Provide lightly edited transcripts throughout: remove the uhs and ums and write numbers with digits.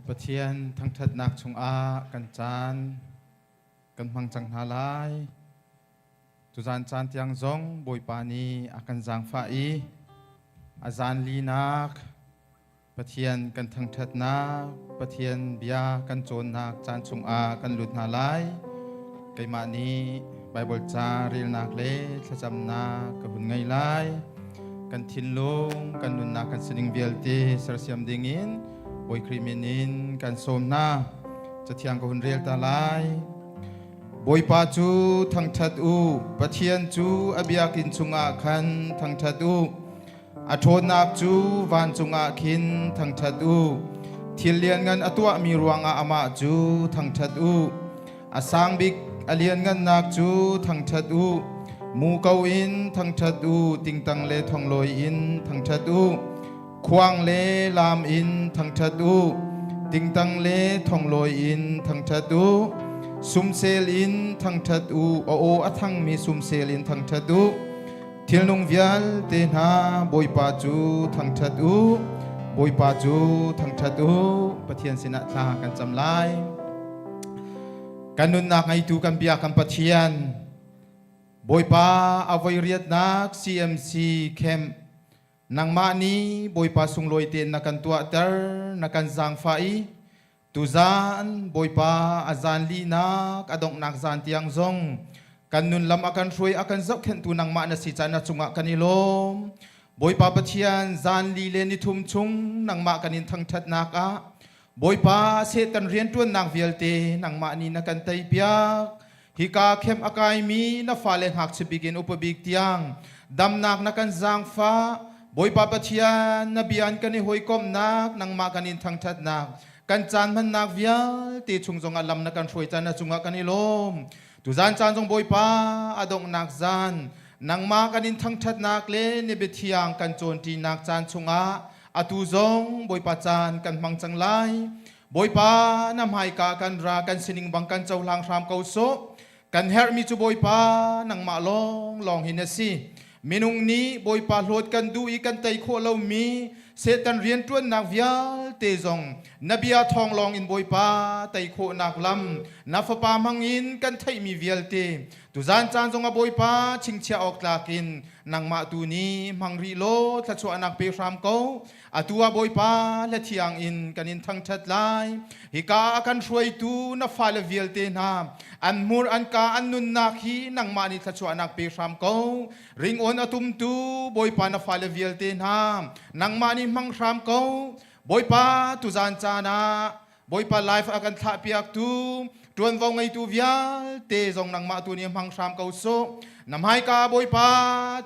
Pathian thangṭhatnak chungah kan caan kan hmang cang hna lai. Tuzan caan tiang zong Bawipa nih a kan zaangfah i a zan linak Pathian kan thangṭhatnak, Pathian bia kan cawnnak caan chungah kan lut hna lai. Keimah nih Baibal ca relnak le thlacamnak ka hun ngei lai. Kan thinlung, kan nunnak, kan sining vialte sersiam dingin Bawi Khrih min in kan sawm hna. Cathiang ka hun rel ta lai. Bawipa cu thangṭhat u, Pathian cu a biakinn chungah khan thangṭhat u. A ṭhawnnak cu vancung ah khin thangṭhat u. Thil lianngan a tuahmi ruangah amah cu thangṭhat u. A sang bik a lianngannak cu thangṭhat u. Muko in thangṭhat u, tingtang le thonglawi in thangṭhat u. Khuang le laam in thangṭhat u. Tingtang le thonglawi in thangṭhat u. Sumsel in thangṭhat u, a aw a thangmi sumsel in thangṭhat u. Thilnung vialte hna Bawipa cu thangṭhat u, Bawipa cu thangṭhat u. Pathian sinah thla kan cam lai. Kan nunnak ngeitu kan bia kan Pathian, Bawipa a voi riatnak CMC camp nangmah nih Bawipa sunglawi tein na kan tuahter, na kan zaangfah i Tuzaan Bawipa a zan linak a donghnak zan tiang zong kan nun lam a kan hruai a kan zohkhenhtu nangmah na si caan na cungah kan i lawm. Bawipa Pathian zan li le nithum chung nangmah kan in thangṭhatnak ah Bawipa Satan rianṭuannak vialte nangmah nih na kan teipiak. Hika khem a kaimi na fale ngakchia bik in upa bik tiang damnak na kan zaangfah. Bawipa Pathian, na bia in kan i hawikomhnak, nangmah kan in thangṭhatnak, kan caan hmannak vialte chung zongah lam na kan hruai caan na cungah kan i lawm. Tuzaan caan zong Bawipa a donghnak zan, nangmah kan in thangṭhatnak le na biathiang kan cawnṭinak caan chungah atu zong Bawipa caan kan hmang cang lai. Bawipa, na hmaika kan ra, kan sining bang kan cohlang hram ko sawh. Kan herhmi cu Bawipa, nangmah lawnglawng hi na si. Minung nih Bawipa hlawt kan duh i kan tei khawh lomi Satan rianṭuannak vialte zong na bia thawng lawng in Bawipa tei khawhnak lam na Fapa hmangin kan theihmi vialte tuzan caan zongah Bawipa chingchiah awk tlak in nangmah tu nih hmang rih law thluachuahnak pe hram ko. Atu ah Bawipa hlathiang in kan in thangṭhat lai. Hika a kan hruaitu na fale vialte hna, an hmur an ka an nunnak hi nangmah nih thluachuahnak pe hram ko. Ringawn a tumtu Bawipa na fale vialte hna, nangmah nih hmang hram ko. Bawipa tuzaan caan ah Bawipa life a kan thlahpiaktu ṭuanvo ngeitu vialte zong nangmah tu nih hmang hram ko sawh. Na hmaika Bawipa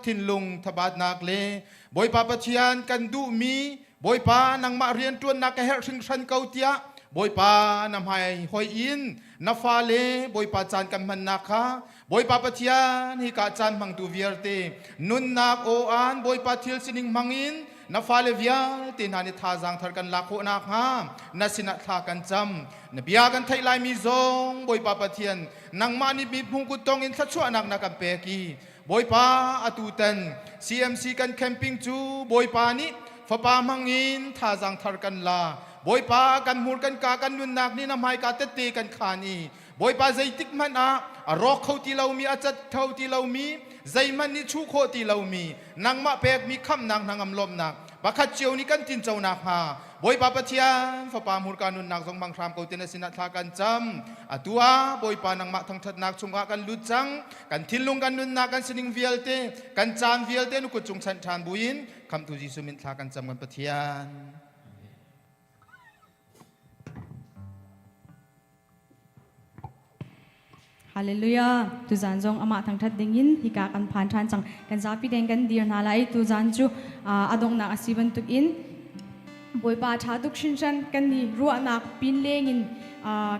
thinlung thabatnak le Bawipa Pathian kan duhmi Bawipa nangmah rianṭuannak ka herh hringhran ko tiah Bawipa na hmai hoi in na fale Bawipa caan kan hmannak kha Bawipa Pathian hika caan hmangtu vialte nunnak aw-an Bawipa thil sining hmangin na fale vialte hna nih thazaang thar kan lak khawh nakhnga na sinah thla kan cam. Na bia kan theih laimi zong Bawipa Pathian nangmah nih mithmung kuttong in thluachuahnak na kan pek i Bawipa atu tan CMC kan camping cu Bawipa nih fapa hmangin thazaang thar kan la. Bawipa kan hmur kan ka kan nunnak nih na hmaika tette kan khaan i Bawipa zeitik hmanh ah a rawk kho ti lomi a cat kho ti lomi zeihmanh nih chuh khawh ti lomi nangmah pekmi khamhnak hnangam lawmhnak pakhat cio nih kan tinco nakhnga Bawipa Pathian Fapa hmurka nunnak zong hmang hram ko ti na sinah thla kan cam. Atu ah Bawipa nangmah thangṭhatnak chungah kan lut cang. Kan thinlung kan nunnak kan sining vialte kan caan vialte nu kut cung chanh ṭhan buin khamhtu Jesuh min thla kan cam kan Pathian. Hallelujah. Tuzan zong amah thangthat dingin hika kan phan ṭhan cang. Kan zapi tein kan dir hna lai. Tuzan cu a donghnak a si bantuk in Bawipa ṭha tuk hrinhran kan i ruahnak pin lengin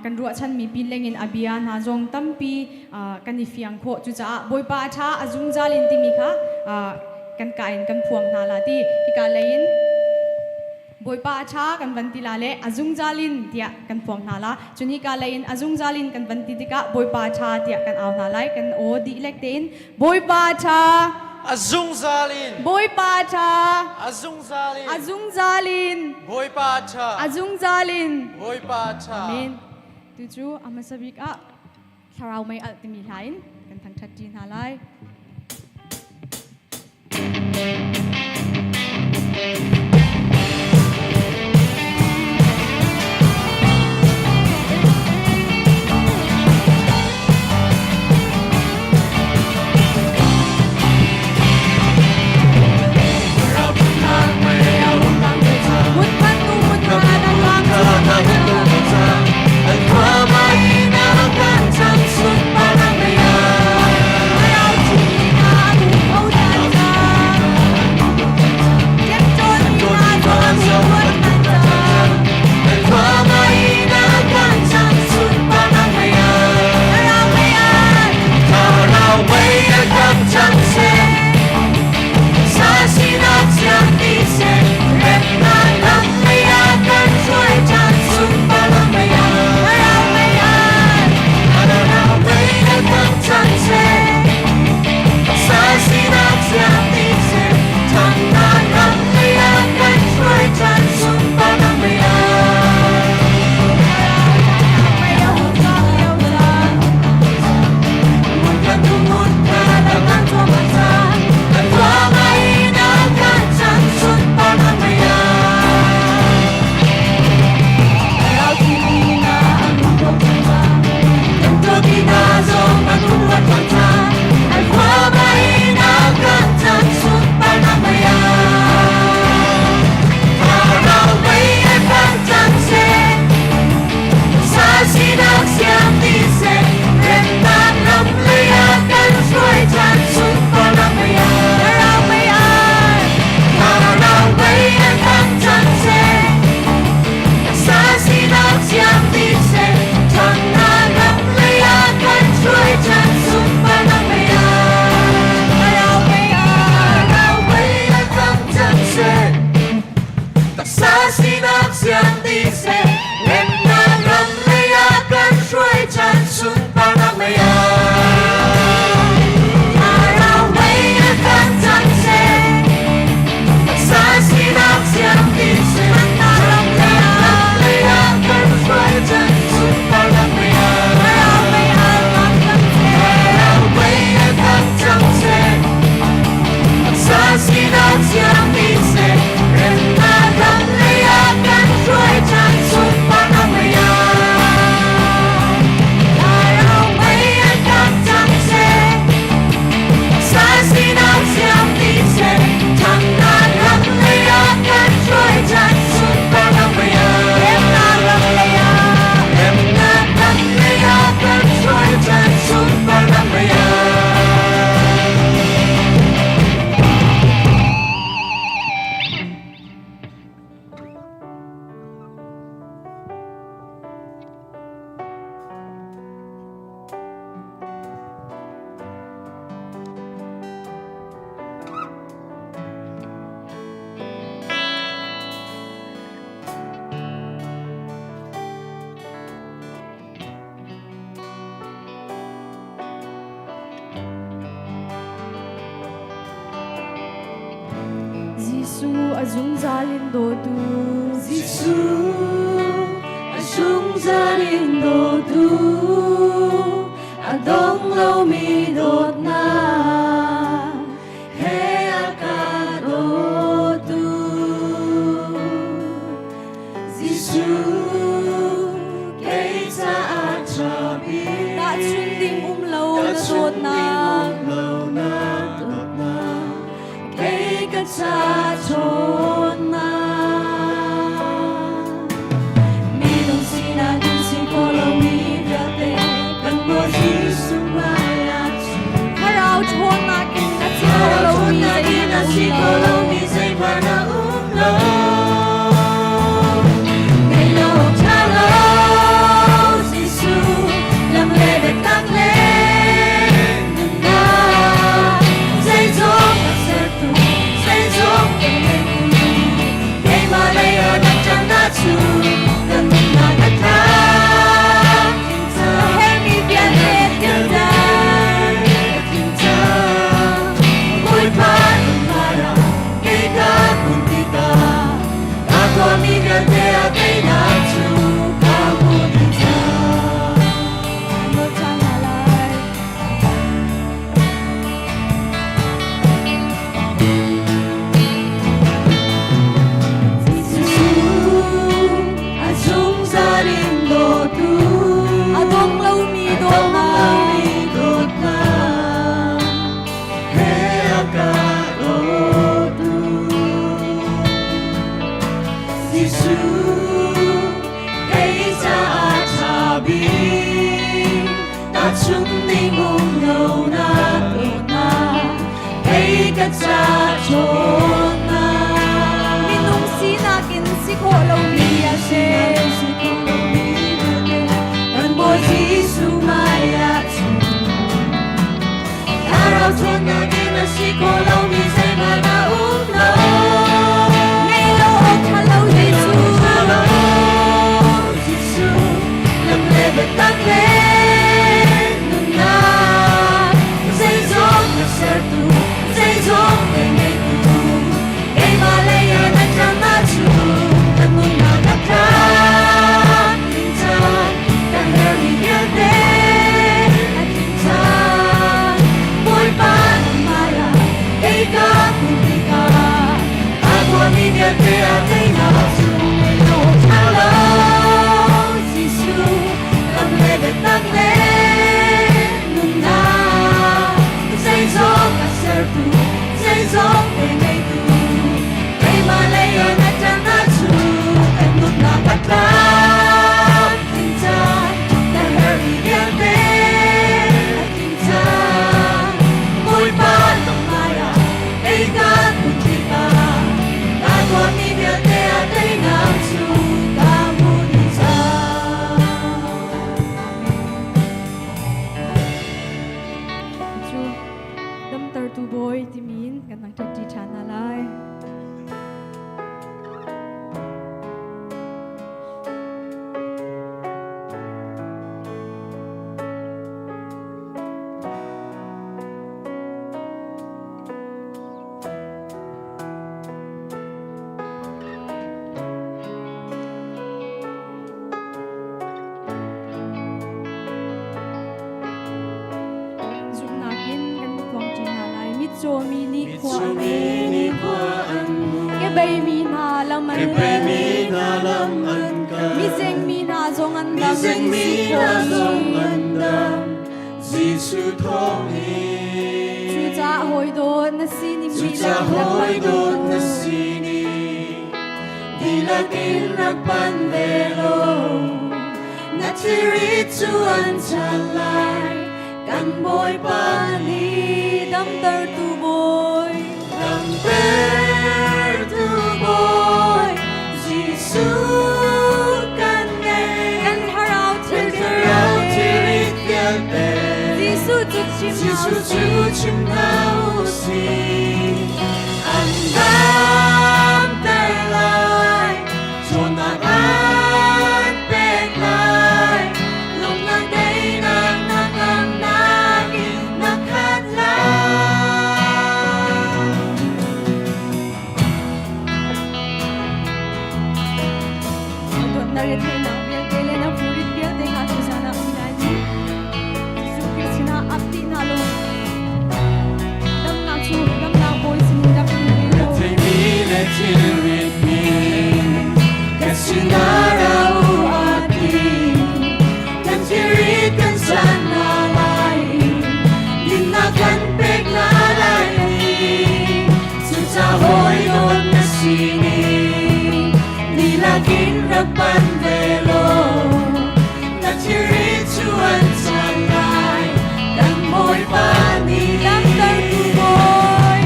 kan ruahchanmi pin lengin a bia hna zong tampi kan i fiang khawh. Cucaah Bawipa a ṭha a zungzal in timi kha kan ka in kan phuang hna la ti. Hika lei in Bawipa a ṭha kan van ti la le a zungzal in tiah kan phuang hna la. Cun hika lei in a zungzal in kan van ti tikah Bawipa a ṭha tiah kan au hna lai. Kan aw dihlek tein Bawipa a ṭha. A zungzal in. Bawipa a ṭha. A zungzal in. A zungzal in. Bawipa a ṭha. A zungzal in. Bawipa a ṭha. Amen. Tu cu a hmasa bik ah Thlarau mei alh timi hla in kan thangṭhat ṭi hna lai. Jesuh a zungzal in dawtu. Jesuh a zungzal in dawtu, a dong lomi dawtnak he a ka dawtu. Jesuh kei caah ṭha bik. Tahchun ding um lo na dawtnak. Kei ka ca ṭhawnnak. Minung sinak in si ko lomi vialte kan Bawi Jesuh hmaiah cun. Thlarau ṭhawnnak in na si kho lomi Ṭhawnnak in a si kho lomi zeihmanh a um lo. Ngei lo ṭha lo Jesuh, lam le biatak le nunnak. Zeizong a sertu, zeizong a ngeitu. Tahchunh ding um lo na dawtnak, kei ka ca ṭhawnnak. Minung sinak in si khawh lomi a si. Kan Bawi Jesuh hmai ah cun Thlarau ṭhawnnak in a si khawh lomi zeihmanh a um lo. Ngei lo awk ṭha lo Jesuh. Jesuh, lam le biatak le nunnak, zeizong na sertu, zeizong na ngeitu, keimah lei ah na ṭan ahcun ka nunnak a tlak ding caan, ka herhmi vialte a tling caan. Bawipa na hmaiah kei ka kun tikah, a tuahmi vialte a teinak cu ngei lo ṭha lo. Jesuh, lam le biatak le nunnak, zeizong a sertu, zeizong te ngeitu, keimah lei ah na ṭan ahcun kan nunnak a tlak ding caan, ka herhmi vialte a tling caan. Bawipa na hmaiah kei ka kun tikah, ka tuahmi vialte a teinak cu ka hmuh dih cang. Cu damtertu Bawi timi in kan thangṭhat ṭi ṭhan hna lai. Zumhnak in kan phuang ṭi hna lai. Mitcaw mi nih khua an Mitcaw nih khua an hmu. Kebei mi hna lam an Kebei mi hna lam an kal. Mizeng mi hna zong an dam. Mizeng mi hna zong an dam. Jesuh thawng in. Cucaah hawi dawt na sining Cucaah hawi dawt na sining dihlak in rak pan ve law, na thilri cu an chan lai, kan Bawipa nih. Damtertu Bawi. Damtertu Bawi Jesuh kan ngei. Kan thlarau Kan thlarau thilrit vialte Jesuh cu chim hna Jesuh cu usih. chim hna usih. An damter lai, ṭhawnnak an pek lai, lawmhnak teinak na ngamnak in na khat lai. Dawt na retheihnak vialte le na phurit vialte kha tuzan ah um lai ni. Jesuh Khrih sinah ap dih hna law damnak cu damnak Bawi sinin rak hmu ve law. Retheimi le thilritmi ka sinah ra u a ti. Kan thilrit kan san hna lai i dinnak kan pek hna lai a ti. Cucaah hawi dawt na sining dihlak in rak pan ve law, na thilrit cu an chan lai, kan Bawipa nih. Damtertu Bawi.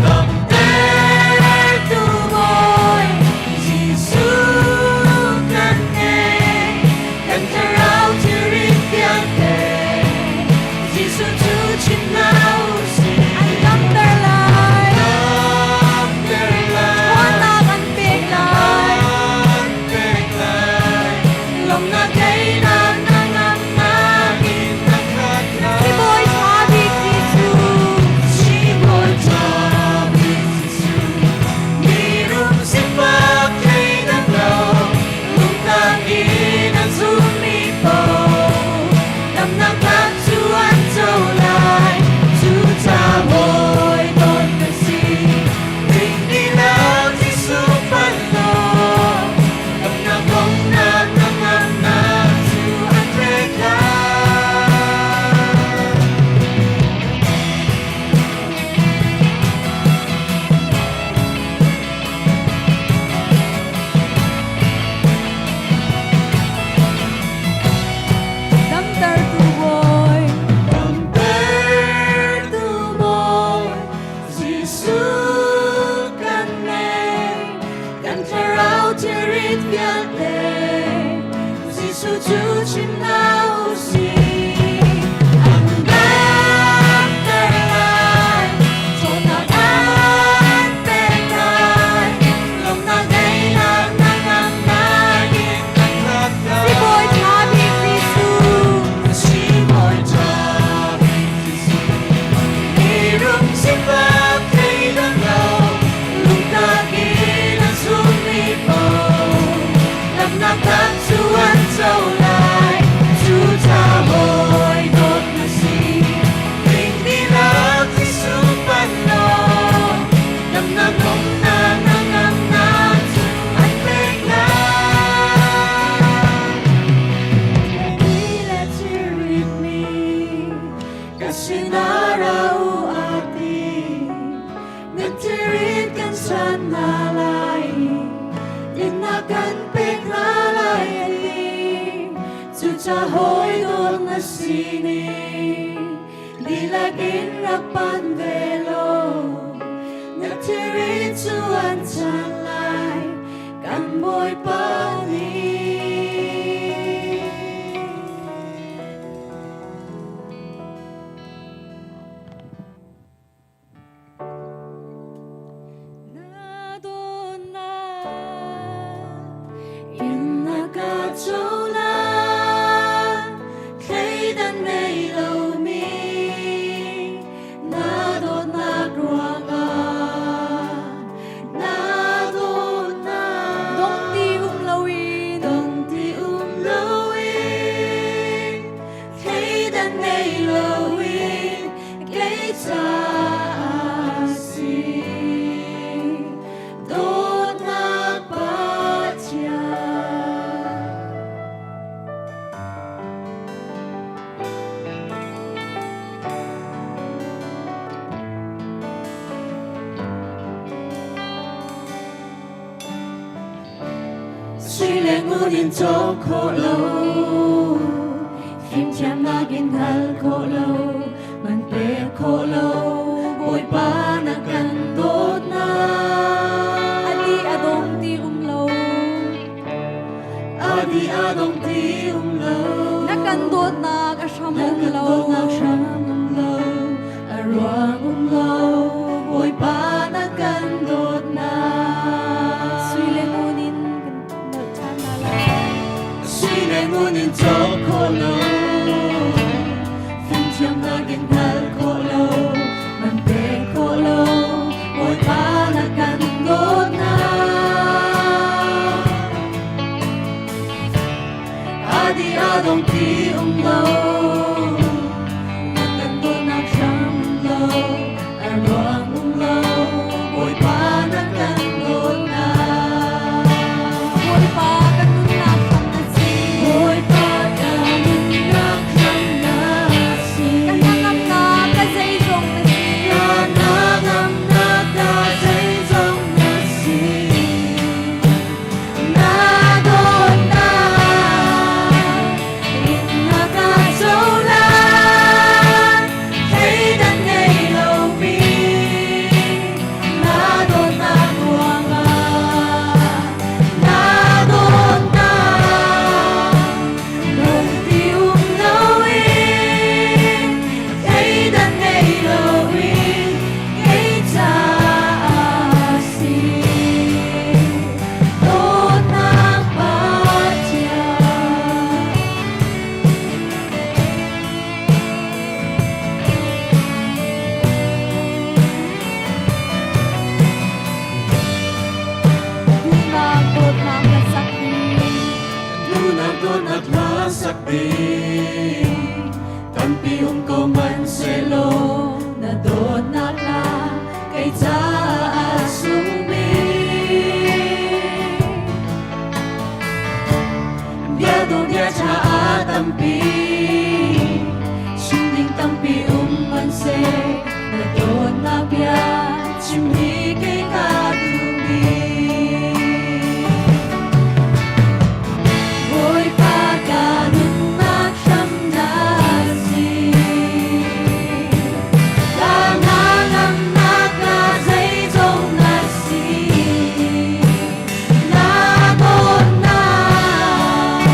Damtertu Bawi Jesuh kan ngei. Kan thlarau thilrit vialte Jesuh cu chim hna usih. An damter lai. Damter lai. Ṭhawnnak an pek lai. An pek lai. Lawmhnak teinak na ngamnak in na khat lai. Sibawi ṭha bik Jesuh. Sibawi ṭha bik Jesuh. Mirum sifak thleidan lo, lungtak in a zummi paoh, damnak lam cu an co lai. Cucaah hawi dawt na si ning dihlak Jesuh pan law, damnak kongnak na ngamnak Jesuh cu chim hna usih. An damter lai, dawtnak an pek lai, lawmhnak daihnak hnangamnak in kan khat lai. Sibawi ṭha bik Jesuh. Sibawi ṭha bik Jesuh. Mirum sifak thleidan lo, lungtak in a zummi paoh, damnak tak cu an co lai. Cucaah hawi dawt na si, ring dihlak Jesuh panh law, damnak lawmhnak hnangamnak cu an pek lai. Mi le thilritmi ka sinah ra u a ti. Nan thilrit kan san hna lai i dinnak kan pek hna lai a ti. Cucaah hawi dawt na sining dihlak in rak panh ve law, na thilrit cu an chan lai kan Bawipa nih. Na dawtnak in na ka cohlan, thleidan ngei lomi na dawtnak ruangah na dawtnak Dong ti um loin dong ti um loin thleidan ngei loin kei caah si dawtnak Pathian. Sui le ngun in cawk khawh lo, fimthiamnak in hal khawh lo, man pek khawh lo, Bawipa na kan dawtnak. Adi a dong ti um lo, Adi a dong ti um lo, na kan dawtnak a hram na um kan lo. dawtnak hram um lo, a ruang um lo, Bawipa na kan dawtnak. Sui le ngun in kan nolh ṭhan hna lai. Sui le ngun in cawk khawh lo, fimthiamnak in hngal khawh lo, man pek khawh lo, Bawipa na kan dawtnak. Adi a dong ti um lo, na kan dawtnak hram um lo, a ruang um lo, Bawipa na kan dawtnak. Bawipa kan nunnak hram na si. Bawipa ka nunnak hram na si. Ka hnangamnak ka zeizong na si. Ka hnangamnak ka zeizong na si. Na dawtnak in na ka cohlan, thleidan ngei lomi na dawtnak ruangah na dawtnak dong ti um loin thleidan ngei loin kei caah si dawtnak Pathian. Duhnak dawtnak na sak ding. Duhnak dawtnak hla sak ding tampi um ko man selaw na dawtnak hla kei caah sung bik. Bia dawh bia ṭha a tampi chim ding tampi um man seh na dawtnak bia chim hi kei ka duh bik. Bawipa ka nunnak hram na si. Ka hnangamnak ka zeizong na si. Na dawtnak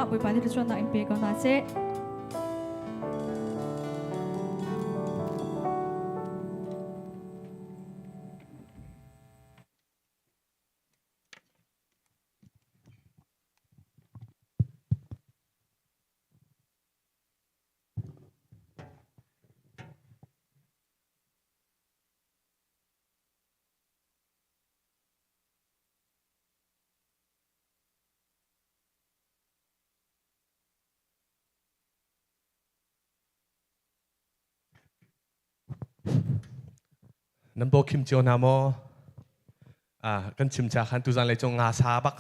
Bawipa nih thluachuahnak in pe ko hna seh. Nan bawkhim cio hna maw? Ah, kan chim cha khan tuzan lei cu nga sa bak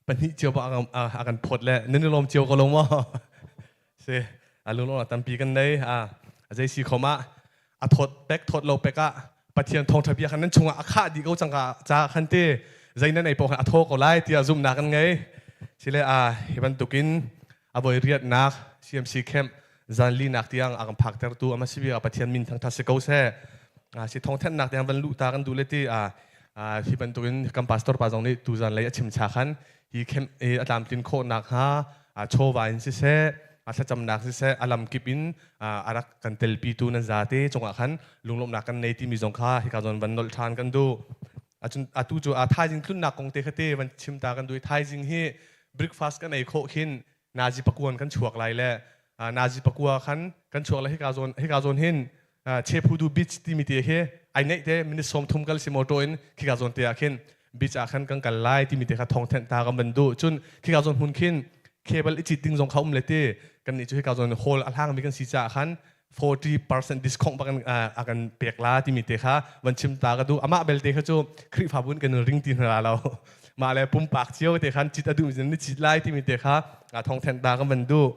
pahnih cio bak a kan phawt le nan i lawm cio ko lo maw? Si, a lunglawm tampi kan nei. Ah, zei si khom ah a thawt pek thawt lo pek ah Pathian thawngṭha bia khan nan chungah a khah dih ko cang ka ca khan te zei nan ei paoh khan a thaw ko lai tiah zumhnak kan ngei. Sile a hi bantukin a voi riatnak CMC camp zanlinak tiang a kan phaktertu ama si bia Pathian min thangṭhat si ko seh. Si thawngthanhnak tiang van luh ta kan duh le ti a hi bantukin kan pastor pa zong nih tuzan lei a chim cha khan hi camp a tlamtlin khawh nakhnga chawva in siseh a thlacamnak siseh a lamkip in a rak kan telpitu nan zate cungah khan lunglawmhnak kan nei timi zong kha hika zawn van nolh ṭhan kan duh. Acun atu cu a thaizing tlunnak kong te kha te van chim ta kan duh i thaizing hi breakfast kan ei khawh khin nazi pakuan kan chuak lai le nazi pakua khan kan chuak lai hika zawn hika zawn hin Chephudu beach timi te hi ai neih te minute 30 kal si motor in khika zawn te ah khin beach ah khan kan kal lai timi te kha thong thenh ta kan van duh cun khika zawn hmun khin cable i cit ding zong kha um le ti kan nih cu hika zawn hall a hlang mi kan si caah khan 40% discount bak a kan pek la timi te kha van chim ta ka duh amah belte kha cu Khrihfabu in kan ring ti hna lo mah le pumpak cio te khan cit a duh mi ni cit lai timi te kha thong thenh ta kan van duh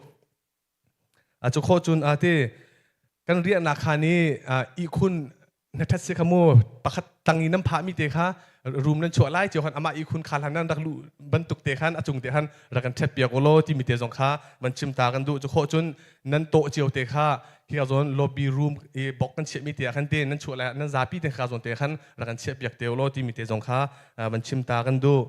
A cu khawh cun a ti kan riahnak khan i ihkhun na ṭhat si kha mu pakhat tang i nan phahmi te kha room nan chuah lai cio khan amah ihkhun kha hlan nan rak luh bantuk te khan a cung te khan rak kan ṭhet piak ulaw timi te zong kha van chim ta kan duh cu khawh cun nan tawh cio te kha hi zawn lobby room i bok kan chiahmi te ah khan te nan chuah lai nan zapi te kha zawn te khan rak kan chiah piak te ulaw timi te zong kha van chim ta kan duh.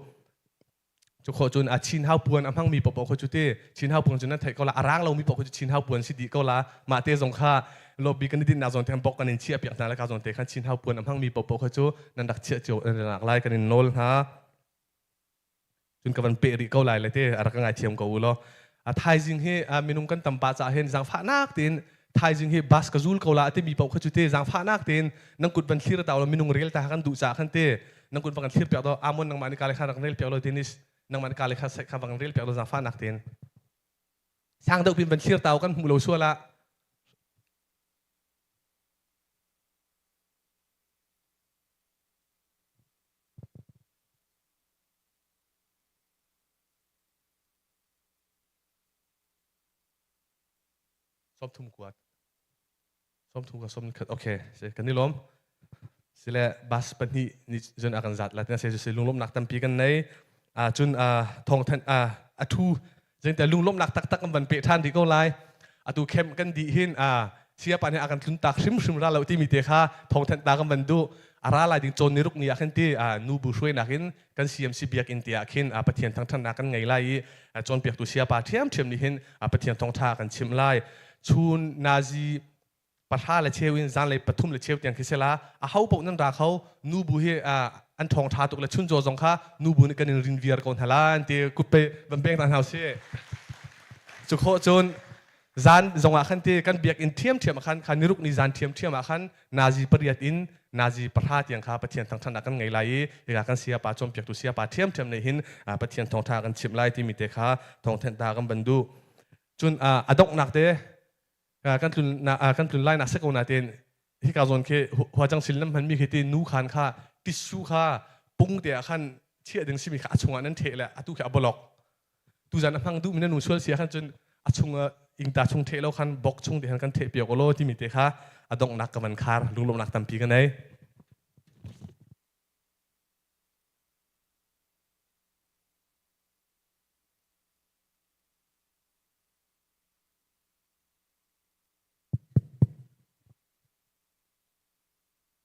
Cu khawh cun a chin hau puan a hmangmi paohpaoh kha cu ti chin hau puan cu nan theih ko la a rang lomi paoh kha cu chin hau puan si dih ko la mah te zong kha lobby kan i dinhnak zawn te khan bok kan in chiah piak hna le ka zawn te khan chin hau puan a hmangmi paohpaoh kha cu nan rak chiah cio nak lai kan in nawl hna cun ka van peh rih ko lai le te a rak ka ngaithiam ko u law a thaizing hi minung kan tam pah caah hin zaangfahnak tein thaizing hi bus ka zul ko la timi paoh kha cu te zaangfahnak tein nan kut van thlir ta lo minung rel ta kan duh caah khan te nan kut van kan thlir piak do amon nangmah ni kale kha rak rel piak lo Dennis nangmah ni kale kha kha van rel piak lo zaangfahnak tein sang deuh pin van thlir tau kan hmu lo sual ah 30 kuat 30 ka som khat okay se kan i lawm sile bus pahnih ni zun a kan zat la tina se se lunglawmnak tampi kan nei a cun a thong than a a thu zengte lunglawmnak taktak kan van pe than di ko lai atu khem kan di hin a siapa nih a kan tlun tak hrim hrim ra lo timi te kha thong than ta kan van du a ra lai ding cawn ni ruk ni ah khan ti a nu bu hruai nak in kan CMC biakinn te ah khin Pathian thangṭhatnak kan ngei lai i cawnpiaktu sayapa ṭhiamṭhiam nih hin Pathian thawngṭha kan chimh lai. Chun nazi pahra le cheu in zanlei pathum le cheu tiang khi sela a ho paoh nan ra kho nu bu hi an ṭhawng ṭha tuk le chuncaw zong kha nu bu nih kan in rin viar ko hna la an ti kut pe van beng ta hna usih. Cu khawh cun zan zongah khan ti kan biakinn ṭhiamṭhiam ah khan kha niruk ni zan ṭhiamṭhiam ah khan nazi pariat in nazi pahra tiang kha Pathian thangṭhatnak kan ngei lai i hika kan sayapa cawnpiaktu sayapa ṭhiamṭhiam nih hin Pathian thawngṭha kan chimh lai timi te kha thawngthenhta kan van duh. Cun a donghnak te kan tlun kan tlun lai nak si ko nain hika zawn khi huacang sil nan hmanmi khi ti nu khan kha tissue kha pung te ah khan chiah ding simi kha a chungah nan ṭheh le atu khi a bolok tuzan a hmang duhmi na nu sual sia khan cun a chung ingta chung theh lo khan bok chung te khan kan theh piak law timi te kha a donghnak ka van khar lunglawmhnak tampi ka nei.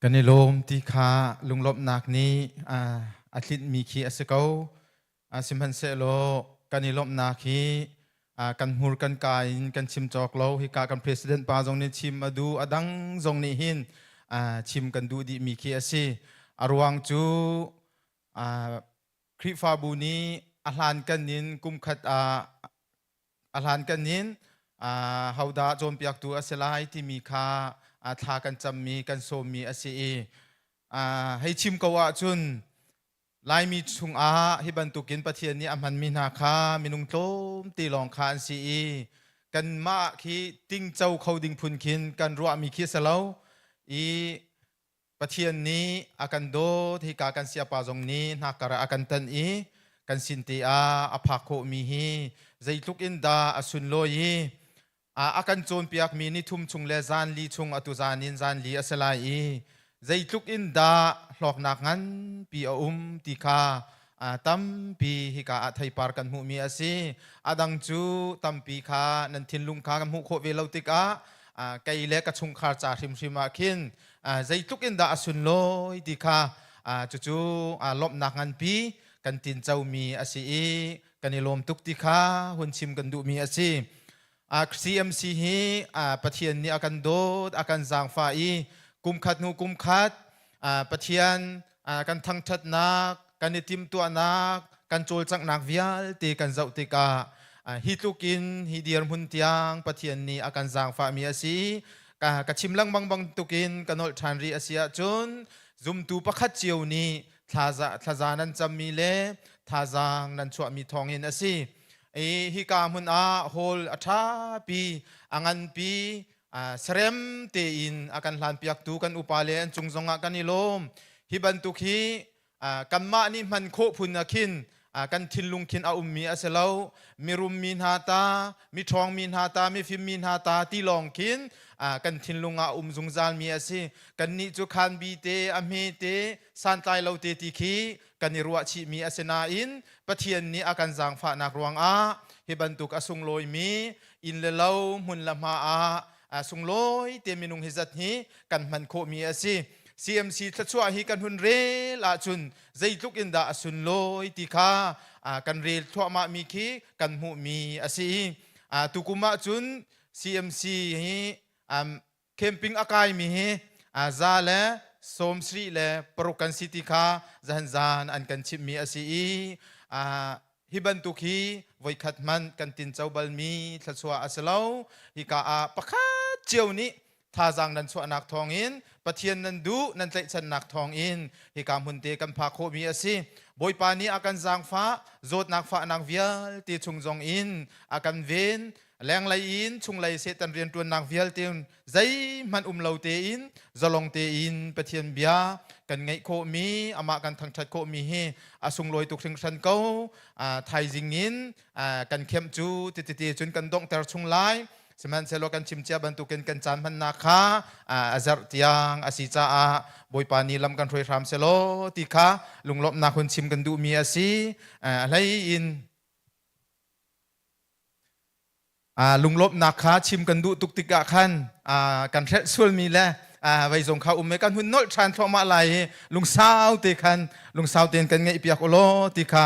Kan i lawm ti kha lunglawmhnak nih a tlinhmi khi a si ko. Sihmanhsehlaw kan i lawmhnak hi Kan hmur kan ka in kan chim cawk lo. Hika kan president pa zong nih chim a duh, a dang zong nih hin chim kan duh dihmi khi a si. A ruang cu Khrihfabu nih a hlankan in kum khat ah a hlankan in hodah cawnpiaktu a si lai timi kha thla kan cammi kan sawmmi a si i hei chim ko ahcun Laimi chungah hi bantukin Pathian nih a hmanmi hna kha minung tlawmte lawng kha an si i kanmah khi tingco kho ding phun khin kan ruahmi khi a si lo i Pathian nih a kan dawt hika kan siapa zong nih hnakkar ah a kan tan i kan sin te ah a phak khawhmi hi zeitluk in dah a sunlawi i a kan cawnpiakmi ni thum chung le zan li chung atu zan in zan li a si lai i zeitluk in dah hlawknak nganpi a um ti kha tampi hika ah theipar kan hmuhmi a si. A dang cu tampi kha nan thinlung kha kan hmuh khawh ve lo tikah kei le ka chungkhar ca hrimhrim ah khin zeitluk in dah a sunlawi ti kha cucu lawmhnak nganpi kan tincomi a si i kan i lawm tuk ti kha hun chim kan duhmi a si. CMC hi Pathian nih a kan dawt, a kan zaangfah i kumkhat hnu kumkhat Pathian kan thangṭhatnak, kan i timhtuahnak, kan cawlcanghnak vialte kan zoh tikah hi tluk in hi dirhmun tiang Pathian nih a kan zaangfahmi a si. Ka chim lengmang bantukin ka nolh ṭhan rih a si ahcun zumtu pakhat cio nih thlaza nan cammi le thazaang nan chuahmi thawngin a si. I hika hmun ah hall a ṭhapi, a nganpi, sarem tein a kan hlanpiaktu kan upa le an cung zongah kan i lawm. Hi bantuk hi kanmah nih hman khawh phun ah khin kan thinlung khin a ummi a si lo. Mirum mi hna ta, miṭhawng mi hna ta, mifim mi hna ta ti lawng khin kan thinlung ah a um zungzalmi a si. Kannih cu khanbi te, a hme te, santlai lo te ti khi kan i ruahchihmi a si nain Pathian nih a kan zaangfahnak ruangah hi bantuk a sunglawimi inn le lo hmun le hma ah sunglawi te minung hi zat hi kan hman khawhmi a si. CMC thluachuah hi kan hun rel ahcun zeitluk in dah a sunlawi ti kha kan rel thluahmahmi khi kan hmuhmi a si. Tukum ahcun CMC hi camping a kaimi hi za le 76 kan si ti kha zahan zan an kan chimhmi a si i hi bantuk hi voikhat hmanh kan tinco balmi thluachuah a si lo. Hika ah pakhat cio nih thazaang nan chuahnak thawngin Pathian nan duh nan tlaihchannak thawngin hika hmunte kan phak khawhmi a si. Bawipa nih a kan zaangfah zawtnak fahnak vialte chung zong in a kan ven. Lenglei in chunglei Satan rianṭuannak vialte zeihmanh um lo tein zalong tein Pathian bia kan ngaih khawhmi amah kan thangṭhat khawhmi hi a sunglawi tuk hringhran ko. Thaizing in kan khemh cu titete cun kan donghter chung lai. Sihmanhsehlaw kan chim cia bantukin kan caan hmannak kha a zarh tiang a si caah Bawipa nih lam kan hruai hram selaw ti kha lunglawmhnak hun chim kan duhmi a si. A hlei in Lunglawmhnak kha chim kan duh tuk tikah khan kan hrelh sualmi le vei zong kha um i kan hun nolh ṭhan thluahmah lai i lungsau te khan lungsau tein kan ngaihpiak u law ti kha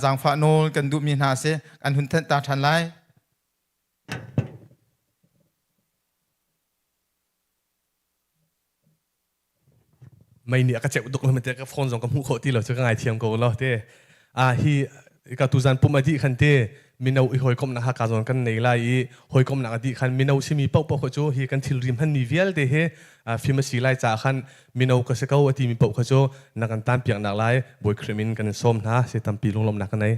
zaangfah nawl kan duhmi hna a si. An hun thenh ta ṭhan lai. Mei nih a ka ceuh tuk lo te ka phone zong ka hmuh khawh ti lo cu ka ngaithiam ko lo te. A hi ka tuzan pum a dih khan te mino i hawikomhnak ha ka zawn kan nei lai i hawikomhnak a dih khan mino simi paoh paoh cu hi kan thilri hmanmi vialte hi fim a si lai caah khan mino ka si ko a timi paoh kha cu na kan tan piaknak lai Bawi Khrih min kan in sawm hna si tampi lunglawmhnak ka nei.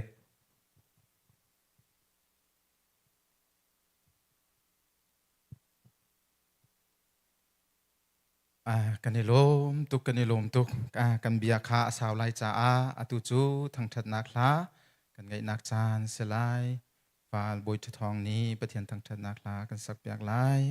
Kan i lawm tuk, kan i lawm tuk. Kan bia kha a sau lai caah atu cu thangṭhatnak hla kan ngaihnak caan si lai. Val Bawi Ṭha Thawng nih Pathian thangṭhatnak hla kan sakpiak lai.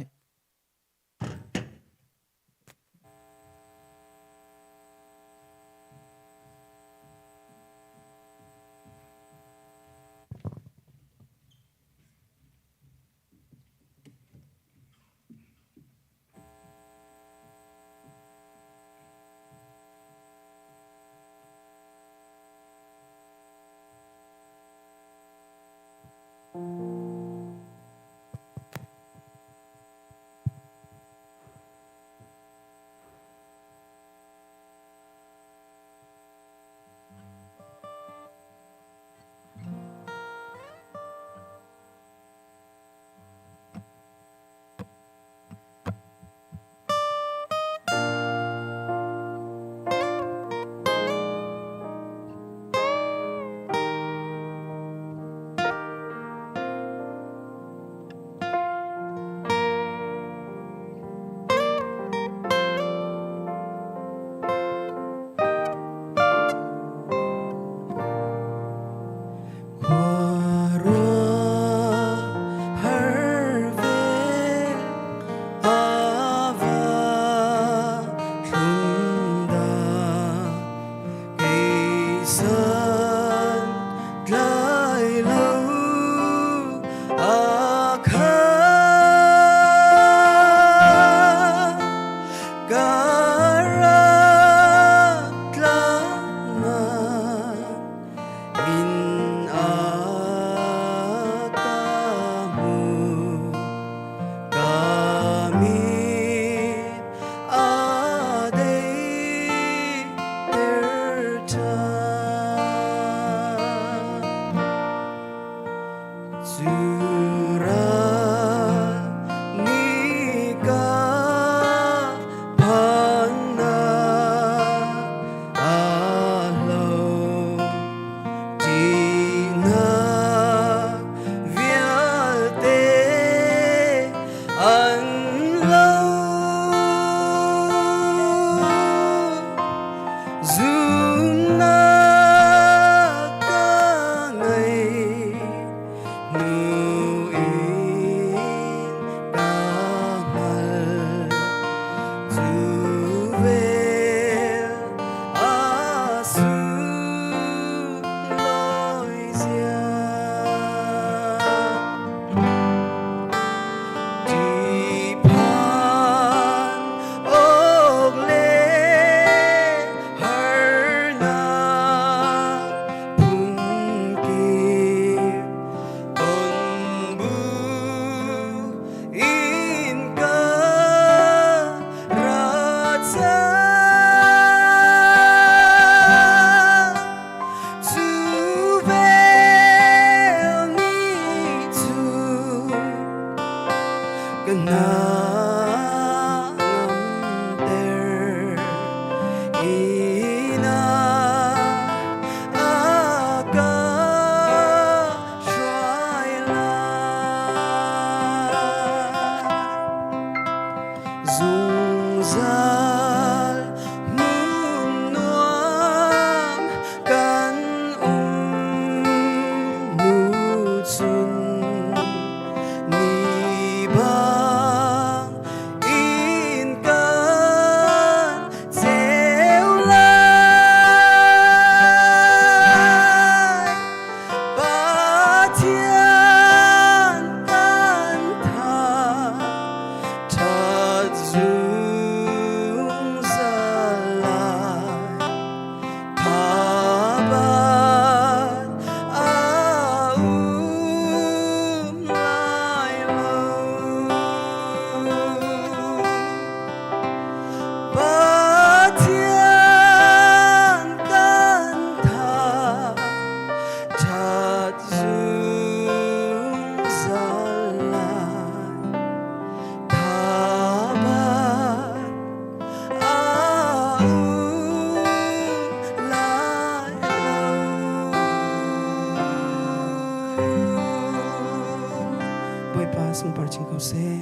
sungpar chin ko seh.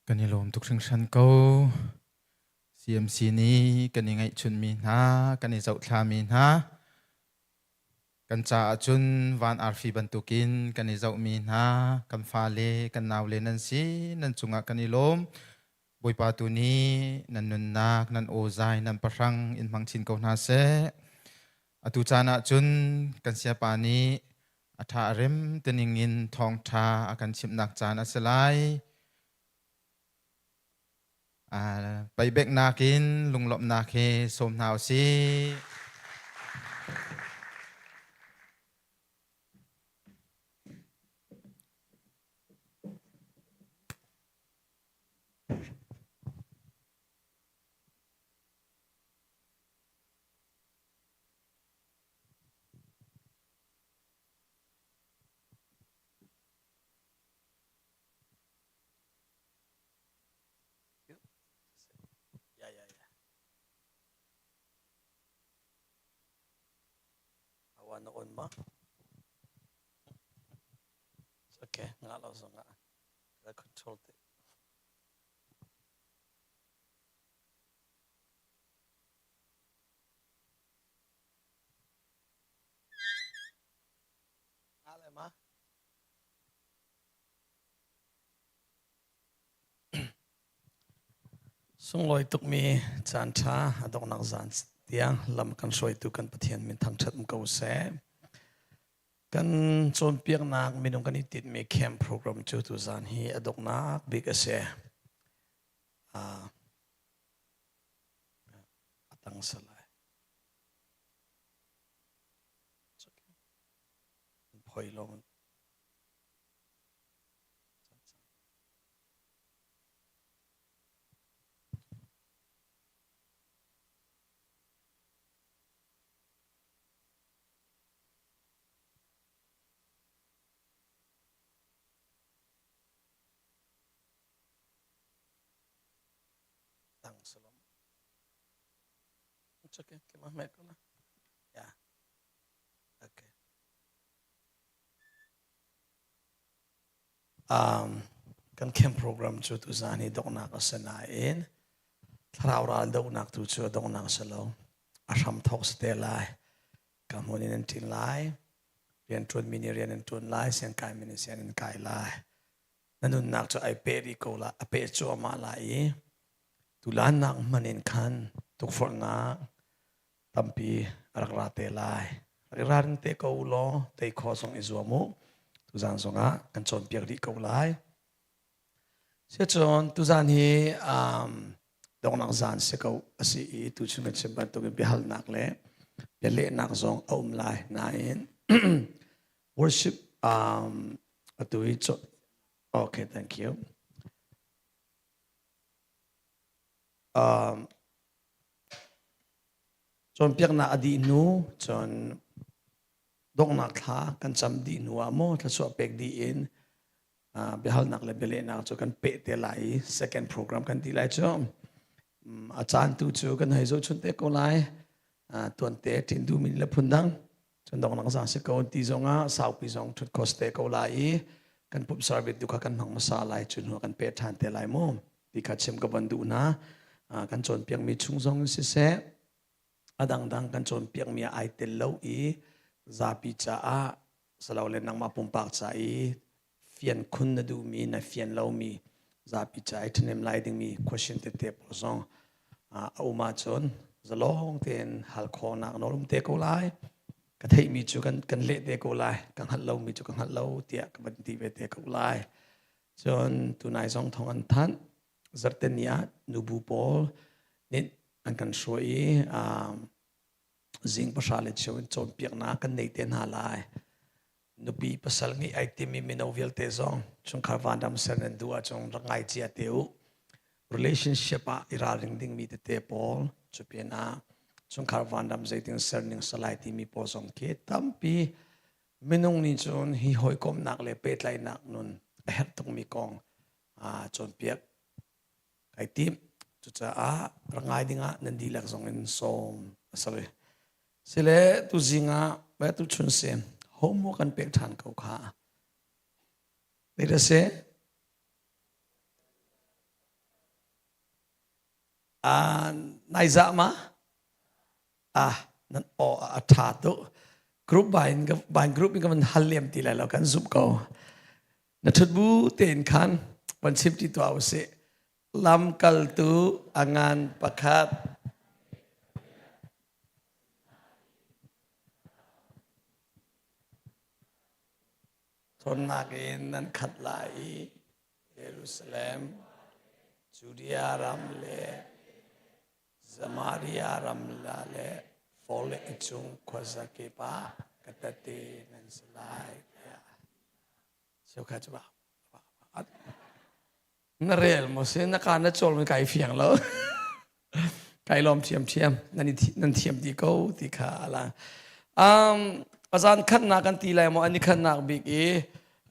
Kan i lawm tuk hringhran ko. CMC nih kan i ngaihchunmi hna, kan i zohthlami hna, kan caah cun van arfi bantukin kan i zohmi hna, kan fale, kan naule nan si, nan cungah kan i lawm. Bawipa tu nih nan nunnak, nan awzai, nan pahrang in hmang chin ko hna seh. Atu caan ah cun kan siapa nih a ṭha a rem tining in thawngṭha a kan chimhnak caan a si lai. Paibeknak in lunglawmhnak he sawm hna u sih. Yeah, yeah, yeah. Awa na on ma. It's okay. Nga lo zo nga. I control it. Nga le ma. Sunglawi tukmi caan ṭha a donghnak zan tiang lam kan hruaitu kan Pathian min thangṭhat um ko seh. Kan cawnpiaknak minung kan i tinhmi camp program cu tuzan hi a donghnak bik a si. A tang salai. Phoi lo. Tang salam. It's okay. Yeah. Okay. Um, kan camp program cu tuzan hi donghnak a si nain thlarau ral dohnak tu cu a donghnak a si lo. A hram thawk si te lai. Ka hmun in an ṭin lai. Rian ṭuanmi nih rian an ṭuan lai. Sian kaimi nih sian an kai lai. Na nunnak cu ai pe rih ko lai. A pe cuahmah lai i tulan nak hman in khan tukforhnak tampi a rak ra te lai. Rak i ralring te ko u law tei khawh zong i zuam u. Tuzan zongah kan cawnpiak rih ko lai. Sicun tuzan hi donghnak zan si ko a si i tuchun kan chim bantukin biahalnak le bialehnak zong a um lai. Nain worship atu i okay thank you. Cawnpiaknak a dih hnu cun donghnak thla kan cam dih hnu ah maw thluachuah pek dih in biahalnak le bialehnak cu kan peh te lai i second program kan ti lai cu a caan tu cu kan hei zohchun te ko lai. Tuan te ṭin duhmi le phundang cun donghnak zang si ko ti zongah saupi zong ṭhut khos te ko lai i kan pumh service tu kha kan hmang hmasa lai cu hnu kan peh ṭhan te lai mu ti kha chim ka van duh hna. Kan cawnpiakmi chung zong siseh a dangdang kan cawnpiakmi ah ai tel lo i zapi caah salole nangmah pumpak ca i fian khun na duhmi na fian lomi zapi ca i ṭhahnem lai dingmi question tete pawl zong a um ahcun zalong tein hal khawhnak nawl um te ko lai. Ka theihmi cu kan kan leh te ko lai, ka hngalh lomi cu ka hngalh lo tiah ka van ti ve te ko lai. Cun tunai zong thong an thanh zarhteni ah nubu pawl nih an kan hruai i zing pahra le cheu in cawnpiaknak kan nei te hna lai. Nupi pasal ngeih ai timi mino vialte zong chungkhar vanram ser nan duh ahcun rak ngai cia te u. Relationship ah i ralring dingmi tete pawl cu pinah chungkhar vanram zeitin ser ning salai timi pawl zong khi tampi. Minung nih cun hi hawikomhnak le pehtlaihnak nun a herh tukmi kong cawnpiak kai tim. Cucaah rak ngai dingah nan dihlak zong in sawm a si. Sile tuzing ah tu chun si homework kan pek ṭhan ko kha. Zei dah si? Nai zah ma? Ah, nan aw a ṭha tuk. Group bain bain group in ka van hal lem ti lai lo kan zumh ko. Na ṭhut bu tein khan van chim ti tuah usih. Lamkaltu a ngan pakhat. Ṭhawnnak in nan khat lai i Jerusalem, Judea ram le Samaria ram le vawlei cung khuazakip ah ka tehte nan si lai tiah cheukhat cu na rel maw si na ka na cawl mi kai fiang lo kai lawm thiam thiam nan nan thiam ti ko ti kha ala um azan khatnak kan ti lai maw ani khatnak bik i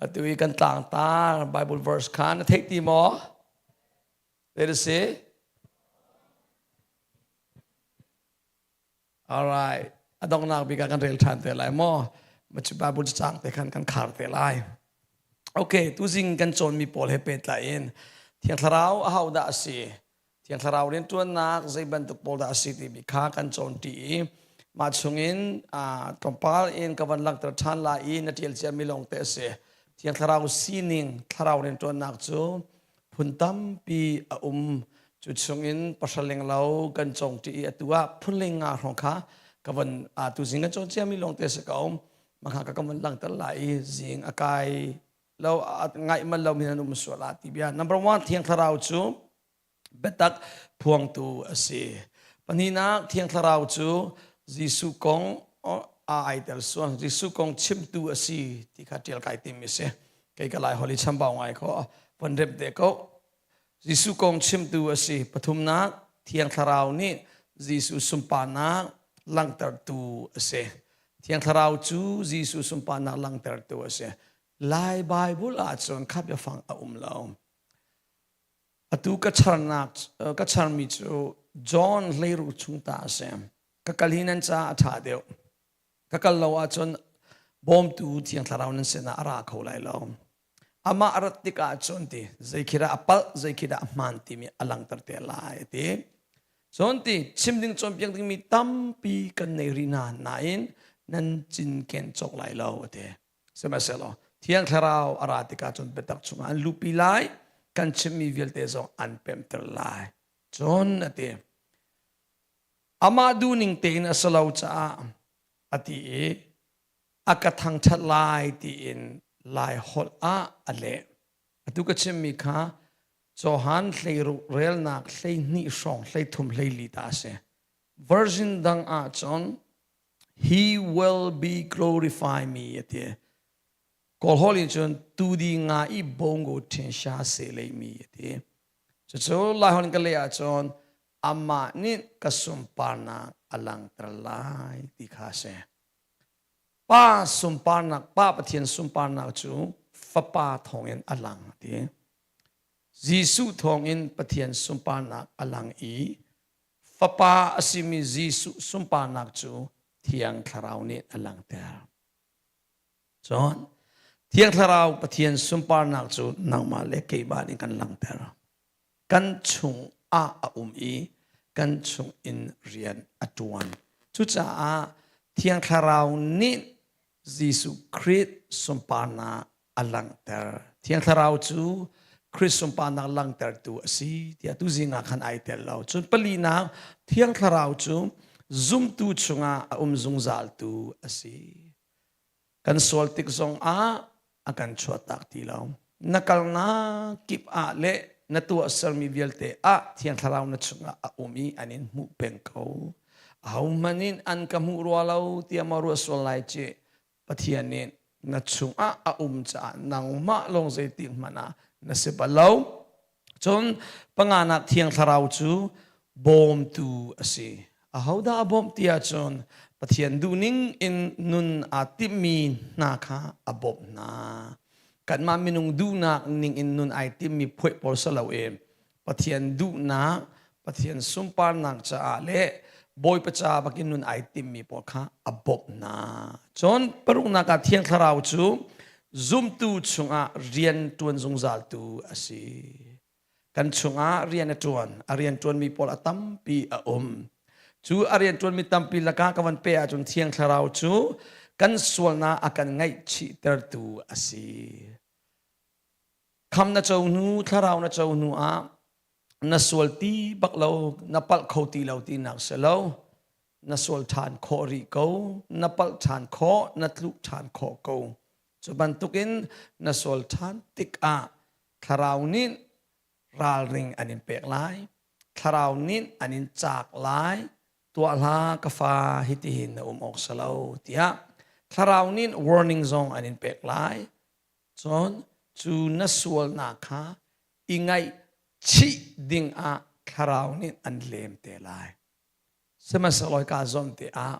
atu i kan tlang tar bible verse kha na theih ti maw Let us see. All right. A donghnak bik ah kan rel ṭhan te lai maw? Macu Bible cang te khan kan khar te lai. Okay, tuzing kan cawnmi pawl he pehtlai in Thiang Thlarau a ho dah a si? Thiang Thlarau rianṭuannak zei bantuk pawl dah a si timi kha kan cawn ṭi i mah chungin tlawmpal in ka van langhter ṭhan lai i na ṭial ciami lawng te a si. Thiang Thlarau sining, Thlarau rianṭuannak cu phun tampi a um. Cu chungin pahraling lo kan cawng ṭi i atu ah phunling nga hrawng kha ka van tuzing kan cawn ciami lawng te si ko. Mah ka ka van langhter lai i zing a kai lo ngaih man lo mi nan um sual ah ti bia. Number one, Thiang Thlarau cu biatak phuangtu a si. Pahnihnak, Thiang Thlarau cu Jesuh kong aa ai tel sual. Jesuh kong chimtu a si ti kha ṭial kai tim mi si. Kei ka lai holi chambau ngai kho von rep de ko. Jesuh kong chimtu a si. Pathumnak, Thiang Thlarau nih Jesuh sunparnak langhtertu a si. Thiang Thlarau cu Jesuh sunparnak langhtertu a si. Lai Bible ahcun kha biafang a um lo. Atu ka charnak ka charmi cu John hleiru chung ta a si. Ka kal hi nan caah a ṭha deuh. Ka kal lo ahcun bawmtu Thiang Thlarau nan sinah a ra kho lai lo. Amah a rat tikah cun ti zei khi dah a palh, zei khi dah a hmaan timi a langhter te lai a ti. Cun ti chim ding cawnpiak dingmi tampi kan nei rih hna nain nan cinken cawk lai lo a ti. Sihmanhsehlaw Thiang Thlarau a ra tikah cun biatak chungah an luhpi lai, kan chimmi vialte zong an pemhter lai. Cun a ti. Amah duhning tein a si lo caah a ti i a ka thangṭhat lai tiin Lai holh ah a leh. Atu ka chimmi kha Johan hleiruk relnak 12 hrawng 13 hleili ta a si. Version dang ah cun He will be glorify me a ti. Kawl holh in cun tudi nga i bongo thinsha se lei mi a ti. Cucu Lai holh in ka leh ahcun amah nih ka sunparnak a langhter lai ti kha a si. Pa sunparnak, Pa Pathian sunparnak cu Fapa thawngin a lang a ti. Jesuh thawngin Pathian sunparnak a lang i Fapa a simi Jesuh sunparnak cu Thiang Thlarau nih a langhter. Cun Thiang Thlarau Pathian sunparnak cu nangmah le keimah nih kan langhter. Kan chung ah a um i kan chung in rian a ṭuan. Cucaah Thiang Thlarau nih Jesuh Khrih sunparnak a langhter. Thiang Thlarau cu Khrih sunparnak langhtertu a si tiah tuzing ah khan ai tel lo. Cun palinak Thiang Thlarau cu zumtu chungah a um zungzaltu a si. Kan sual tik zongah a kan chuahtak ti lo. Na kalnak kip ah le na tuahsermi vialte ah Thiang Thlarau na chungah a um i an in hmuh peng ko. Ahohmanh in an ka hmuh rua lo tiah maw ruah sual lai ci. Pathian nih na chungah a um caah nangmah lawng zeitik hmanh ah na si bal lo. Cun panganak Thiang Thlarau cu bawmtu a si. Ahodah a bawmh ti ahcun Pathian duhning in nun aa timmi hna kha a bawmh hna. Kanmah minung duhnak ning in nun ai timmi phuaih pawl si loin Pathian duhnak, Pathian sunparnak caah le Bawipa ca bakin nun ai timmi pawl kha a bawmh hna. Cun paruknak ah Thiang Thlarau cu zumtu chungah rian ṭuan zungzaltu a si. Kan chungah rian a ṭuan. A rian ṭuanmi pawl a tampi a um. Cu a rian ṭuanmi tampi lakah ka van pe ahcun Thiang Thlarau cu kan sualnak a kan ngaihchihtertu a si. Kham na co hnu, thlarau na co hnu ah na sual ti bak lo, na palh kho ti lo tinak si lo. Na sual ṭhan khawh rih ko, na palh ṭhan khawh, na tluk ṭhan khawh ko. Cu bantukin na sual ṭhan tikah thlarau nih ralring an in pek lai. Thlarau nih an in caak lai. Tuah hlah ka fa hitihin na um awk si lo tiah thlarau nih warning zong an in pek lai. Cun cu na sualnak kha i ngaihchih dingah thlarau nih an lem te lai. Sihmanhsehlaw ka zawn te ah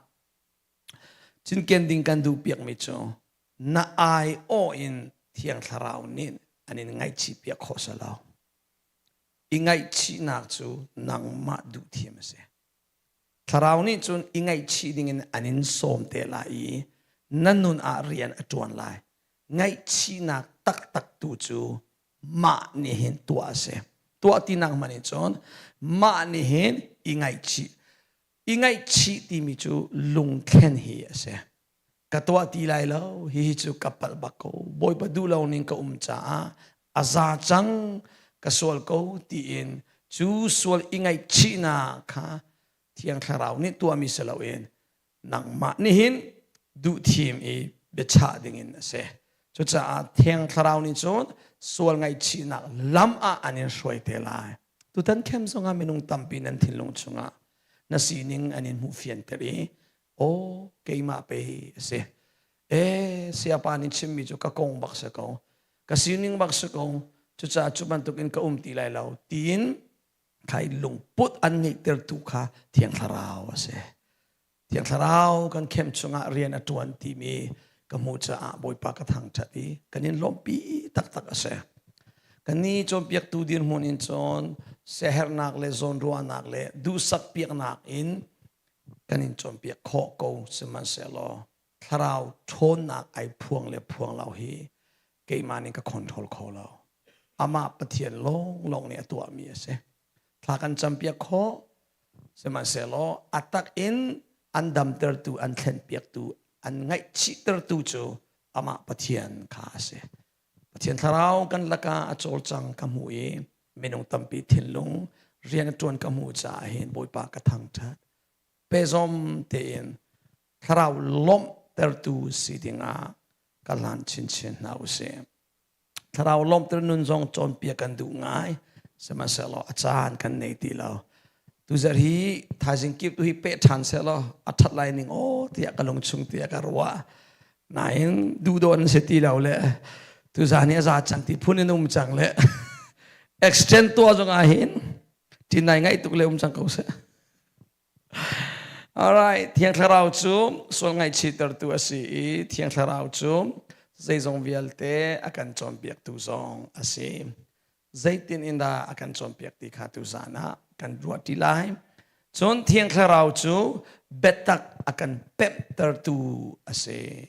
cinken ding kan duh piakmi cu na aiawh in Thiang Thlarau nih an in ngaihchih piak khawh si lo. I ngaihchihnak cu nangmah duh thiam a si. Thlarau nih cun i ngaihchih dingin an in sawm te lai i na nun ah rian a ṭuan lai. Ngaihchihnak taktak tu cu mah nih hin tuah a si. Tuah tinak hmanh in cun mah nih hin i ngaihchih. I ngaihchih timi cu lungthlen hi a si. Ka tuah ti lai lo, hihi cu ka palh bak ko. Bawipa duh lo ning ka um caah a za cang, ka sual ko tiin cu sual i ngaihchihnak kha Thiang Thlarau nih tuahmi si loin nangmah nih hin duhthim i biachah dingin a si. Cucaah Thiang Thlarau nih cun sual ngaihchihnak lam ah an in hruai te lai. Tutan khem zongah minung tampi nan thinlung chungah na sining an in hmuh fianter i aw keimah pei a si. E siapa nih chimmi cu ka kong bak si ko. Ka sining bak si ko. Cucaah cu bantukin ka um ti lai lo tiin khai lungput an ngeihtertu kha Thiang Thlarau a si. Thiang Thlarau kan khem chungah rian a ṭuan timi ka hmuh caah Bawipa ka thangṭhat i kan in lawmhpi taktak a si. Kan ni cawnpiaktu dirhmun in cun siaherhnak le zawnruahnak le duhsak piaknak in kan in cawnpiak khawh ko sihmanhsehlaw thlarau ṭhawnnak ai phuang le phuang lo hi keimah nih ka control kho lo. Amah Pathian lawnglawng nih a tuahmi a si. Thla kan campiak khawh sihmanhsehlaw a tak in an damtertu, an thlenpiaktu, an ngaihchihtertu cu amah Pathian kha a si. Pathian thlarau kan lakah a cawlcang ka hmuh i minung tampi thinlung rian a ṭuan ka hmuh caah hin Bawipa ka thangṭhat. Pezom tein thlarau lawmhtertu si dingah ka hlan chinchin hna usih. Thlarau lawmhter nun zong cawnpiak kan duh ngai. Sihmanhsehlaw a caan kan nei ti lo. Tuzarh hi thaizing kip tu hi peh ṭhan sehlaw a ṭhat lai ning aw tiah ka lungchung tiah ka ruah. Nain duhdaw an si ti lo le tuzan hi a za cang ti phun in um cang le extend tuah zong ah hin tinai ngaih tuk le um cang ko seh. Alright, Thiang Thlarau cu sual ngaihchihtertu a si i Thiang Thlarau cu zeizong vialte a kan cawnpiaktu zong a si. Zeitin in dah a kan cawnpiak ti kha tuzan ah kan ruah ṭi lai. Cun Thiang Thlarau cu biatak a kan pemhtertu a si.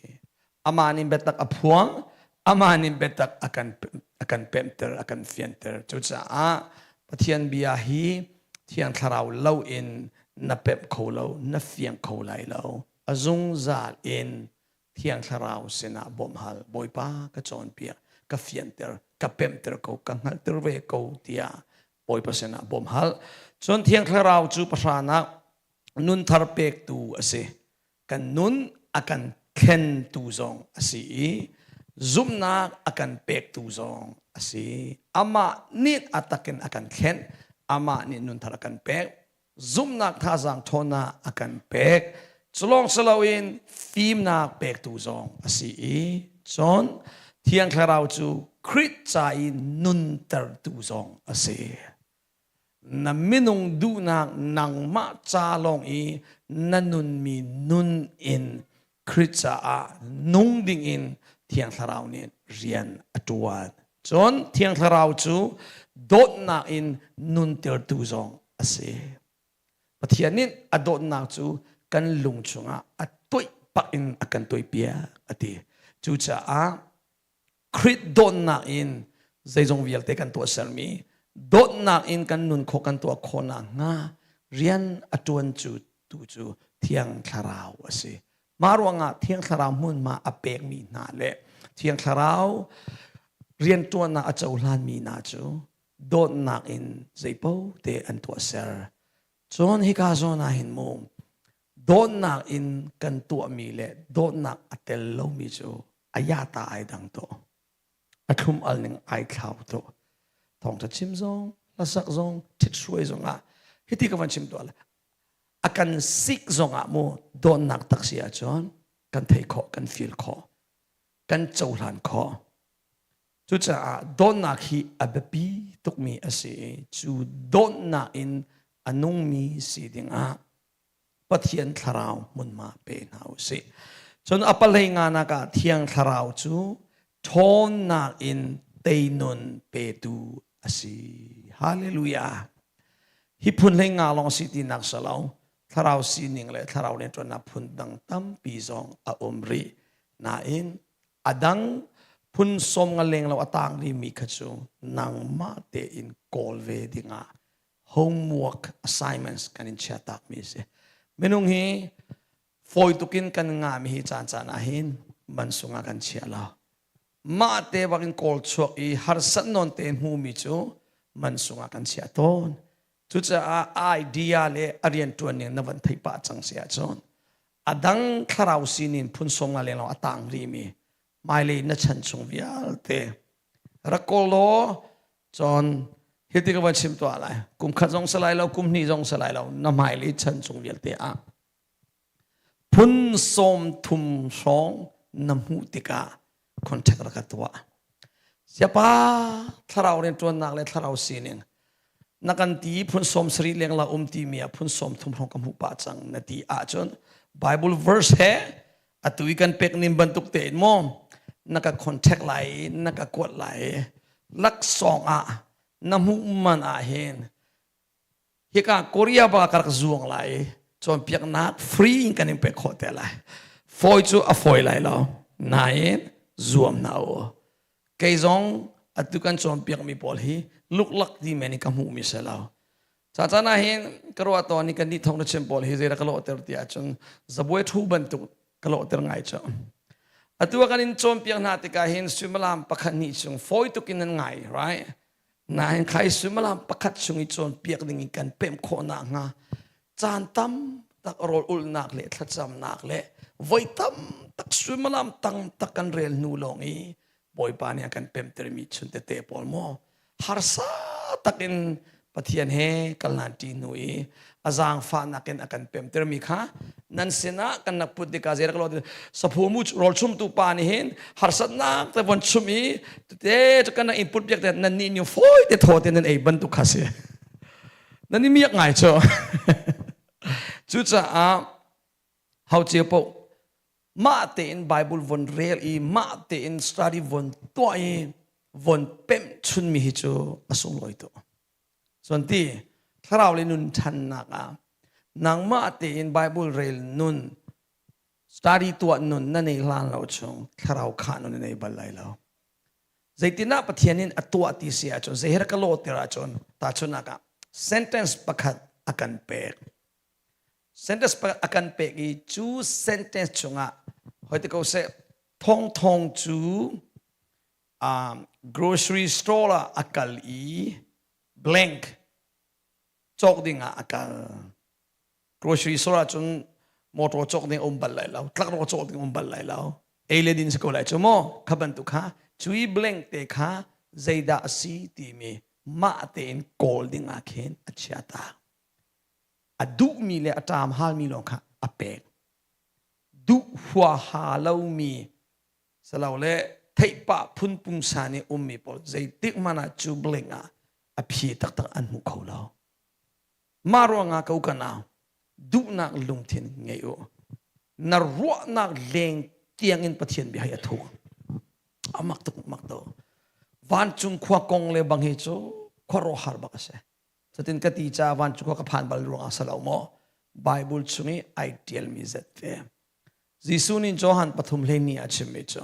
Amah nih biatak a phuang, amah nih biatak a kan a kan pemhter, a kan fianter. Cucaah Pathian bia hi Thiang Thlarau loin na pemh kho lo, na fiang kho lai lo. A zungzal in Thiang Thlarau sinah bawmh hal, Bawipa ka cawnpiak, ka fianter, ka pemhter ko, ka hngalhter ve ko tiah Bawipa sinah bawmh hal. Cun Thiang Thlarau cu pahranak nunthar pektu a si. Kan nun a kan thlentu zong a si i zumhnak a kan pektu zong a si. Amah nih a takin a kan thlen, amah nih nunthar a kan pek. Zumhnak thazaang ṭhawnnak a kan pek. Culawng si loin fimnak pektu zong a si i cun Thiang Thlarau cu Khrih ca i nuntertu zong a si. Na minung duhnak nangmah ca lawng i na nunmi nun in Khrih caah nung dingin Thiang Thlarau nih rian a ṭuan. Cun Thiang Thlarau cu dawtnak in nuntertu zong a si. Pathian nih a dawtnak cu kan lung chungah a toih pak in a kan toihpiak a ti. Cucaah Khrih dawtnak in zeizong vialte kan tuahsermi dawtnak in kan nun khawh kan tuah khawh nakhnga rian a ṭuan cu tu cu Thiang Thlarau a si. Mah ruangah Thiang Thlarau hmunhma a pekmi hna le Thiang Thlarau rianṭuannak a cohlanmi hna cu dawtnak in zeipaoh te an tuahser. Cun hika zawn ah hin mu dawtnak in kan tuahmi le dawtnak a tel lomi cu a yata ai dang to a thlum al ning ai thlau to thawngtha chim zong hlasak zong thit hruai zong ah hiti ka van chim tuah la a kan sik zong ah mu dawtnak tak si ahcun kan thei khawh kan feel khawh kan cohlan khawh Cucaah dawtnak hi a biapi tukmi a si i cu dawtnak in a nungmi si dingah Pathian thlarau hmunhma pe hna u sih. Cun a palei nganak ah Thiang Thlarau cu ṭhawnnak in teinun petu a si. Hallelujah. Hi phun hlei nga lawng si tinak si lo. Thlarau sining le thlarau rianṭuannak phun dang tampi zong a um rih. Nain A dang phun sawm nga leng lo a tang rihmi kha cu nangmah tein kawl ve dingah homework assignments kan in chia takmi a si. Minung hi fawi tukin kan ngahmi hi caan caan ah hin mansung ah kan chia lo. Mah te bak in kawl chuak i harsat nawn te hmumi cu mansung ah kan chia tawn. Cucaah idea le a rianṭuan ning na van theih pah cang si ahcun a dang thlarau sinin phun sawm nga leng a tang rihmi hmailei na chan chung vialte rak kawl law cun hiti ka van chim tuah lai kum khat zong si lai lo kum hnih zong si lai lo na hmailei chan chung vialte ah phun 30 hrawng na hmuh tikah contact rak ka tuah siapa thlarau rianṭuannak le thlarau sining na kan ti phun 70 leng la um ti mi ah phun 30 hrawng ka hmuh pah cang na ti ahcun Bible verse he atu i kan pek ning bantuk tein maw na ka contact lai na ka kuat lai laksawng ah na hmuh man ah hin hika Korea ba ka rak zuang lai cawnpiaknak free in kan in pek khawh te lai fawi cu a fawi lai lo nain zuam hna u kei zong atu kan cawnpiakmi pawl hi luklak ti men in ka hmuhmi si lo ca caan ah hin ka ruah tawn i kan nih thong na chim pawl hi zei dah ka lawhter ti ahcun zabuai thu bantuk ka lawhter ngai cu atu ah kan in cawnpiak hna tikah hin suimilam pakhat hnih chung fawi tuk in nan ngai right Nain khai suimilam pakhat chung i cawnpiak ding in kan pemh khawh nakhnga caan tam tak rawl ulhnak le thlacamnak le voi tam tak suimilam tang tak kan rel hnu lawng i Bawipa nih a kan pemtermi chun tete pawl maw harsa takin Pathian he kalhlan ṭi hnu i a zaangfahnak in a kan pemtermi kha nan sinah kan nak put tikah zei rak lo saphu mu rawl chumtu pa nih hin harsatnak te von chum i tete kan nak input piak te nan nih ni fawi te thaw te nan ei bantuk kha si nan i miak ngai cu cucaah hau cio paoh mah tein Bible von rel i mah tein study von tuah i von pemh chunmi hi cu a sunglawi tuk Cun ti thlarau le nun ṭhannak ah nangmah tein Bible rel nun study tuah nun na nei hlan lo chung thlarau khah nun na nei bal lai lo. Zeitinah Pathian in a tuah ti si ahcun zei ka lawh tir ahcun tahchunhnak ah sentence pakhat a kan pek. Sentence pakhat a kan pek i cu sentence chungah hoi te ko seh thong thong cu grocery store ah a kal i blank cawk ding ah a kal. Grocery store ah cun motor cawk ding a um bal lai lo, tlakrawh cawk ding um bal lai lo. Ei le din si ko lai cu maw? Kha bantuk kha cui blank te kha zeidah a si timi mah tein kawl ding ah khin a chia ta. A duhmi le a ṭam halmi lawng kha a pek. Duh huaha lomi Salole theihpah phun pungsan i ummi pawl zeitik hmanh ah cu bling ah a phi taktak an hmu kho lo. Mah ruangah ko ka nau, duhnak lungthin ngei u. Na ruahnak leng tiangin Pathian bia hi a thuk. A mak tuk mak tuk. Vancung khua kong le bang hi cu khuaruahhar bak a si. Cutin ka ti ca vancung khua ka phan bal ruangah si lo maw? Bible chung i ai ṭialmi zet ve. Jesuh nih Johan pathum hleihnih a chimmi cu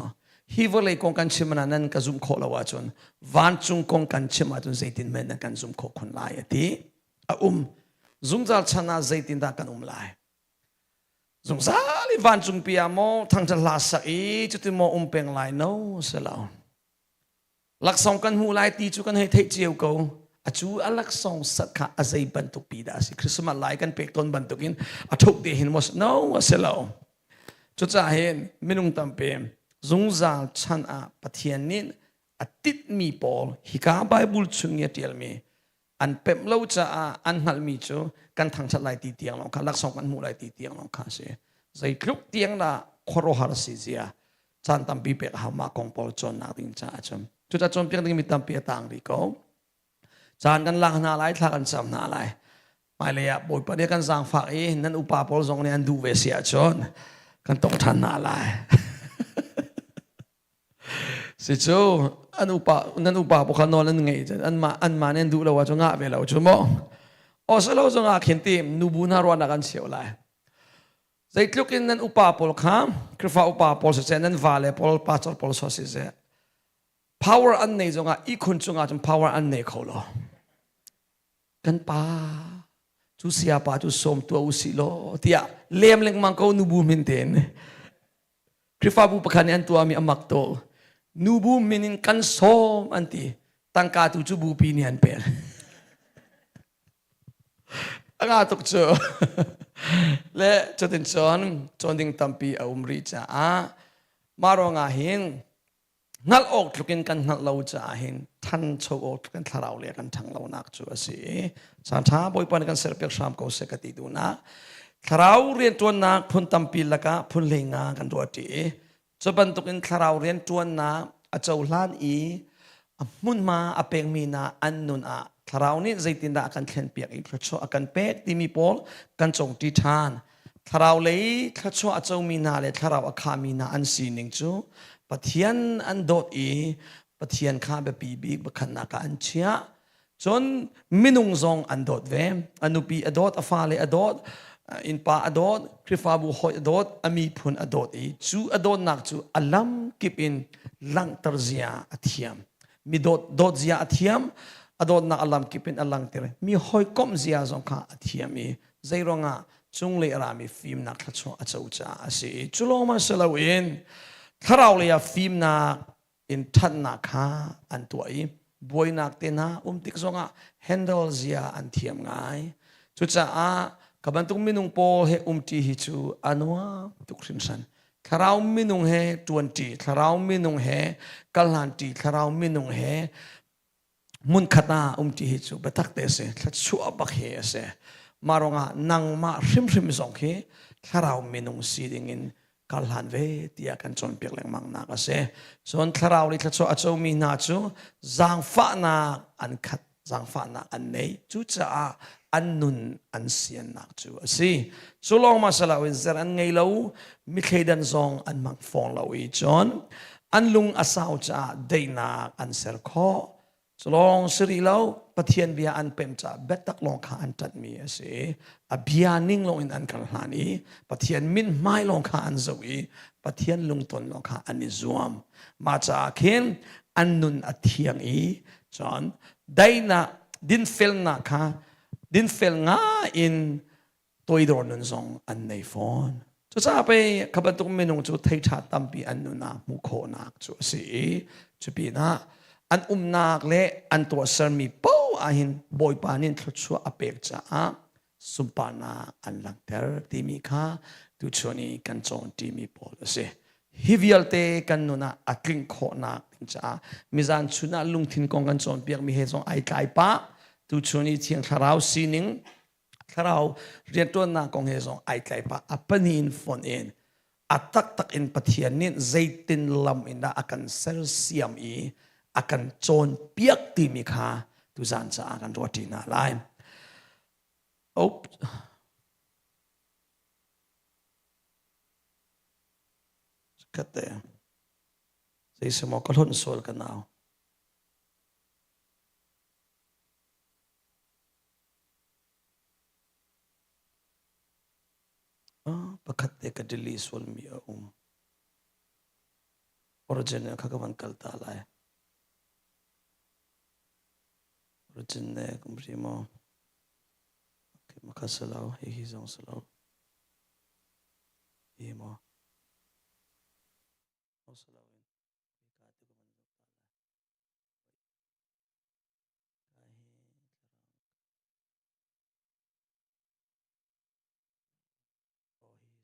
hi vawlei kong kan chim ah nan ka zumh khawh lo ahcun vancung kong kan chim ahcun zeitin men nan kan zumh khawh khun lai a ti. A um. Zungzal chan ah zeitindah kan um lai? Zungzal i vancung pi ah maw thangṭhat hla sak i cuti maw um peng lai? No, si lo. Laksawng kan hmuh lai ti cu kan hei theih cio ko. A cu a laksawng sat kha a zei bantuk pi dah a si. Christmas lai kan pek tawn bantukin a thuk te hin maw no a si lo. Cucaah hin minung tampi zungzal chan ah Pathian nih a titmi pawl hika Bible chung i a ṭialmi an pemh lo caah an hngalhmi cu kan thangṭhat lai ti tiang lawng kha laksawng kan hmuh lai ti tiang lawng kha a si. Zeitluk tiang dah khuaruahhar a si zia caan tampi pek a hau mah kong pawl cawnnak ding caah cun. Cucaah cawnpiak dingmi tampi a tang rih ko. Caan kan lak hna lai, thla kan cam hna lai. Hmailei ah Bawipa nih kan zaangfak i nan upa pawl zong nih an duh ve si ahcun kan tong ṭhan hna lai. Si cu an upa nan upa pawl kha nawl an ngei cun anmah anmah nih an duh lo ahcun ngah ve lo cu mu. Oslo zong ah khin ti nubu hna ruahnak an cheu lai. Zeitluk in nan upa pawl kha Khrihfa upa pawl siseh nan vale pawl pastor pawl so siseh power an nei zongah ihkhun cungah cun power an nei kho lo. Kan pa cu siapa cu sawm tuah usih law tiah lem lengmang ko nubu min tein. Khrihfabu pakhat nih an tuahmi a mak tuk. Nubu min in kan sawm an ti. Tangka tu cu bupi nih an pek. A nga tuk cu. Le cutin cun cawn ding tampi a um rih caah mah ruangah hin hngalh awk tluk in kan hngalh lo caah hin thancho awk tluk in thlarau le kan ṭhang lonak cu a si i caan ṭha Bawipa nih kan serpiak hram ko seh ka ti duhnak thlarau rianṭuannak phun tampi lakah phun hleinga kan ruah ṭi i cu bantukin thlarau rianṭuannak a cohlan i a hmunhma a pekmi hna an nun ah thlarau nih zeitindah a kan thlenpiak i thluachuah a kan pek timi pawl kan cawngṭi ṭhan. Thlarau lei thluachuah a comi hna le thlarau a khami hna an sining cu Pathian an dawt i Pathian kha biapi bik pakhatnak ah an chiah. Cun minung zong an dawt ve. A nupi a dawt, a fale a dawt, innpa a dawt, Khrihfabu hawi a dawt, a miphun a dawt i cu a dawtnak cu a lam kip in langhter zia a thiam. Mi dawt, dawt zia a thiam, a dawtnak a lam kip in a langhter. Mi hawikomh zia zong kha a thiam i zeiruangah cunglei a rami fimnak thluachuah a co caah a si i cu lawng si loin thlarau lei ah fimnak in ṭhatnak kha an tuah i buainak te hna um tik zongah handle zia an thiam ngai. Cucaah ka bantuk minung pawl he umṭi hi cu a nuam tuk hringhran. Thlarau minung he ṭuanṭi, thlarau minung he kalhlanṭi, thlarau minung he hmunkhat ah umṭi hi cu biatak te a si thluachuah bak hi a si mah ruangah nangmah hrimhrim zong khi thlarau minung si dingin kar hlan ve tiah kan cawnpiak lengmang nak a si cun thlarau le thluachuah a comi hna cu zaangfahnak an khat zaangfahnak an nei cucaah an nun an siannak cu a si cu lawng ma si loin zer an ngei lo mi thleidan zong an hmang fawn lo i cun an lung a sau caah daihnak an ser khawh cu lawng si rih lo Pathian bia an pem caah biatak lawng kha an ṭanhmi a si a bia ning lawng in an kal hlan i Pathian min hmai lawng kha an zoh i Pathian lungton lawng kha an i zuam mah caah khin an nun a thiang i cun daihnak dinfelnak kha dinfel ngai in toidor nun zong an nei fawn. Cucaah pei kha bantuk minung cu thei ṭha tampi an nun ah hmuh khawhnak cu a si i cupinah an umnak le an tuahsermi paoh ahhin Bawipa nih thluachuah a pek caah sunparnak an langhter timi kha tuchun i kan cawn ṭimi pawl a si. Hi vialte kan nun ah a tling khawhnak ding caah mizan chun ah lungthin kong kan cawnpiakmi he zong ai tlai pah. Tuchun i Thiang Thlarau sining thlarau rianṭuannak kong he zong ai tlai pah a panin fonh in a taktak in Pathian nih zeitin lam in dah a kan sersiam i a kan cawnpiak timi kha tuzan caah kan ruahṭi hna lai. Op. Kate. Zei semaw ka hlonh sual ka nau. Ah, pakhat te ka delete sual mi a um. Original kha ka van kal ta lai. Original kum ri maw? Okay, makha salo, hi hi zong salo. Hi maw? Salo in. Ka te ka van zoh ta lai. Ka hi Oh, hi si.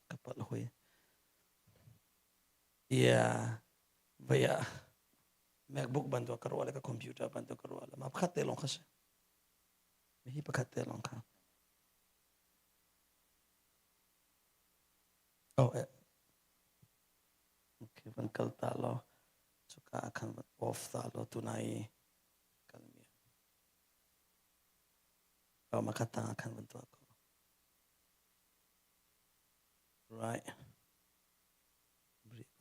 Ka palh hoi. Yeah. Vaya. MacBook bantuk ka ruah le ka computer bantuk ka ruah le ma pakhat te lawng kha si. Hi pakhat te lawng kha. Oh, eh. Okay, van kal ta law. Cuka ah khan van off ta law tunai kal mi. Oh, makhat tang ah khan van tuah ko. Right.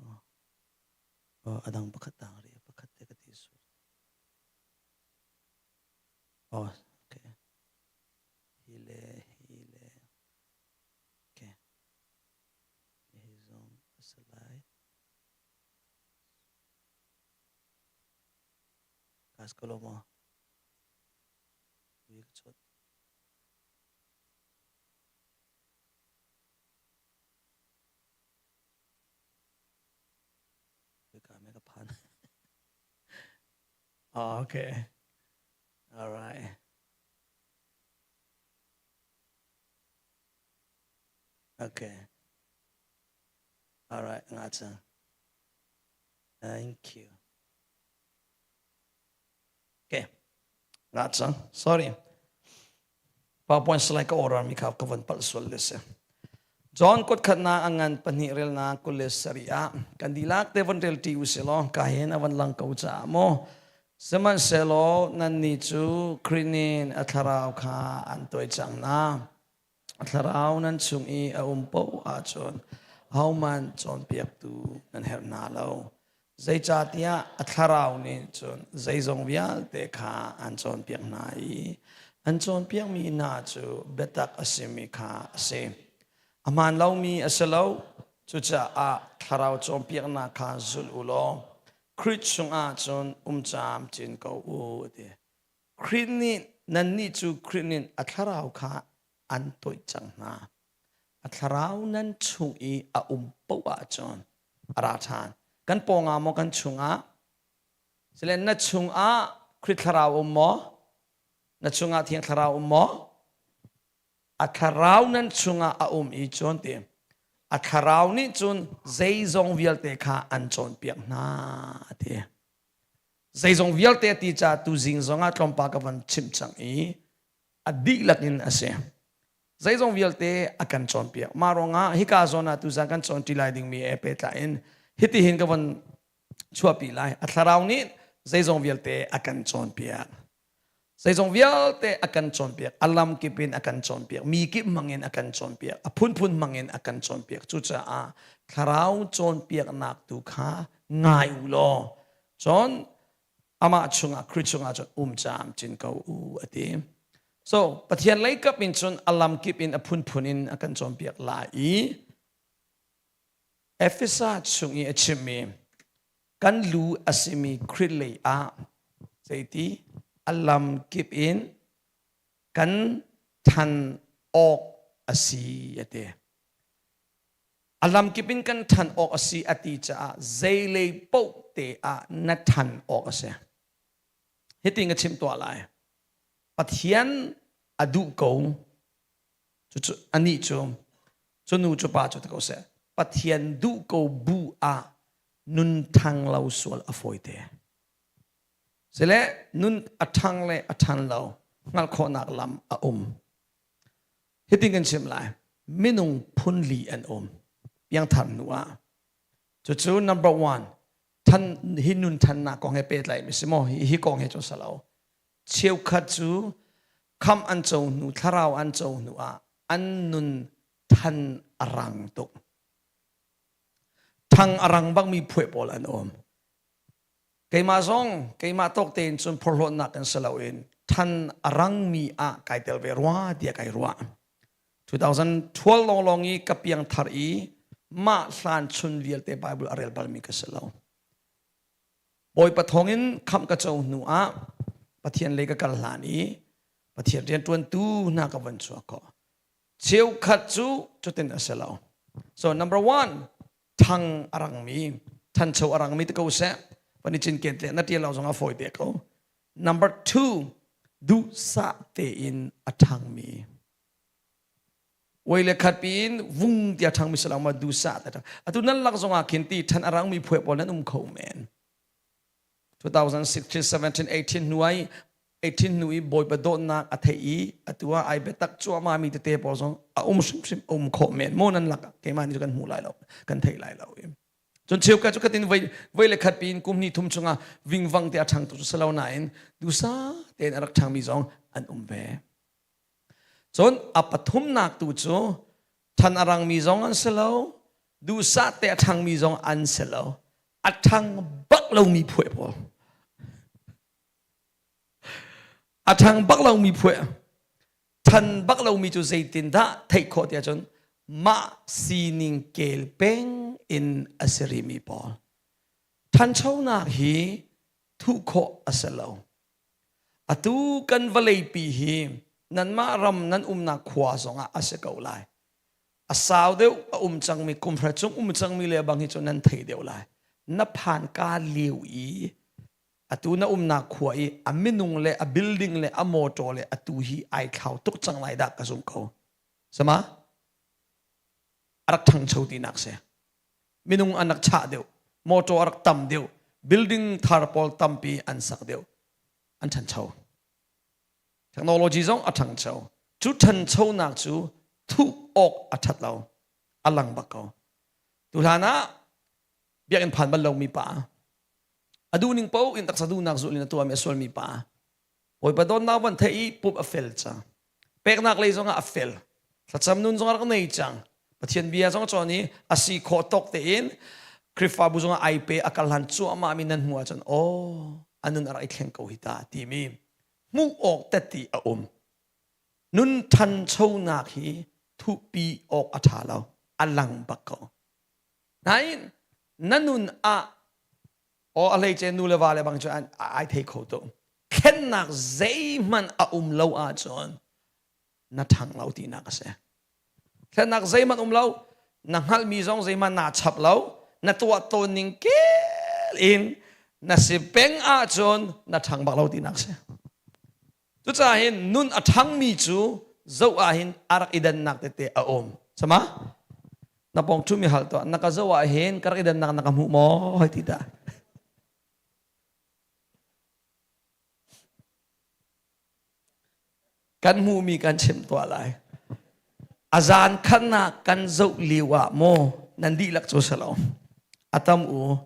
Oh. Oh, adang pakhat tang ri pakhat te ka ti su. Oh, okay. Hi le hi le. Okay. Hi zong a si lai. Kas ko lo maw? Ui ka chawt. Ui ka me ka phan. Oh, okay. All right. Okay. All right, nga cang. Thank you. Okay. Nga cang. Sorry. PowerPoint slide ka order mi kha ka van palh sual le si. John kut khatna angan pahnih rel na kul le sarih ah kan dihlak te van rel ti u si law ka hin a van lang ko caah maw sihmanhsehlaw nannih cu Khrih nih a thlarau kha an tuai cang na a thlarau nan chung i a um paoh ahcun ahohmanh cawnpiaktu nan herh hna lo zeicahtiah a thlarau nih cun zeizong vialte kha an cawnpiak hna i an cawnpiakmi hna cu biatak a simi kha a si. A hmaan lomi a si lo. Cucaah thlarau cawnpiaknak kha zul u law Khrih chungah cun um camcin ko u a ti. Khrih nih nannih cu Khrih nih a thlarau kha an toih cang hna. A thlarau nan chung i a um paoh ahcun a ra ṭhan. Kan pawngah maw kan chungah? Sile na chungah Khrih thlarau um maw? Na chungah Thiang Thlarau um maw? A thlarau nan chungah a um i cun ti. A thlarau nih cun zeizong vialte kha an cawnpiak hna a ti. Zeizong vialte a ti caah tuzing zongah tlawmpal ka van chimh cang i a dihlak in a si. Zeizong vialte a kan cawnpiak. Mah ruangah hika zawn ah tuzan kan cawnṭi lai dingmi he pehtlai in hitihin ka von chuahpi lai. A thlarau nih zeizong vialte a kan cawnpiak. Zeizong vialte a kan cawnpiak. A lam kip in a kan cawnpiak. Mi kip hmangin a kan cawnpiak. A phunphun hmangin a kan cawnpiak. Cucaah thlarau cawnpiaknak tu kha ngai u law cun amah chungah Khrih chungah cun um camcin ko u a ti. So Pathian lei kap in cun a lam kip in a phunphun in a kan cawnpiak lai i Efesa chung i a chimmi kan lu a simi Khrih lei ah zeiti a lam kip in kan than awk a si a ti. A lamkip in kan ṭhan awk a si a ti caah zeilei paoh te ah na ṭhan awk a si. Hitin ka chim tuah lai. Pathian a duh ko. Cucu anih cu cu nu cu pa cu ti ko seh. Pathian duh ko bu ah nun ṭhang lo sual a fawi te. Sile nun a ṭhang le a ṭhan lo hngalh khawhnak lam a um. Hitin kan chim lai. Minung phun li an um. Piangthar hnu ah. Cucu number one, than hi nun thannak kong he pehtlai mi si maw? Hi, hi kong he cu si lo. Cheukhat cu kham an co hnu, thlarau an co hnu ah an nun than a rang tuk. Thang a rang bakmi phueh pawl an um. Keimah zong, keimah tawk tein cun phorhlawtnak in si loin than a rangmi ah kai tel ve rua tiah kai ruah. 2012 lawnglawng i ka piang thar i mah hlan chun vialte Bible a rel balmi ka si lo. Bawipa thawngin khamh ka co hnu ah Pathian lei ka kal hlan i Pathian rianṭuantu hna ka van chuak khawh. Cheukhat cu cutin a si lo. So number one, thang a rangmi, thancho a rangmi te ko seh. Van i cinken te na ṭial lo zong a fawi te ko. Number two, duhsah tein a ṭhangmi. Wei le khat piin vung tia ṭhangmi si lo ma duhsah te ṭhang. Atu nan lak zong ah khin ti ṭhan a rangmi phuai pawl nan um kho men. 2016, 17, 18 hnu ai 18 hnu i Bawipa dawtnak a theih i atu ah ai biatak cuahmah mi tete pawl zong a um hrimhrim a um khawh men maw nan lak keimah nih kan hmu lai lo kan thei lai lo cun cheukhat cu khatin voi voi le khat piin kum hnih thum chungah vingvang te a ṭhang tu cu si lo nain dusa tein a rak ṭhangmi zong an um ve cun a pathumnak tu cu ṭhan a rangmi zong an si lo duhsah te a ṭhangmi zong an si lo a ṭhang bak lomi phuai pawl A ṭhang bak lomi phuah ṭhan bak lomi cu zeitindah theih khawh tiah cun mah sining kel peng in a si rimi pawl. Ṭhanchonak hi thuh khawh a si lo. Atu kan vawleipi hi nanmah ram nan umnak khua zongah a si ko lai. A sau deuh a um cangmi kum hra cung um cangmi le bang hi cu nan thei deuh lai. Na phan ka lio i atu na umnak khua i a minung le a building le a motor le atu hi ai thlau tuk cang lai dah ka zum ko sama a rak ṭhangcho tinak si minung an rak chah deuh motor a rak tam deuh building thar pawl tampi an sak deuh an ṭhancho technology zong a ṭhangcho cu ṭhanchonak cu thuh awk a ṭhat lo a lang bak ko tu hlan ah biakinn phan bal lomi pa A duhning paoh in taksa duhnak zulh in a tuahmi a sualmi pa. Bawipa dawtnak van theih i pup a fel cang. Peknak lei zongah a fel. Thlacam nun zong a rak nei cang. Pathian bia zong a cawn i a si khawh tawk tein Khrihfabu zongah ai pe a kal hlan cuahmah mi nan hmuh ahcun aw a nun a rak i thleng ko hi ta timi hmuh awk teti a um. Nun ṭhanchonak hi thuhpi awk a ṭha lo. A lang bak ko. Nain na nun ah aw a hleice nu le va le bang cu ai thei kho tuk. Thlennak zeihmanh a um lo ahcun na ṭhang lo tinak a si. Thlennak zeihmanh um lo, na hngalhmi zong zeihmanh naa chap lo, na tuah tawn ning kel in na si peng ahcun na ṭhang bak lo tinak a si. Cucaah hin nun a ṭhangmi cu zoh ah hin a rak i dannak tete a um. Sama? Na pawng ṭhumi hal tuah. Na ka zoh ah hin ka rak i dannak na ka hmuh maw? Hoi ti dah. Kan hmuhmi kan chim tuah lai. A zan khatnak kan zoh lio ah maw nan dihlak cu si lo. A tam u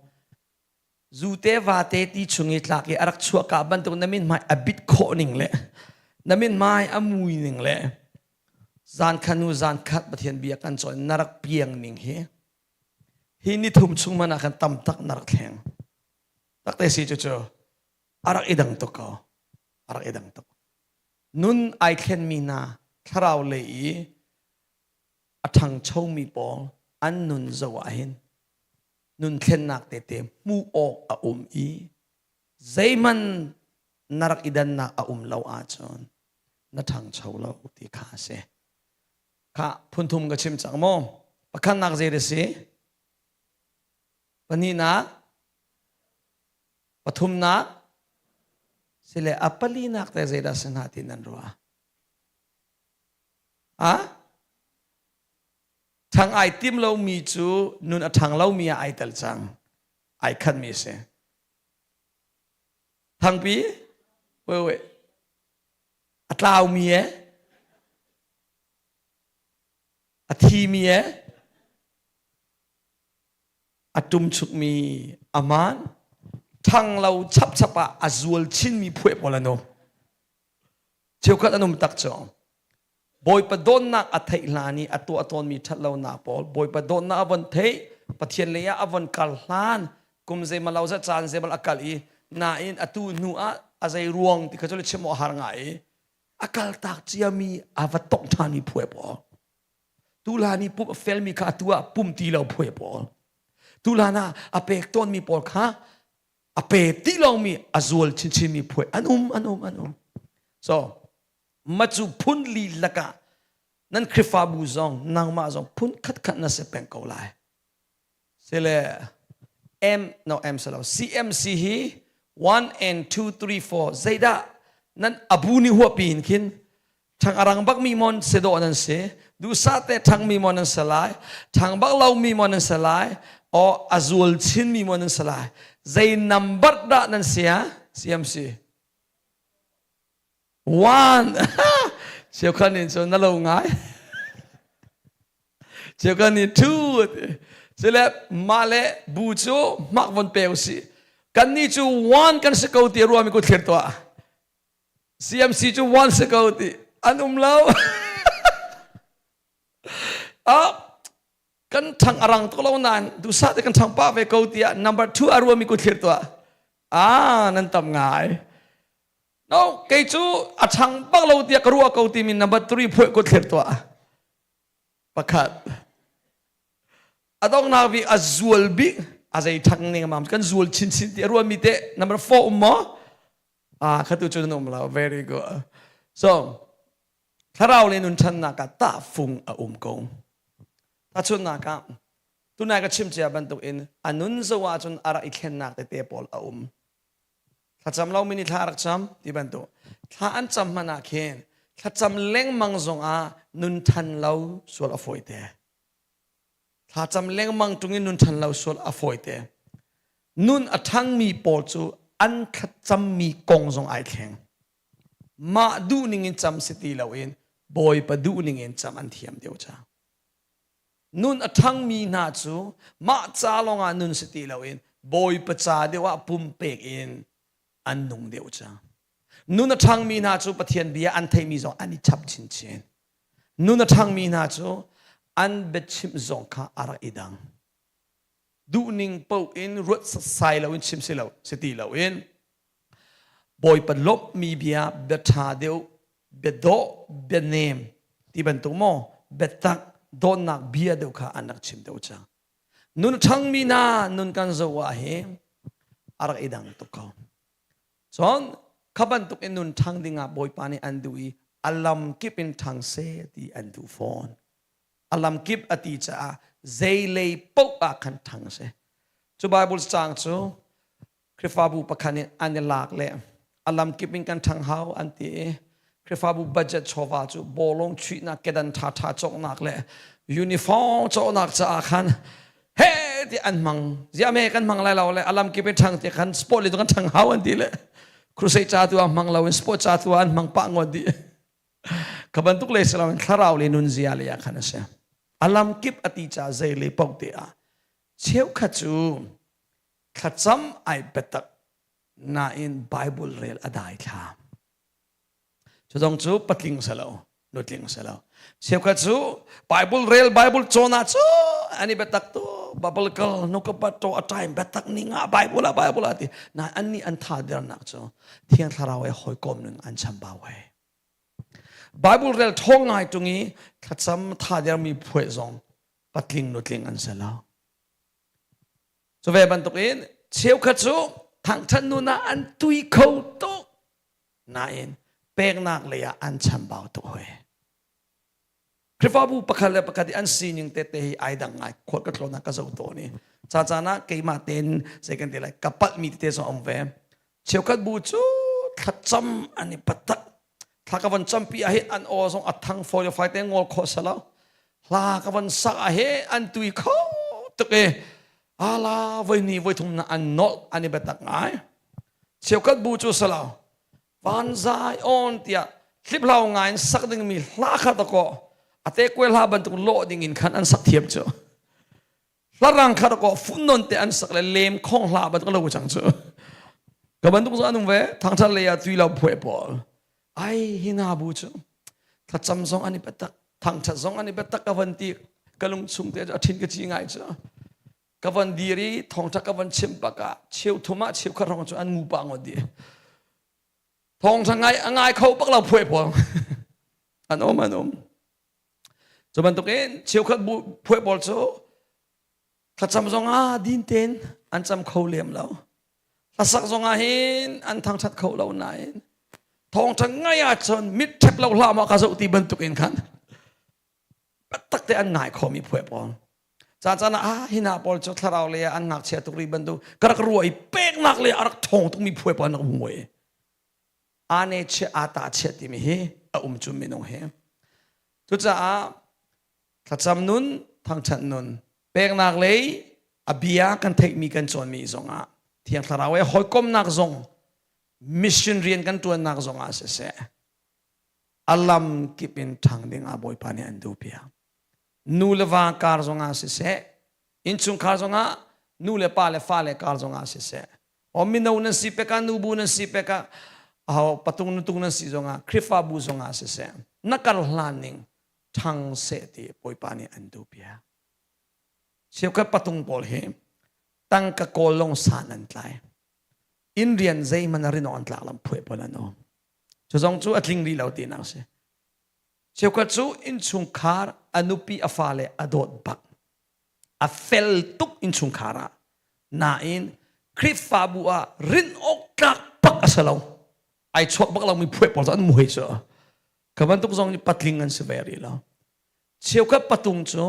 Zute vate ti chung i tlak i a rak chuahka bantuk na mithmai a bit khawh ning le na mithmai a mui ning le zan khat hnu zan khat Pathian bia kan cawn na rak piang ning hi hi ni thum chung man ah khan tam tak na rak thleng takte si cu cu a rak i dang tuk ko a rak i dang tuk nun ai thlenmi hna thlarau lei i a ṭhangchomi pawl an nun zoh ah hin nun thlennak tete hmuh awk a um i zeihmanh na rak i dannak a um lo ahcun na ṭhangcho lo ti kha a si. Kha phunthum ka chim cang maw? Pakhatnak zei a si? Pahnihnak? Pathumnak? Sile a palinak te zeidah si hnga ti nan ruah? A? Ṭhang ai tim lomi cu nun a ṭhang lomi ah ai tel cang. Ai khatmi a si. Thangpi? Wait, wait. A tlaumi e? A thimi e? A ṭumchukmi a hmaan. Ṭhang lo chapchap ah a zual chinmi phueh pawl an um. Cheukhat an um tak cu. Bawipa dawtnak a theih hlan i a tuah tawnmi ṭhatlonak pawl Bawipa dawtnak a von theih, Pathian lei ah a von kal hlan, kum zeimalo zat caan zeimal a kal i nain atu hnu ah a zei ruang ti kha cu le chim awk a har ngai i a kaltak ciami a va tongh ṭhanmi phuai pawl. Tuhlan i pumh a felmi kha atu ah pum ti lo phuai pawl. Tuhlan ah a pek tawnmi pawl kha a pe ti lomi a zual chinchinmi phuai an um an um an um. So macu phun li lakah nan Khrihfabu zong nangmah zong phun khatkhat na si peng ko lai. Sile M no M silo CMC hi 1 and 2 3 4 zeidah nan abu ni huapi in khin Ṭhang a rang bakmi maw si dawh nan si? Duhsah te ṭhangmi maw nan si lai? Ṭhang bak lomi maw nan si lai? O a zual chinmi maw nan si lai? Zei number dah nan si ha? CMC. One. Cheukhat nih cun na lo ngai. Cheukhat nih two. Cule mah le bu cu hmak von pe usih. Kannih cu one kan si ko ti ruami ku thlir tuah. CMC cu one si ko ti an um lo. ah kan thang arang tuk lo nain duhsah te kan thang pa ve ko tiah number 2 a ruami ku thlir tuah. Ah nan tam ngai. No kei cu a thang bak lo tiah ka ruah ko timi number 3 phuai ku thlir tuah. Pakhat. A donghnak bik a zual bik a zei thang ning mam kan zual chinchin ti a ruami te number 4 um maw? Ah, khatu cu nan um lo. Very good. So, thlarau le nun ṭhannak ah tahfung a um ko. Tahchunhnak ah, tunai ka chim cia bantuk in a nun zo ahcun a rak i thlennak tete pawl a um. Thlacam lomi nih thla a rak cam ti bantuk. Thla an cam hmanh ah khin thlacam lengmang zongah nun ṭhan lo sual a fawi te. Thlacam lengmang ṭung in nun ṭhan lo sual a fawite. Nun a ṭhangmi pawl cu an thlacammi kong zong ai thleng. Mah duhning in cam si ti loin Bawipa duhning in cam an thiam deuh cang. Nun a ṭhangmi hna cu mah ca lawngah nun si ti loin Bawipa ca deuh ah pumpek in an nung deuh cang. Nun a ṭhangmi hna cu Pathian bia an theihmi zong an i chap chinchin. Nun a ṭhangmi hna cu an biachimh zong kha a rak i dang. Duhning paoh in ruat sai loin chim si lo si ti loin Bawipa lawmhmi bia bia ṭha deuh bia dawh bia nem ti bantuk maw biatak dawtnak bia deuh kha an rak chim deuh cang. Nun a ṭhangmi hna nun kan zoh ah hi a rak i dang tuk ko. Cun kha bantuk in nun ṭhang dingah Bawipa nih an duh i a lam kip in ṭhang seh ti an duh fawn. A lam kip a ti caah zeilei paoh ah khan ṭhang seh. Cu Bible caang cu Khrihfabu pakhat in an i lak le a lam kip in kan ṭhang hau an ti i Khrihfabu budget chawva cu bawlung chuihnak kedan ṭhaṭha cawknak le uniform cawknak caah khan he ti an hmang ziah me kan hmang lai lo le alam kip in ṭhang ti khan sport le kan ṭhang hau an ti le crusade ca tu ah hmang lo in sport ca tu ah an hmang pah ngawt dih ka bantuk le silo in thlarau le nun zia le ah khan a si alam kip ati ca zei le paoh te ah cheukhat cu thlacam ai biatak nain Bible rel a dai thlam Cu zong cu patling si lo, nutling si lo. Cheukhat cu Bible rel, Bible cawn ah cu an i biatak tu biblical nukapato a time biatak ning ah Bible ah Bible ah ti. Na an nih an tha dernak cu Thiang Thlarau he hawikom ning an chambau he. Bible rel thawng ngai tung i thlacam tha dermi phuai zong patling nutling an si lo. Cu ve bantukin cheukhat cu thangthat nun ah an tui kho tuk. Nain peknak lei ah an chambau tuk hoi. Khrihfabu pakhat le pakhat i an sining tete hi ai dang ngai khual ka tlawn ah ka zoh tawn i ca caan ah keimah tein zei kan ti lai ka palhmi tete zong um ve. Cheukhat bu cu thlacam an i patak. Thla ka von campi ah hin an aw zong a thang fawi le fai te ngol khawh selo. Hla ka von sak ah he an tui kho tuk i ala voi ni voi thum na an nolh an i biatak ngai. Cheukhat bu cu salo van zai on tiah hliplau ngai in sak dingmi hla kha dakaw a te kuai hla bantuk lawh ding in khan an sak thiam cu. Hlarang kha ko funnon te an sak le lem khong hla ban ka lo chang chu. Ka bantuk zo anung ve thangthat le ya tui lo phuai pawl. Ai hina bu chu. Thlacam zong ani patak thangthat zong ani patak ka van ti ka lung chung te a thin ka chi ngai chu. Ka van dir i thongtha ka van chim paka cheu thuma cheu khat rong chu an ngu pa ngot di. Thongtha ngai angai kho pak lo phuai pawl. An om an om. Cu bantukin cheukhat bu phuai pawl cu thlacam zongah din tein an cam kho lem lo. Hlasak zongah hin an thangṭhat kho lo nain thawngṭha ngai ahcun mit ṭhep lo hlah maw ka zoh ti bantukin khan biatak te an ngai khomi phuai pawl. Caan caan ah ah hi hna pawl cu thlarau lei ah an ngakchia tuk rih bantuk ka rak ruah i peknak lei ah a rak ṭhawng tukmi phuai pawl an rak hmu i ane chia ata chia timi hi a um cu minung hi cucaah thlacam nun thangṭhat nun peknak lei a bia kan theihmi kan cawnmi zongah thiang thlarau he hawikomnak zong mission rian kan ṭuannak zongah siseh a lam kip in ṭhang ding ah Bawipa nih an duh piak nu le va kar zongah siseh innchungkhar zongah nu le pa le fa le kar zongah siseh o mino nan si peka nubu nan si peka aho patung nutung nan si zongah Khrihfabu zongah siseh na kar hlan ning ṭhang seh ti Bawipa nih an duh piak cheukhat patung pawl hi tangka kawl long san an tlai inn rian zeihmanh a rin an tlak lam phuai pawl an um cu zong cu a tling rih lo tinak si cheukhat cu innchungkhar a nupi a fale a dawt bak a fel tuk innchungkhar ah nain Khrihfabu ah rin awk tlak bak a si lo ai chuak bak lomi phuai pawl cu an muai cu ka bantuk zong nih patling an si ve rih lo cheukhat patung cu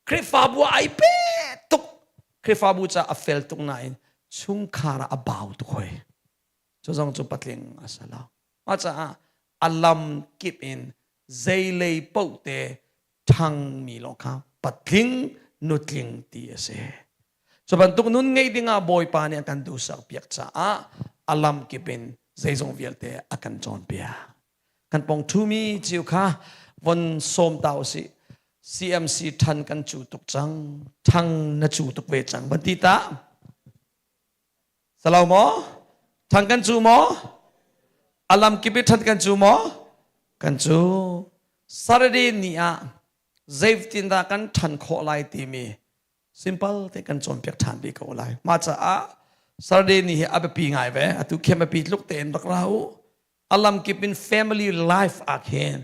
Khrihfabu ah ai pe tuk Khrihfabu ca a fel tuk nain chungkhar ah a bau tuk hoi cu zong cu patling a si lo mah caah a lam kip in zeilei paoh te ṭhangmi lawng kha patling nutling ti a si. Cu bantuk nun ngei dingah Bawipa nih a kan duhsak piak caah a lam kip in zeizong vialte a kan cawnpiak. Kan pong ṭhumi cio kha von sawm ta usih. CMC ṭhan kan cu tuk cang, ṭhang na cu tuk ve cang van ti ta. Salau maw? Ṭhang kan cu maw? A lam kip i ṭhan kan cu maw? Kan cu. Saturday ni ah zeitindah kan ṭhan khawh lai timi simple te kan cawnpiak ṭhan bik ko lai. Mah caah Saturday ni hi a biapi ngai ve. Atu khem biapi tluk tein rak ra u. A lam kip in family life ah khin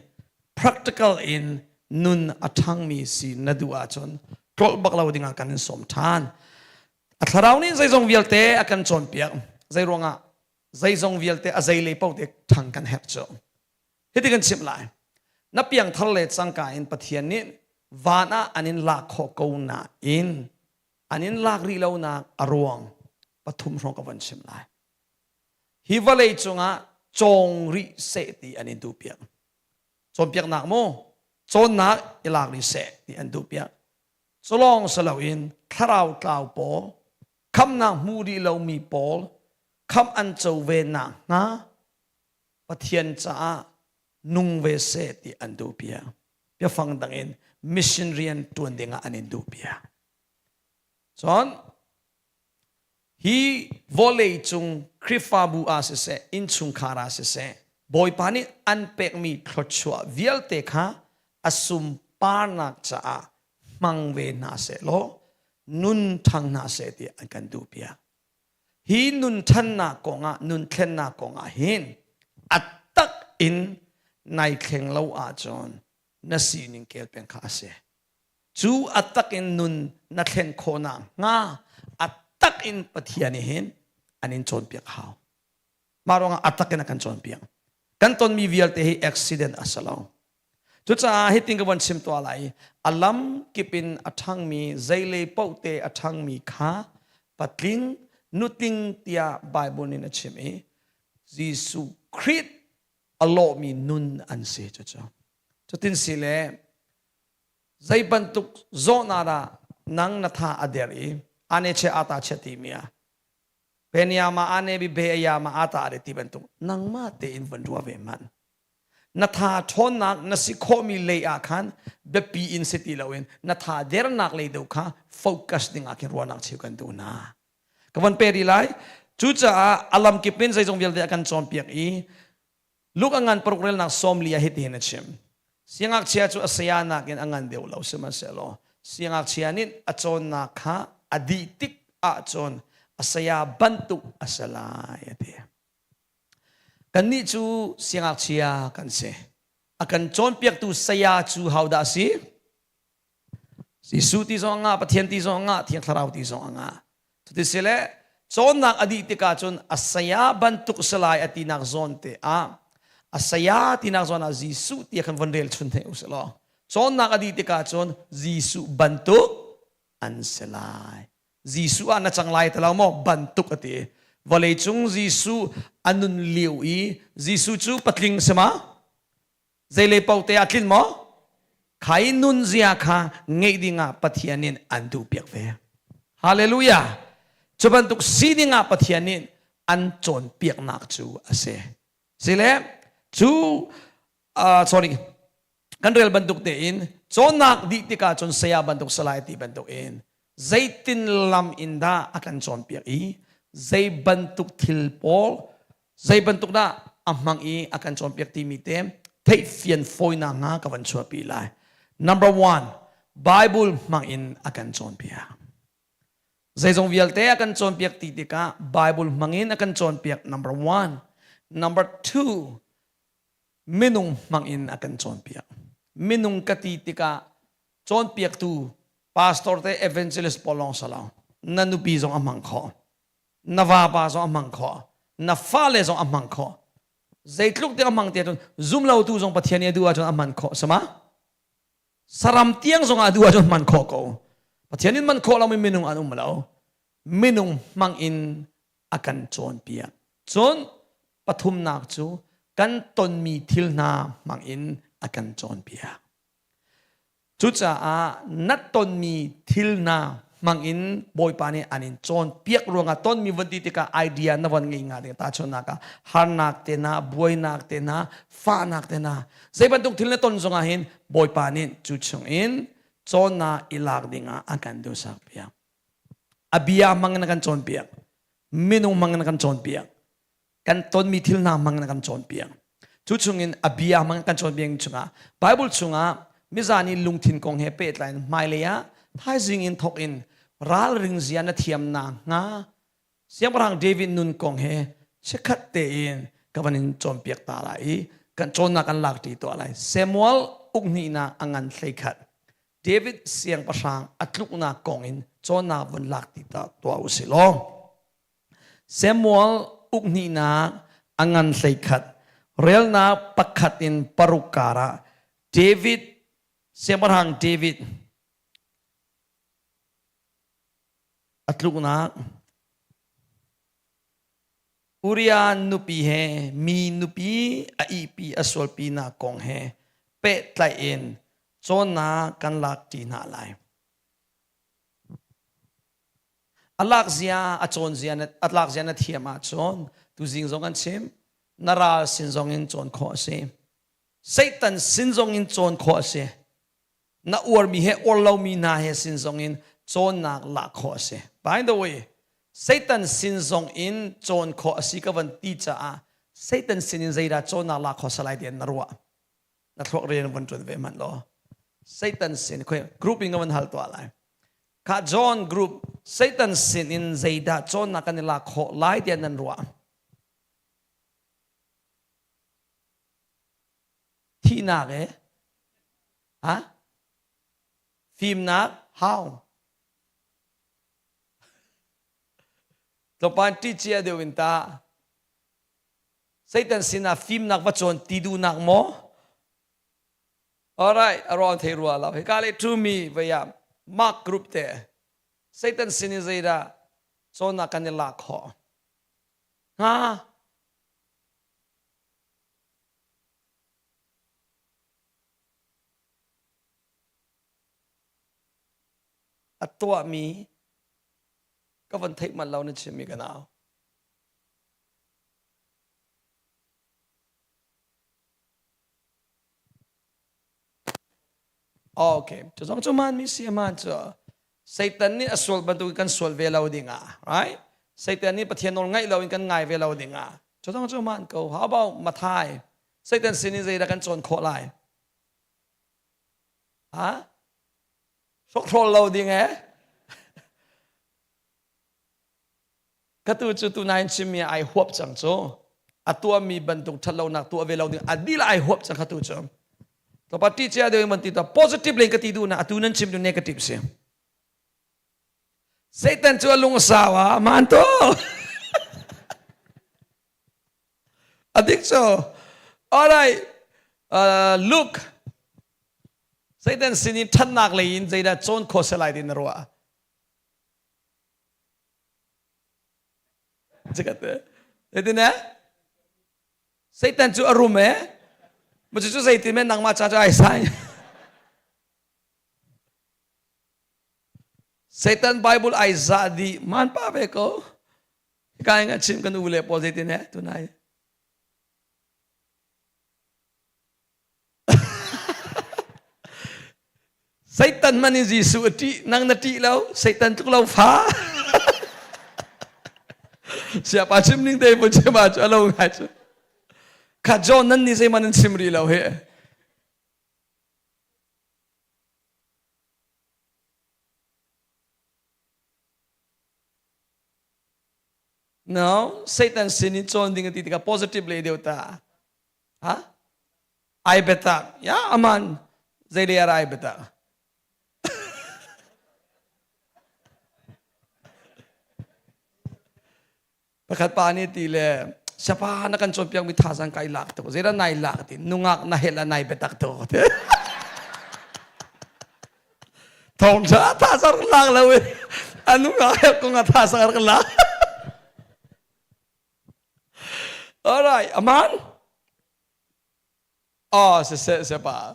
practical in nun a ṭhangmi si na duh ahcun tlolh bak lo dingah kan in sawm ṭhan. A thlarau nih zeizong vialte a kan cawnpiak. Zei ruangah zeizong vialte a zei lei paoh te ṭhang kan herh cu. Hiti kan chimh lai. Na piangthar le cangka in Pathian nih van ah an in lak khawh ko nain an in lak rih lonak a ruang pathum hrawng ka von chim lai. Hi vawlei cungah cawng rih seh ti an in duhpiak. Cawnpiaknak mu cawnnak i lak rih seh ti an duhpiak. Culawng si loin thlarau tlau pawl, khamnak hmu rih lomi pawl khamh an co ve nakhnga Pathian caah nung ve seh ti an duhpiak. Biafang dang in mission rian ṭuan dingah an in duhpiak. Cun Hi vawlei cung Khrihfabu ah siseh, innchungkhar ah siseh, Bawipa nih an pekmi thluachuah vialte kha a sunparnak caah hmang ve hna sehlaw nun ṭhang hna seh ti an kan duhpiak. Hi nun ṭhannak kongah, nun thlennak kongah hin a tak in nai thleng lo ahcun na sining kel peng kha a si. Cu a tak in nun na thlen khawh nakhnga a tak in Pathian nih hin an in cawnpiak hau. Mah ruangah a tak in a kan cawnpiak. Kan tonmi vialte hi accident a si lo. Cucaah hitin ka von chim tuah lai. A lam kip in a ṭhangmi zeilei paoh te a ṭhangmi kha patling nutling tiah Bible nih a chim i Jesuh Khrih a lawhmi nun an si cucu. Cutin si le Zei bantuk zawhnak dah nang na tha a der i ane che ata che timi ah Penyama ane bi be ayama ata are ti bantuk nangmah tein van ruah ve man. Na tha ṭhawnnak na si khawhmi lei ah khan biapi in si ti loin na tha dernak lei deuh kha focus ding ah khin ruahnak cheu kan duh hna. Ka von pe rih lai. Cucaah a lamkip in zeizong vialte a kan cawnpiak i Luke a ngan paruk relnak 40 ah hitihin a chim. Siangngakchia cu a saya nakin a ngan deuh lo sihmanhsehlaw siangngakchia nih a cawnnak kha a dih tik ahcun a saya bantuk a si lai a ti. Kannih cu siangngakchia kan si. A kan cawnpiaktu saya cu hodah a si? Jesuh ti zong a ngah, Pathian ti zong a ngah, Thiang Thlarau ti zong a ngah. Cutisile cawnnak a dih tikah cun a saya bantuk salai a tinak zawn te ah a saya tinak zawn ah Jesuh ti khan von rel chun thei usih law cawnnak a dih tikah cun Jesuh bantuk an si lai. Jesuh ah na cang lai ti lo maw bantuk a ti. Vawlei cung Jesuh a nun lio i Jesuh cu patling si ma? Zeilei paoh te ah tlin maw? Khai nunzia kha ngeih dingah Pathian nih an duhpiak ve. Hallelujah! Cu bantuk sining ah Pathian nih an cawnpiaknak cu a si. Sile cu uh, sorry kan rel bantuk tein cawnnak dih tikah cun saya bantuk salai ti bantuk in zeitin lam in dah a kan cawnpiak i zei bantuk thil pawl zei bantuk dah a hmang i a kan cawnpiak timi te theihfian fawinak hnga ka van chuahpi lai. Number one, Bible hmang in a kan cawnpiak. Zeizong vialte a kan cawnpiak ti tikah Bible hmang in a kan cawnpiak number one. Number two, minung hmang in a kan cawnpiak. Minung ka ti tikah cawnpiaktu pastor te evangelist pawl lawng si lo. Na nupi zong a hmang kho. Na vapa zong a hmang kho. Na fale zong a hmang kho. Zeitluk tiang a hmang ti ahcun zumlotu zong Pathian nih a duh ahcun a hman khawh sama. Saram tiang zong ah a duh ahcun hman khawh ko. Pathian in hman khawh lomi minung an um lo. Minung hmang in a kan cawnpiak. Cun pathumnak cu kan tonmi thil hna hmang in a kan cawnpiak. Cucaah na tonmi thil hna hmangin Bawipa nih an in cawnpiak ruangah tonmi von ti tikah idea na von ngei nga ding tahchunhnak ah harnak te hna, buainak te hna, fahnak te hna zei bantuk thil na ton zongah hin Bawipa nih cu chungin cawnnak i lak dingah a kan duhsak piak. A bia hmangin a kan cawnpiak. Minung hmangin a kan cawnpiak. Kan tonmi thil hna hmangin a kan cawnpiak. Cu chungin a bia hmang kan cawnpiak chungah Bible chungah mizan i lungthin kong he pehtlai in hmailei ah thaizing in thawk in ralring zia na thiam nakhnga Siangpahrang David nun kong he chikkhat tein ka van in cawnpiak ta lai i kan cawnnak kan lak ṭi tuah lai. Samuel ukhnihnak a ngan 11. David siangpahrang a tluknak kong in cawnnak vun lak ti ta tuah u sih law. Samuel ukhnihnak a ngan 11. Relnak pakhat in paruk karah David siangpahrang David a tluknak Uriah nupi he mi nupi a ihpi a sualpinak kong he pehtlaih in cawnnak kan lak ṭi hna lai. A lak zia a cawn zia na a lak zia na thiam ahcun tuzing zong kan chim na ral sin zong in cawn khawh a si. Satan sin zong in cawn khawh a si. Na uarmi he uar lomi hna he sin zong in cawnnak lak khawh a si. By the way, Satan sin zong in cawn khawh a si ka van ti caah Satan sin in zeidah cawnnak lak khawh salai tiah na ruah. Na thluak rian van ṭuan ve hmanh law. Satan sin khoi group in ka van hal tuah lai. Kha John group Satan sin in zeidah cawnnak kan i lak khawh lai tiah nan ruah. Thihnak e Ha? Fimnak how? Tlawmpan ṭih cia deuh in ta Satan sinah fimnak va cawn ti duhnak maw? Alright, a rawn thei rua lo. Hika le to me vei ah Mark group te Satan sin in zeidah cawnnak kan i lak khawh? Ha? A tuahmi ka van theih manh lo na chimmi ka nau. Okay. Cu zong cu man mi si man cu Satan nih a sual bantuk kan sual ve lo ding ah, right? Satan nih Pathian nawl ngaih lo in kan ngai ve lo ding ah. Cu zong cu man ko. How about Mathai? Satan sin in zeidah kan cawn khawh lai? Ha? Hrokhrawl lo ding eh? Ka tu cu tu nain chimmi ai huap cang cu. A tuahmi bantuk ṭhatlonak tuah ve lo ding a dil ai huap cang kha tu cu. Tlawpa ti cia deuh man ti ta positive lei ka ti duh na atu nan chim tu negative si. Satan cu a lung a sau a man to. A dik cu. All right. Luke Satan sin in ṭhatnak lei in zeidah cawn khawh se lai ti na ruah? Zeitin eh? Satan cu a rum eh? Ma cu zeitin men nangmah ca cu ai sai. Satan Bible ai za di man pa ve ko. Kai nga chim kan u le pawl zeitin eh tunai. Satan man in Jesuh a ṭih, nang na ṭih lo, Satan tluk lo fa. Siapa chim ning te pun chim ah cu a lo ngai cu. Kha John nan ni zeiman nan chim rih lo he. No, Satan sin in cawn ding a ti tikah positive lei deuh ta. Ha? Ai biatak. Ya aman. Zei lei ah ai biatak? Pakhat pa nih ti le siapa na kan cawnpiak mi thazang kai lak tuk zeidah nai lak ti nungak na hel nai biatak tuk ti thong cha thazang lak lo i anungak hel kong ah thazang rak lak. Alright, aman? Oh, siseh siapa?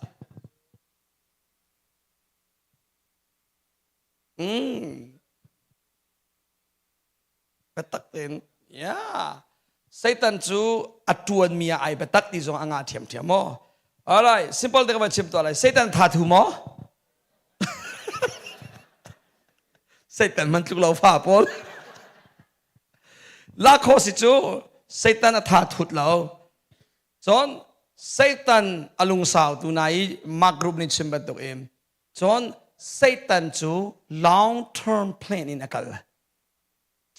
Biatak tein, yeah. Satan cu a ṭuanmi ah ai biatak ti zong a ngah ṭhiamṭhiam maw? Alright, simple te ka van chim tuah lai. Satan tha thu maw? Satan man tluk lo fa pawl. Lakho si cu Satan a tha thut lo. Cun Satan a lungsau tu na i Mark Group nih chim bantuk in cun Satan cu long term plan in a kal.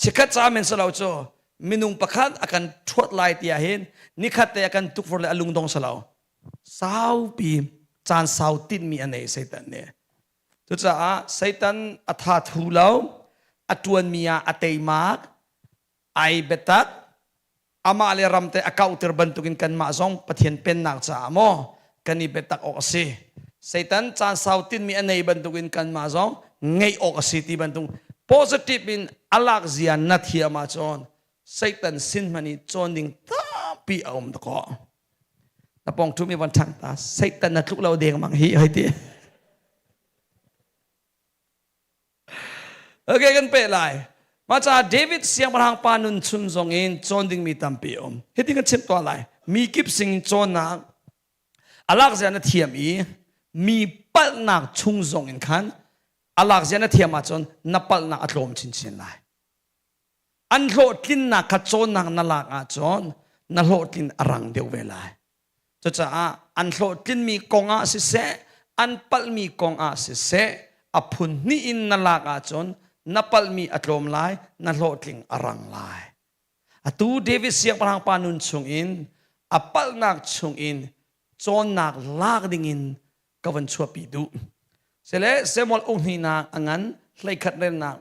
Chikkhat ca men si lo cu minung pakhat a kan ṭhuat lai ti ah hin nikhat te a kan tukforh le a lungdong si lo. Saupi caan sau tinhmi a nei Satan nih. Cucaah Satan a tha thu lo, a ṭuanmi ah a teimak, ai biatak, amah le ram te a kauhter bantukin kanmah zong Pathian pennak caah maw kan i biatak awk a si. Satan caan sau tinhmi a nei bantukin kanmah zong ngeih awk a si ti bantuk positive in a lak zia na thiam ahcun Satan sin hmanh i cawn ding tampi a um dakaw. Na pong ṭhumi von ṭhang ta Satan na tluk lo deng mang hi hei ti. Okay kan pe lai. Mah caah David siangpahrang pa nun chun zong in cawn dingmi tampi um. Hitin kan chimh tuah lai. Mi kip sing in cawnnak alak zia na thiam i mi palhnak chung zong in khan alak zia na thiam ahcun na palhnak a tlawm chinchin lai. An hlawhtlinnak kha cawnnak na lak ahcun na hlawhtlin a rang deuh ve lai. Cucaah an hlawhtlinmi kong ah siseh, an palhmi kong ah siseh, a phun hnih in na lak ahcun na palhmi a tlawm lai, na hlawhtling a rang lai. Atu David siangpahrang pa nun chungin a palhnak chungin cawnnak lak dingin ka van chuahpi duh. Sile Samuel uk hnihnak a ngan 11 relnak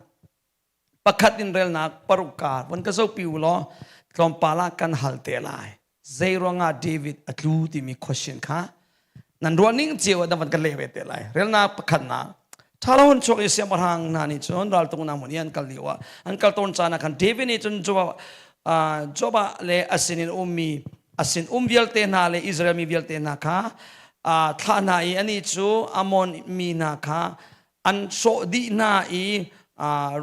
pakhat in relnak paruk kar von ka zohpi u law tlawmpal ah kan hal te lai. Zei ruangah David a tlu timi question kha nan ruah ning cio ah van kan leh ve te lai. Relnak pakhatnak Ṭhalo hun chuak i siangpahrang hna nih cun raltuknak hmun i an kal lio ah an kal tawn caan ah khan David nih cun Joab le a sinin ummi a sin um vialte hna le Israel mi vialte hna kha thlah hna i anih cu Ammon mi hna kha an sawh dih hna i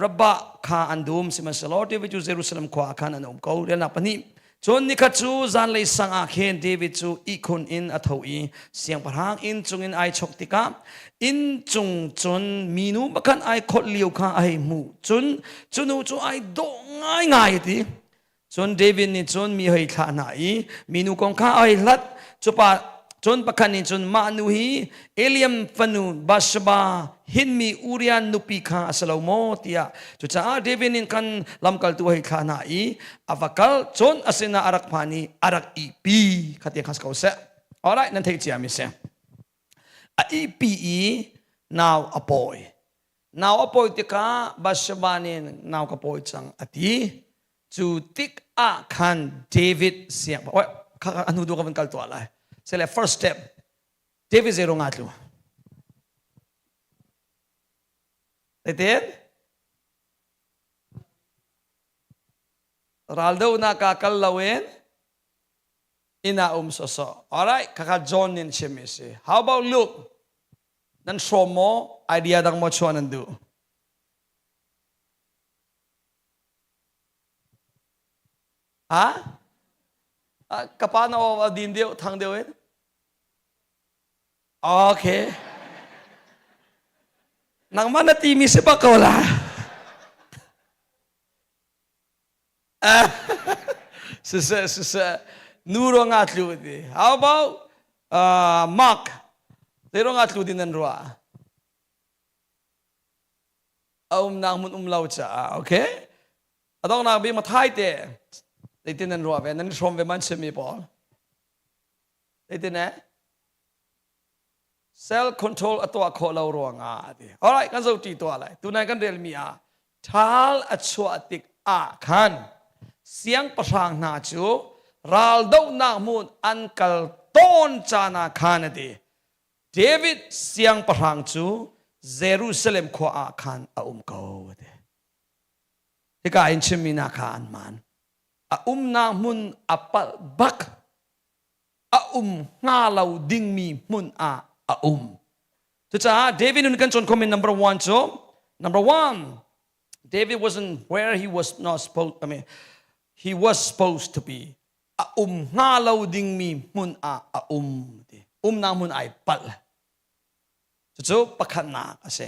Rabbah kha an dum. Sihmanhsehlaw David cu Jerusalem khua ah khan an um ko. Relnak pahnih. Cun nikhat cu zanlei sang ah khin David cu ihkhun in a tho i siangpahrang inn cungin ai chok tikah inn cung cun minu pakhat ai kholh lio kha a hei hmuh. Cun cu nu cu ai dawh ngaingai a ti. Cun David nih cun mi hei thlah hna i minu kong kha a hei hlat. Cupa cun pakhat nih cun mah nu hi Eliam fanu Bathsheba hinmi Uriah nupi kha a si lo maw tiah cucaah David nih khan lamkaltu a hei thlah hna i a va kal cun a sinah a rak phan i a rak ihpi kha tiang kha si ko seh. Alright, nan theih ciami si. A ihpi i nau a pawi. Nau a pawi tikah Bathsheba nih nau ka pawi cang a ti. Cu tik ah khan David siang kha a hnu tu ka van kal tuah lai. Sele first step David zei ruang ah tlu? Zeitin? Raldohnak ah kal loin inn ah um sawsawh. Alright, khakha John nih chim mi si. How about Luke? Nan hrawm maw? Idea dang maw chuah nan duh? Ha? Ka pa na aw a din deuh, thang deuh in? Okay. Nangmah na timi si bak ko la. Siseh, siseh. Nu ruangah tlu ti. How about Mark? Zei ruangah tlu din nan ruah? A umnak hmun um lo caah okay a donghnak bik Mathai te zeitin nan ruah ve nan hrawm ve man chimmi pawl zeitin eh self control a tuah khawh lo ruangah ti alright kan zo ti tuah lai tunai kan relmi ah ṭhal a chuah tik ah khan siangpahrang hna cu raldohnak hmun an kal tawn caan ah khan a ti David siangpahrang cu Jerusalem khua ah khan a um ko a ti. Hika in chimmi hna kha an hmaan. A umnak hmun a palh bak. A um hnga lo dingmi hmun ah a um. Cucaah David nun kan cawn khomi number one cu number one David wasn't where he was not supposed I mean he was supposed to be a um hnga lo dingmi hmun ah a um ti umnak hmun ai palh cucu pakhatnak a si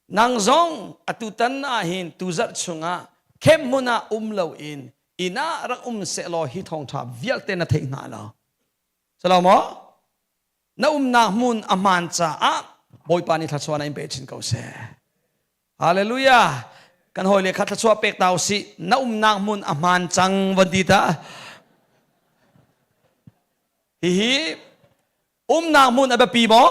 nang zong atutan ah hin tuzarh chungah camp hmun ah um lo in inn ah rak um sehlaw hi thawngṭha vialte na theih hnga lo salo maw na umnak hmun a hmaan caah Bawipa nih thluachuah na in pe chin ko seh Hallelujah. Kan hawile kha thluachuah pek ta usih. Na umnak hmun a hmaan cang van ti ta. Hihi umnak hmun a biapi maw?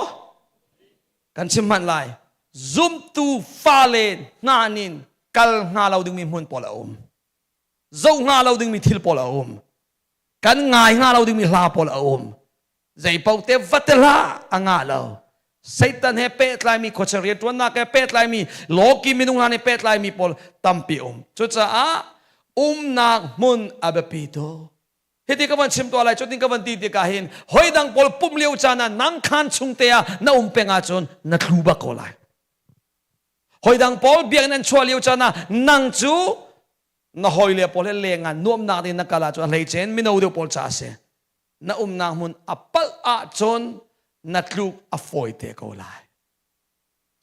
Kan chim hmanh lai. Zumtu fale hna nin kal hnga lo dingmi hmun pawl a um. Zoh hnga lo dingmi thil pawl a um. Kan ngai hnga lo dingmi hla pawl a um. Zeipaoh te va te hlah a ngah lo. Satan he pehtlaimi khuachia rianṭuannak he pehtlaimi lawki minung hna nih pehtlaimi pawl tampi um. Cucaah umnak hmun a biapi tuk. Hiti ka van chim tuah lai cutin ka van ti tikah hin hoi dang pawl pumh lio caan ah nang khaan chung te ah na um peng ahcun na tlu bak ko lai. Hoi dang pawl biakinn an chuah lio caan ah nang cu na hawile pawl he leng ah nuamnak ding na kal ahcun a hleice in mino deuh pawl ca a si. Na umnak hmun a palh ahcun na tluk a fawi te ko lai.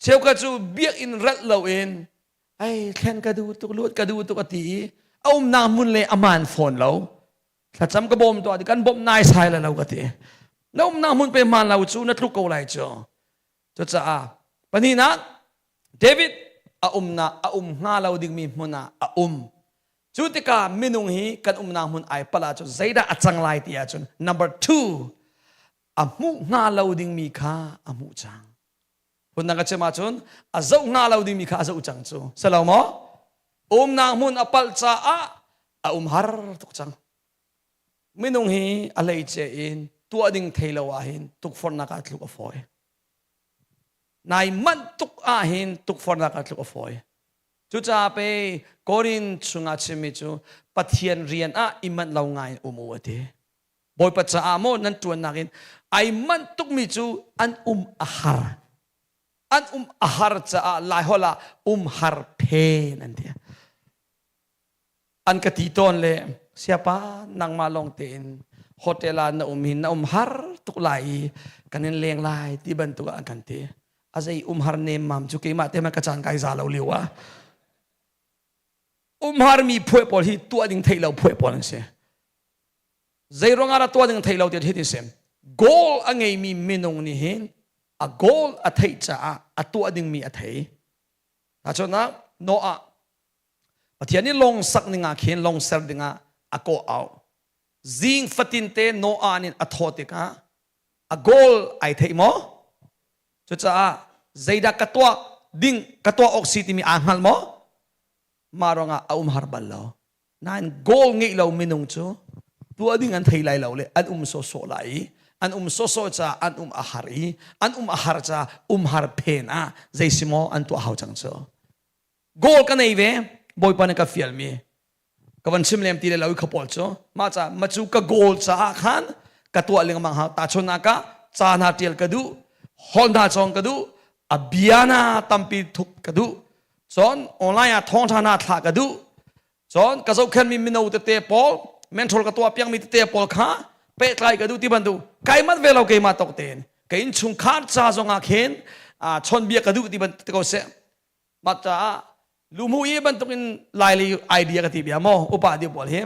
Cheukhat cu biakinn relh loin ai thlen ka duh tuk luat ka duh tuk a ti i a umnak hmun le a maan fawn lo. Thlacam ka bawm tuah ti kan bawmh nai sai la lo ka ti. Na umnak hmun pe hmaan lo cu na tluk ko lai cu. Cucaah pahnihnak David a umnak a um hnga lo dingmi hmun ah a um. Cu tikah minung hi kan umnak hmun ai palh ahcun zeidah a cang lai ti ahcun number two a hmuh hnga lo dingmi kha a hmuh cang. Phundang ka chim ahcun a zoh hnga lo dingmi kha a zoh cang cu. Si lo maw? Umnak hmun a palh caah a um har tuk cang. Minung hi a hleice in tuah ding thei lo ahhin tukforhnak ah tluk a fawi. Nai manh tuk ahhin tukforhnak ah tluk a fawi. Cucaah pei Korin chungah chimmi cu Pathian rian ah i manh lo ngai in um u a ti. Bawipa caah maw nan ṭuannak in ai manh tukmi cu an um a har. An um a har caah Laiholh ah um har phen an ti. An ka ti tawn le Siapa nangmah lawng tein hotel ah na um hin na um har tuk lai i kan in leng lai ti bantuk ah an kan ti. A zei um har nem mam cu keimah te ma ka caan kai za lo lio ah. Umhar mi phuai pawl hi tuah ding theih lo phuai pawl an si. Zei ruangah dah tuah ding theih lo ti hi ti si. Goal a ngeimi minung nih hin a goal a theih caah a tuah dingmi a thei. Tahchunhnak Noah Pathian nih lawng sak ning ah khin lawng ser dingah a kawh au. Zing fatin te Noah nih a thawh tikah a goal ai theih maw? Cucaah zeidah ka tuah ding ka tuah awk si timi aa hngal maw? Mah ruangah a um har bal lo. Nain goal ngeih lo minung cu tuah ding an thei lai lo le an um sawsawh lai i an um sawsawh caah an um a har i an um a har caah um har phen ah zei si maw an tuah hau cang cu. Goal ka nei ve Bawipa nih ka fialmi ka van chim lem ti le lo i kha pawl cu mah ca ma cu ka goal caah khan ka tuah lengmang hau tahchunhnak ah ca hna tial ka duh hol hna cawng ka duh a bia na tampi thuk ka duh cun online ah thawngtha hna thlah ka duh cun ka zohkhenmi mino tete pawl mentor ka tuah piakmi tete pawl kha pehtlai ka duh ti bantuk kai manh ve lo keimah tok tein ka innchungkhar ca zong ah khin chawnbia ka duh ti bantuk ko seh Mah caah luhmuh i bantukin Laili idea ka ti bia maw upa deuh pawl hi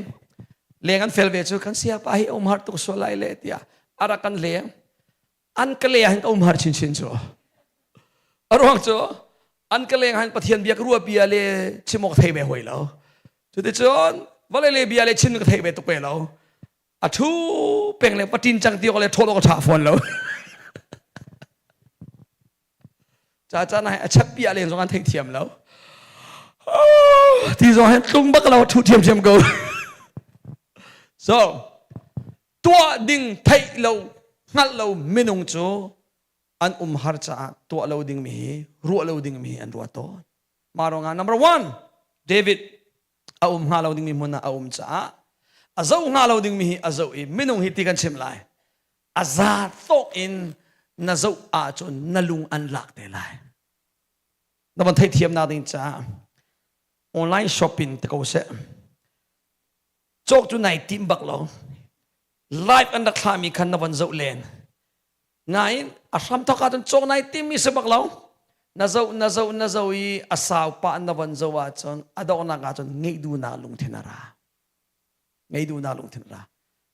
leng an fel ve cu kan siapa hi um har tuk sual lai le tiah a rak kan leng an ka le han ka um har chinchin cu a ruang cu an ka leng han Pathian bia ka ruah bia le chim awk thei ve hoi lo cuticun vawlei le bia le chim ka thei ve tuk ve lo a thu peng le patin cang ti awk le ṭhawl awk a ṭha fawn lo Ca caan ah a chat piah len zong an thei thiam lo. Ti zong hin tlung bak lo thu thiam thiam ko. So tuah ding theih lo hngalh lo minung cu an um har caah tuah lo ding mi hi ruah lo ding mi hi an ruah tawn. Mah ruangah number one David a um hnga lo dingmi hmun ah a um caah a zoh hnga lo dingmi hi a zoh i minung hi ti kan chim lai a za tawk in na zoh ahcun na lung an lak te lai na van theihthiamnak ding caah online shopping te ko seh cawk cu nai tim bak lo live an rak thlahmi khan na van zoh len nain a hram thawk ahcun cawk nai timmi si bak lo na zoh na zoh na zoh i a sau pah na van zoh ahcun a donghnak ahcun ngeih duhnak lungthin a ra ngei duhnak lungthin ra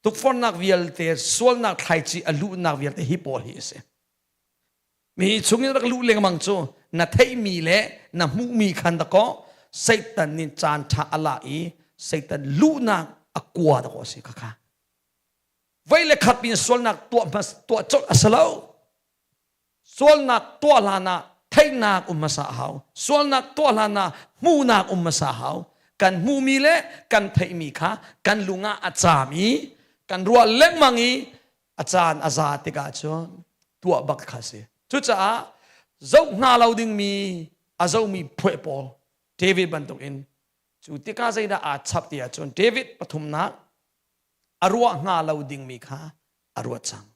tukforhnak vialte sualnak thlaici a luhnak vialte hi pawl hi a si mi chungin rak luh lengmang cu na theihmi le na hmuhmi khan dakaw Satan nih caan ṭha a la i Satan luhnak a kua dakaw a si khakha vei le khat in sualnak tuah hmas tuah colh a si lo Sualnak tuah hlan ah theihnak um hmasa a hau. Sualnak tuah hlan ah hmuhnak um hmasa a hau. Kan hmuhmi le kan theihmi kha kan lung ah a caam i kan ruah lengmang i a caan a za tikah cun tuah bak kha si. Cucaah zoh hnga lo dingmi a zohmi phueh pawl David bantukin cu tikah zeidah aa chap ti ahcun David pathumnak a ruah hnga lo dingmi kha a ruat cang.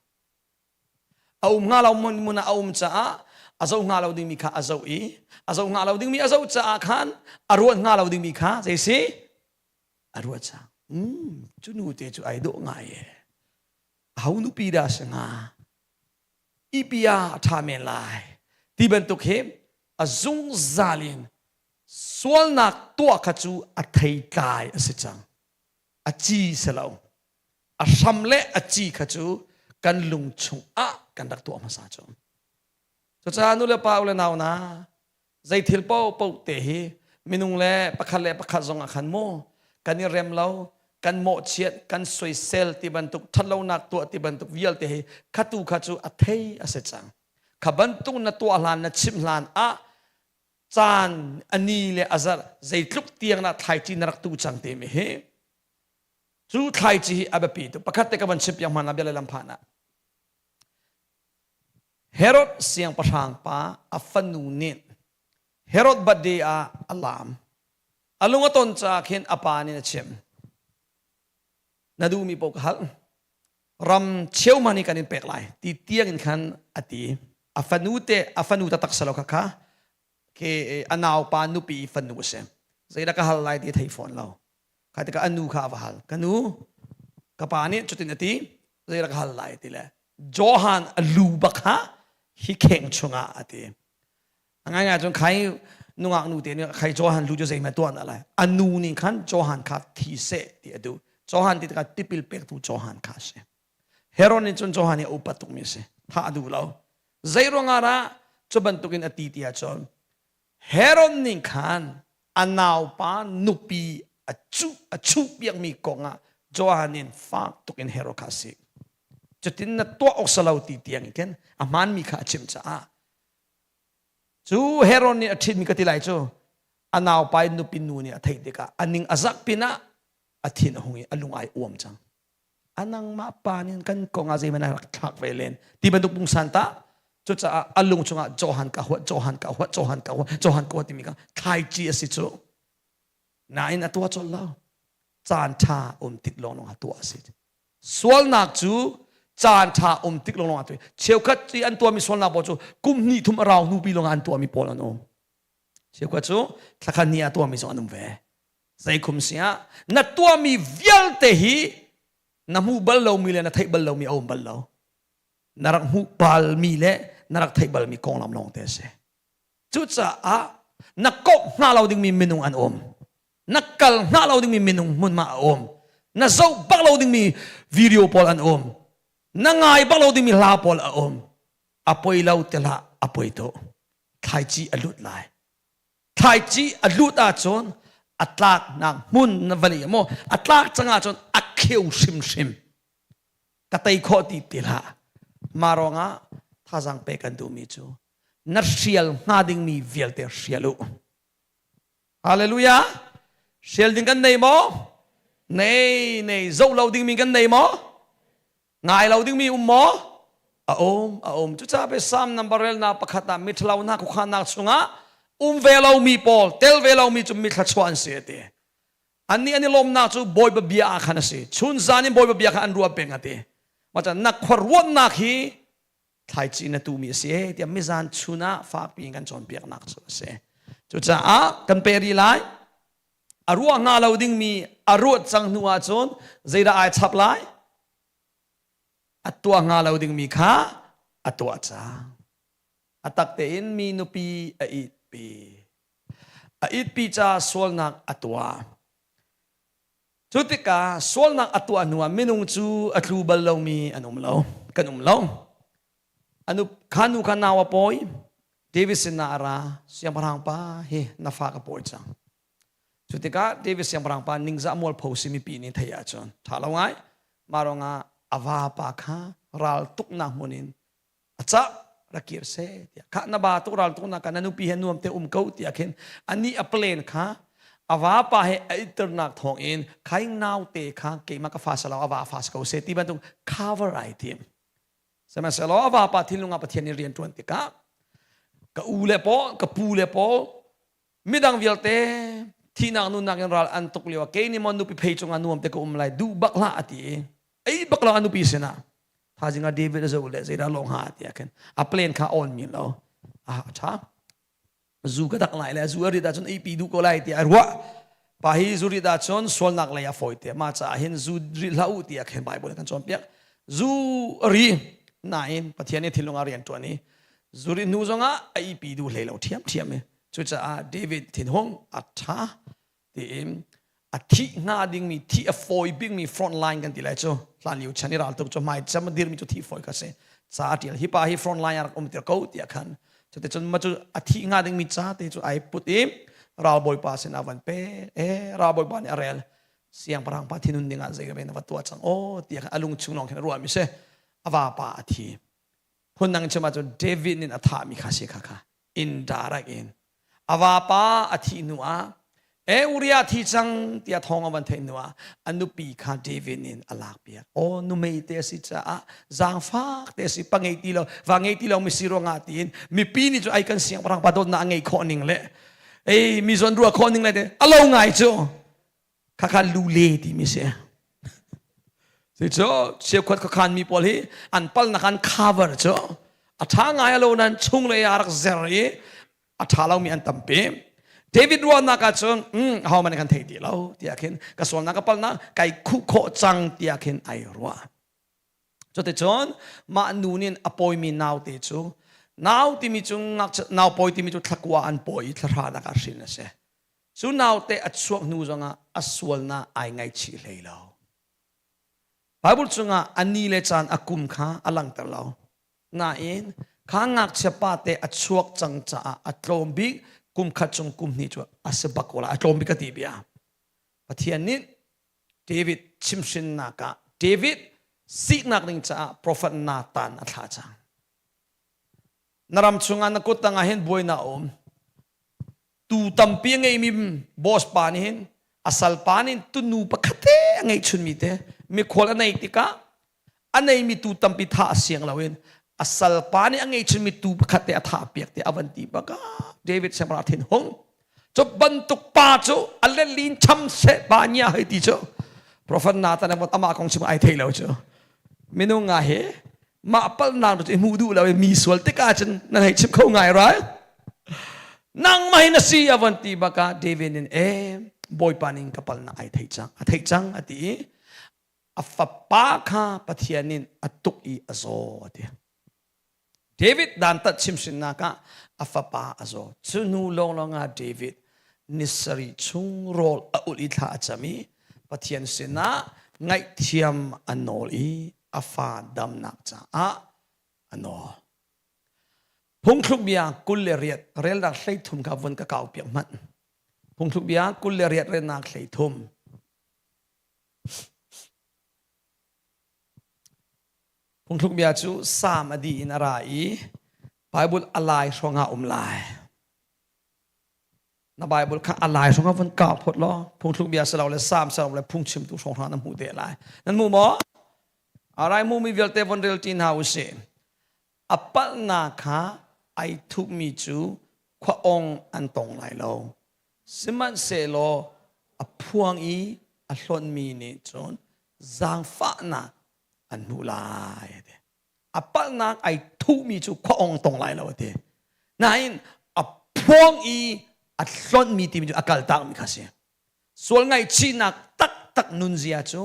A um hnga lo hmun ah a um caah a zoh hnga lo dingmi kha a zoh i a zoh hnga lo dingmi a zoh caah khan a ruat hnga lo dingmi kha zei si a ruat cang. Cu nu te cu ai dawh ngai e. Aho nupi dah si hnga? Ipi ah a ṭha men lai. Ti bantuk hi a zungzal in sualnak tuah kha cu a theitlai a si cang. A ci si lo. A hram le a ci kha cu kan lung chung ah kan rak tuah hmasa cu. Cucaah nu le pa u le nau na zei thil paohpaoh te hi minung le pakhat le pakhat zong ah khan mu kan i rem lo kan mawhchiat kan soisel ti bantuk ṭhatlonak tuah ti bantuk vialte hi khatu kha cu a thei a si cang. Kha bantuk na tuah hlan na chimh hlan ah caan a ni le a zarh zeitluk tiang dah thlaici na rak tu cang timi hi Cu thlaici hi a biapi tuk. Pakhat te ka van chim piak hmanh ah bia le lam phan ah. Herod siangpahrang pa a fanu nih Herod birthday ah a laam. A lung a ton caah khin a pa nih a chimh. Na duhmi paoh ka hal. Ram cheuman hi kan in pek lai ti tiang in khan a ti. A fanu te a fanu taktak salo kha kha ke a naupa nupi fanu a si. Zeidah ka hal lai ti thei fawn lo. Kha tikah a nu kha a va hal. Ka nu, ka pa nih cutin a ti, zei rak hal lai ti le Johan a lu bak kha hi kheng chungah a ti. A ngaingai cun khai nungak nu te nih khai Johan lu cu zeihmanh tuah na lai. A nu nih khan Johan kha thi seh ti a duh. Johan ti tikah tipil pektu Johan kha a si. Herod nih cun Johan hi a upat tukmi a si. Thah a duh lo. Zei ruangah dah cu bantukin a ti ti ahcun Herod nih khan a naupa nupi a cuh a chuhpiakmi kongah Johan in fak tuk in Herod kha a sik. Cutin na tuah awk si lo ti tiang in khin a hmaanmi kha a chimh caah cu Herod nih a ṭhitmi ka ti lai cu a naupa in nupi nu nih a theih tikah a ning a zak pinah a thin a hung i a lung ai uam cang. A nangmah pa nih kan kong ah zeihmanh a rak thlak ve len ti bantuk pungsan ta cucaah a lung chungah Johan ka huat Johan ka huat Johan ka huat Johan ka huat timi kha thlaici a si cu nain a tuah colh lo caan ṭha um tik lawnglawng ah tuah a si sualnak cu caan ṭha um tik lawnglawng ah tuah cheukhat i an tuahmi sualnak pawl cu kum hnih thum a rau hnu pi lawngah an tuahmi pawl an um cheukhat cu thlakhat hnih ah tuahmi zong an um ve Zeikhum si ah na tuahmi vialte hi na hmuh bal lomi le na theih bal lomi a um bal lo. Na rak hmuh balmi le na rak theih balmi konglam lawng te a si. Cucaah na komh hnga lo dingmi minung an um. Na kal hnga lo dingmi minung hmunhma a um. Na zoh bak lo dingmi video pawl an um. Na ngai bak lo dingmi hla pawl a um. A poi lo te hlah, a poi to. Thlaici a lut lai. Thlaici a lut ahcun a tlaknak hmun na vali maw a tlak cang ahcun a kheu hrimhrim ka tei khawh ti ti hlah mah ruangah thazaang pek kan duhmi cu na hrial hnga dingmi vialte hrial u hallelujah hrial ding kan nei maw nei nei zoh lo dingmi kan nei maw Ngai lo dingmi um maw? A um, a um. Cucaah pe Psalm number relnak pakhat ah miṭhalo hna khuakhannak chungah um ve lomi pawl, tel ve lomi cu mithluachuah an si a ti. Annih an i lawmnak cu Bawipa bia ah khan a si. Chun zan in Bawipa bia kha an ruah peng a ti. Maca na khuaruahnak hi thlaici na tuhmi a si e tiah mizan chun ah fakpi in kan cawnpiaknak cu a si. Cucaah kan pe rih lai. A ruah hnga lo dingmi a ruat cang hnu ahcun zeidah ai chap lai? A tuah hnga lo dingmi kha a tuah cang. A tak tein mi nupi a itpi. A itpi ca sualnak a tuah. Cu tikah sualnak a tuah hnuah minung cu a tlu bal lomi an um lo. Kan um lo. Anu kha nu kha nau a pawi. David sinah a ra. Siangpahrang pa hi na fa ka pawi cang. Cu tikah David siangpahrang pa ningzah mualpho si mipi nih theih ahcun ṭha lo ngai. Mah ruangah a vapa kha ral tuknak hmun in a cah rak kir seh tiah khah na ba tuk ral tuknak ka na nupi he nuam te um ko tiah khin ani a plan kha a vapa he a itternak thawng in khaing naute kha keimah ka fa salo a va fa ko seh ti bantuk cover ai tim sihmanhsehlaw a vapa thinlung ah Pathian nih rian ṭuan tikah ka u le pawl ka pu le pawl midang vialte thihnak nunnak in ral an tuk lio ah kei nih maw nupi phei cungah nuam te ka um lai duh bak hlah a ti i ei bak lo a nupi sinah thazing ah David a zoh le zeidah lawng ha tiah khin a plan kha on mi lo a ṭha zu ka dak lai le zu a rit ahcun ei pi duh ko lai tiah a ruah pa hi zu rit ahcun sualnak lei a fawi te ma caah hin zu rit hlah u tiah khin Bible kan cawnpiak zu a ri nain Pathian nih thinlung ah rian ṭuan i zu rit hnu zongah a pi duh hlei lo ṭhiamṭhiam i cucaah David thinhung a ṭha tiin a thih hnga dingmi thih a fawi bikmi front line kan ti lai cu hlan lio chan i raltuk cu hmai cem a dirmi cu thih fawi kha si ca a ṭial hi pa hi front line a rak um tir ko tiah khan cuticun ma cu a thih hnga dingmi ca te cu ai put i ralbawipa sin a van pe e ralbawipa nih a rel siangpahrang pa thinun dingah zei na va tuah cang aw tiah khan a lung chung lawng khin a ruahmi si a vapa a thi phundang chim ahcun David nih a thahmi kha si kha kha indirect in a vapa a thih hnu ah e Uriah thi cang tiah thawng a van theih hnu ah a nupi kha David in a lak piak aw numei te a si caah zaangfak te a si pa ngei ti lo va ngei ti lo mi si ruangah tiin mipi nih cu ai kan siangpahrang pa dawtnak a ngei khawh ning le ei mi zawn ruah khawh ning le a lo ngai cu Khakha lule timi si. Cucu cheukhat khuakhan mi pawl hi an palnak an cover cu a ṭha ngai lo nan chung lei ah rak zer i a ṭha lomi an tampi. David ruahnak ah cun aho man kan thei ti lo tiah khin ka sualnak ka palnak kai khuh khawh cang tiah khin ai ruah. Cuticun mah nu nih a pawimi naute cu nau timi cu nau pawi timi cu thlakua an pawi i thlahranak ah hrin a si. Cu naute a chuak hnu zongah a sualnak ai ngaihchih hlei lo. Bible chungah a ni le caan a kum kha a langhter lo. Nain kha ngakchia pate a chuak cang caah a tlawm bik kum khat chung kum hnih cu a si bak ko lai. A tlawm bik ka ti bia. Pathian nih David chimhrinnak ah David siknak ding caah profet Nathan a thlah cang. Na ram chungah na kut tangah hin buainak a um. Tu tampi a ngeimi boss pa nih hin a salpa nih tunu pakhat te a ngeihchunmi te mikhual a nei tikah a neimi tu tampi thah a siang loin a salpa nih a ngeihchunmi tu pakhat te a thah piak te a van ti bak ah David siangpahrang thin hung cu bantuk pa cu a lelin cham seh pa nya hei ti cu Prophet Nathan amah kong chim ai thei lo cu minung nga he mah palnak cu hmuh duh lo i mi sual tikah cun nan hei chim kho ngai rai nangmah hin a si a von ti bakah David in e bawipa ning ka palnak ai thei cang a theih cang a ti i a fapa kha Pathian in a tuk i a zaw a ti David dantat chimhrinnak ah a fapa a zaw cu hnu lawnglawng ah David nisarih chung rawl a ulh i thla a cam i Pathian sinah ngaihthiam a nawl i a fa damnak caah a nawl. Phungthluk bia 28 relnak 13 kha vun ka kau piak hmanh. Phungthluk bia 28 relnak 13. Phungthluk bia cu Salm a dih in a ra i Bible a lai hrawng ah um lai. Na Bible kha a lai hrawng ah vun kau phot law phungthluk bia si lo le Salm si lo le phungchimtu hrawng hna na hmuh te lai. Nan hmu maw? Arai mu mi vialte von rel ṭi hna usih. A palhnak kha ai thupmi cu khua ong an tong lai lo. Sihmanhsehlaw a phuang i a hlonhmi nih cun zaangfahnak an hmuh lai a ti. A palhnak ai thuhmi cu khua ong tong lai lo a ti. Nain a phuang i a hlonhmi timi cu a kaltakmi kha a si. Sual ngaihchihnak taktak nunzia cu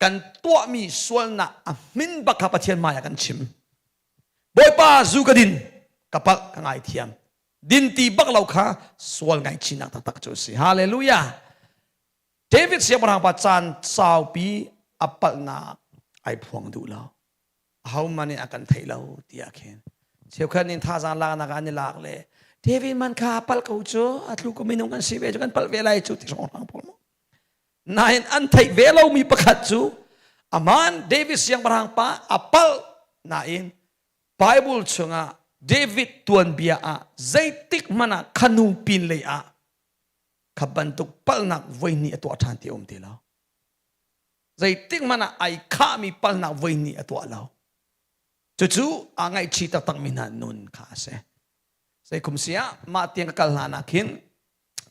kan tuahmi sualnak a hmin bak kha Pathian hmai ah kan chim. Bawipa zu ka din, ka palh ka ngaithiam. Din ti bak lo kha sual ngaihchihnak taktak cu a si. Hallelujah. David siangpahrang pa caan saupi a palhnak ai phuang duh lo. Ahohmanh nih a kan theih lo tiah khin. Cheukhat nih thazaang laknak ah an i lak le David man kha a palh ko cu a tlu ko minung kan si ve cu kan palh ve lai cu ti hrawnghrang pawl mu. Nain an theih ve lomi pakhat cu aman David siangpahrang pa a palh nain Bible chungah David tuanbia ah zeitik hmanh ah khanu pin lei ah kha bantuk palhnak voihnih a tuah ṭhan ti um ti lo. Zeitik hmanh ah ai khahmi palhnak voihnih a tuah lo. Cucu aa ngaihchih taktakmi hna nun kha a si. Zeikhum si ah mah tiang ka kal hlan ah khin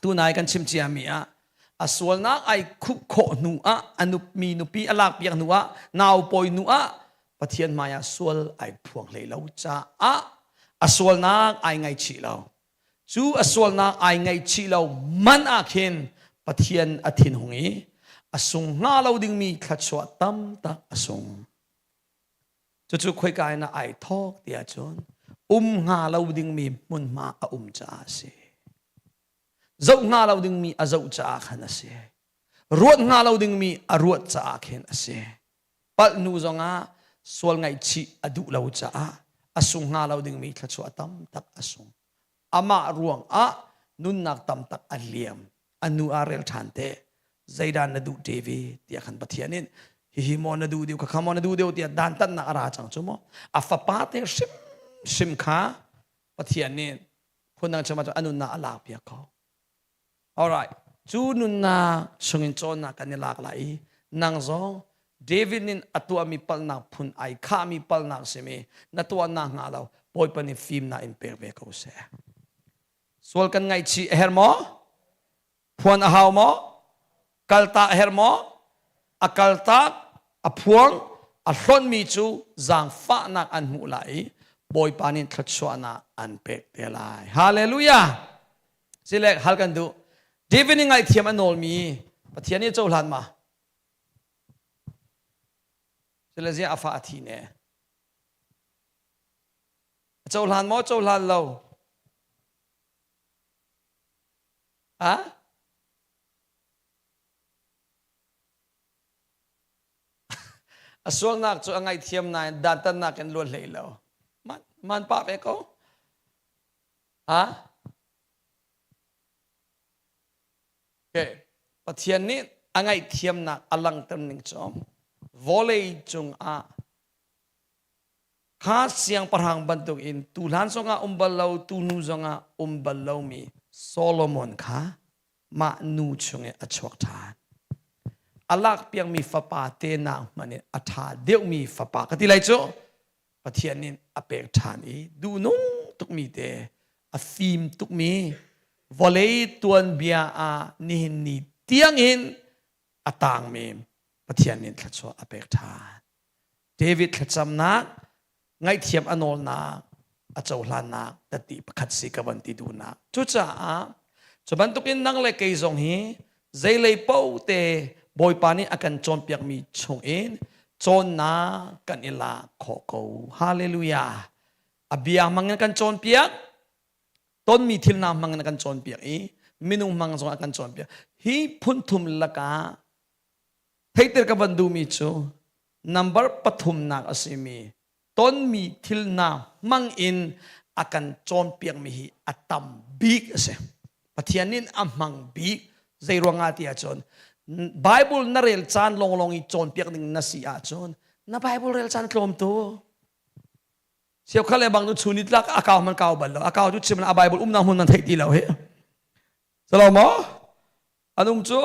tunai kan chim ciami ah a sualnak ai khup khawh hnu ah a mi nupi a lak piak hnu ah nau pawi hnu ah Pathian hmai ah sual ai phuang hlei lo caah a sualnak ai ngaihchih lo cu a sualnak ai ngaihchih lo man ah khin Pathian a thinhung i a sung hnga lo dingmi thluachuah tam tak a sung Cucu khoika in ai thawk ti ahcun um hnga lo dingmi hmunhma a um caah a si. Zoh hnga lo dingmi a zoh caah khan a si. Ruat hnga lo dingmi a ruat caah khin a si. Palh hnu zongah sual ngaihchih a duh lo caah a sung hnga lo dingmi thluachuah tam tak a sung. Amah ruangah nunnak tam tak a liam. A nu aa rel ṭhan te. Zeidah na duh David tiah khan Pathian in hihi maw na duh deuh khakha maw na duh deuh tiah dantatnak a ra cang cu maw a fapa te hrimhrim kha Pathian nih phundang chim ahcun a nunnak a lak piak ko. Alright, cu nunnak chungin cawnnak kan i lak lai i nang zong David nih a tuahmi palhnak phun ai khahmi palhnak simi na tuahnak hnga lo Bawipa nih fimnak in pek ve ko seh. Sual kan ngaihchih a herh maw? Phuan a hau maw? Kalta a herh maw? A kaltak, a phuang, a hlonhmi cu zaangfahnak an hmuh lai i Bawipa nih thluachuahnak an pek te lai. Hallelujah! Sile hal kan duh. David nih ngaihthiam a nawlmi Pathian nih cohlan ma? Sile ziah a fa a thi ne? A cohlan maw cohlan lo? Ha? A sualnak cu a ngaihthiam nain dantatnak in luat hlei lo. Man, man pah ve ko. Ha? Okay. Pathian nih a ngaihthiamnak a langhter ning cu vawlei cungah kha siangpahrang bantuk in tuhlan zongah um bal lo tuhnu zongah um bal lomi Solomon kha mah nu chungin a chuak ṭhan. A lak piakmi fapa te nak hmanh in a ṭha deuhmi fapa ka ti lai cu Pathian nih a pek ṭhan i duhnung tukmi te a fim tukmi vawlei tuanbia ah nihin ni tiangin a tangmi Pathian nih thluachuah a pek ṭhan. David thlacamnak ngaihthiam a nawlnak a cohlannak tati pakhat si ka van ti duhnak. Cucaah cu bantukin nang le kei zong hi zeilei paoh te Bawipa nih a kan cawnpiakmi chungin cawnnak kan i lak khawh ko. Hallelujah. A bia hmang in kan cawnpiak, tonmi thil hna hmang in a kan cawnpiak i minung hmang zong a kan cawnpiak. Hi phunthum lakah theihter ka van duhmi cu number pathumnak a simi tonmi thil hna hmang in a kan cawnpiakmi hi a tam bik a si. Pathian nih a hmang bik zei ruangah ti ahcun Bible na rel caan lawnglawng i cawnpiak ding na si ahcun na Bible rel caan tlawm tu. Siakhal le bang nu chun nitlak a kau man kau bal lo. A kau cu chim a Bible umnak hmun man theih ti lo hi. Salo maw? An um cu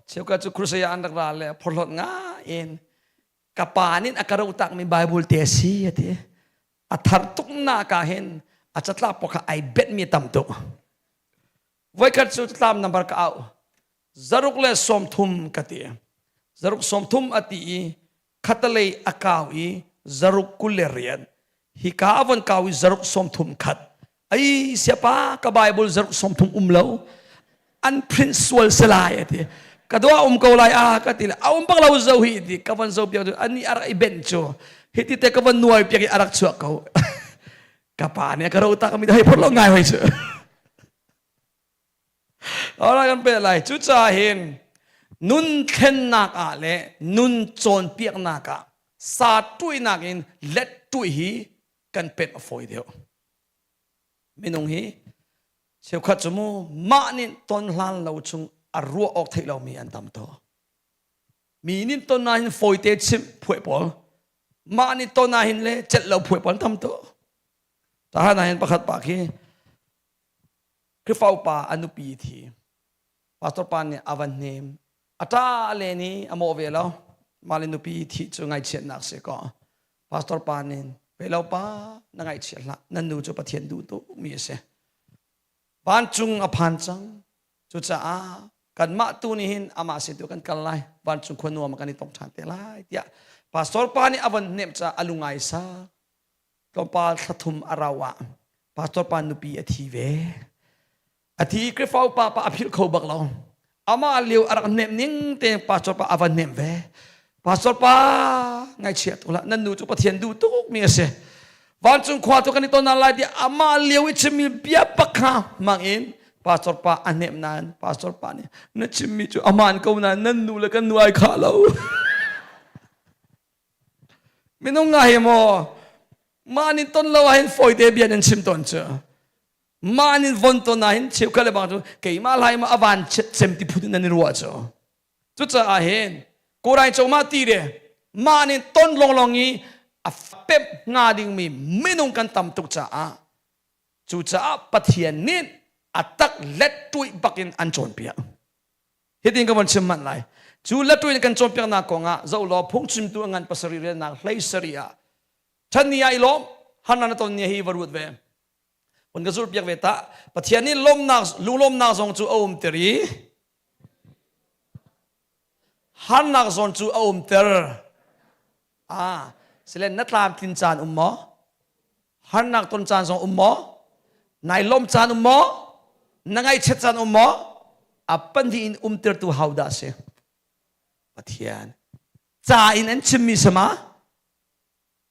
cheukhat cu crusade an rak ra le phorhlawt nga in ka pa nih a ka ro takmi Bible te a si a ti. A thar tuk nak ah hin a catlap pawh kha ai bet mi tam tuk. Voikhat cu catlap number ka au. Zaruk le 30 ka ti. Zaruk 30 a ti i khatalei a kau i zaruk 24 hika a von kau i zaruk 31 ai siapa ka bible zaruk 30 um lo an print sual selai ati ka dua um ko lai a ka ti le a um bak lo zo hi ti ka von zo piak cu ani arak i ben cu hi ti te ka von nuai piak i arak chuak ko ka pa nih ka ro ta ka mi hei phot lo ngai hoi cu Ora kan pe lai. Cucaah hin nun thlennak ah le nun cawnpiaknak ah sa tuihnak in let tuih hi kan pemh a fawi deuh. Minung hi cheukhat cu mu mah nih ton hlan lo chung a ruah awk theih lomi an tam to. Mi nih ton ah hin fawite chimh phuai pawl. Mah nih ton ah hin le celh lo phuai pawl tam to. Tahan ah hin pakhat pa khi Khrihfa upa a nupi thi pastor pa nih a van hnem a ṭa le nih a mawh ve lo mah le nupi thi cu ngaihchiatnak si ko pastor pa nih pe lo pa na ngaihchiat hlah nan nu cu Pathian duh tuk mi a si vancung a phan cang cucaah kanmah tu nih hin amah sin tu kan kal lai vancung khua nuam kan i tong ṭhan te lai tiah pastor pa nih a von hnemh caah a lungai sa Tlawmpal thla thum a rau ah pastor pa nupi a thi ve. A thi i Khrihfa upa pa a philh kho bak lo. Amah lio a rak hnemh ning te pastor pa a van hnemh ve. Pastor pa ngaihchia tuk hlah nan nu cu Pathian duh tuk mi a si. Vancung khua tu kan i ton lai tiah amah lio i chimmi bia bak kha hmang in pastor pa a hnemh nain pastor pa nih na chimmi cu aman ko nain nan nu le kan nu ai khah lo. Minung nga hi maw mah nin ton lo ahhin fawite bia nan chim tawn cu. Mah nin von ton ahhin cheukhat le bang cu keimah lai ma a van chiat cem ti phun in nan i ruah cu. Cucaah hin Korai cho mah ti re mah nin ton lawnglawng i a pemh hnga dingmi minung kan tam tuk caah cucaah Pathian nih a tak let tuih bakin an cawnpiak. Hitin ka von chim manh lai. Cu latui kan cawnpiaknak kong ah zoh law phungchimtu a ngan pasarih relnak hlei sarih ah ṭhan ni ah i lawm harnak na ton ni hi va ruat ve. Von ka zulh piak ve ta. Pathian nih lawmnak lunglawmnak zong cu a umter i harnak zawn cu a umter. Ah, silen na tlamtlin caan um maw? Harnak ton caan zong um maw? Nai lawm caan um maw? Na ngaihchiat caan um maw? A pahnih in umtertu ho dah si? Pathian. Ca in an chimmi sama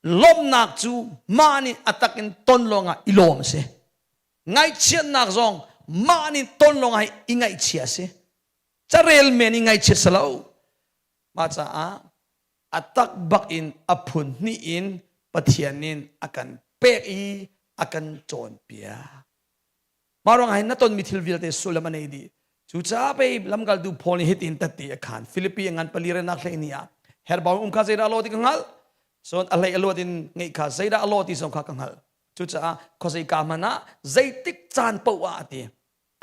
lawmhnak cu mah nih a tak in ton lawngah i lawm a si. Ngaihchiatnak zong mah nih ton lawngah i ngaihchia a si. Carel men i ngaihchiat si lo. Mah caah a tak bak in a phun hnih in Pathian in a kan pek i a kan cawnpiak. Mah ruangah hin na tonmi thil vialte sullam a nei dih. Cucaah pei lamkaltu Paul nih hitin tatti a khan. Filipi a ngan pali renak hlei ni ah herbau um kha zeidah a lawh ti ka hngalh. Cun a hlei a luat in ngeih kha zeidah a lawh ti zong kha ka hngalh. Cucaah khuazei ka hmanh ah zeitik caan paoh ah a ti.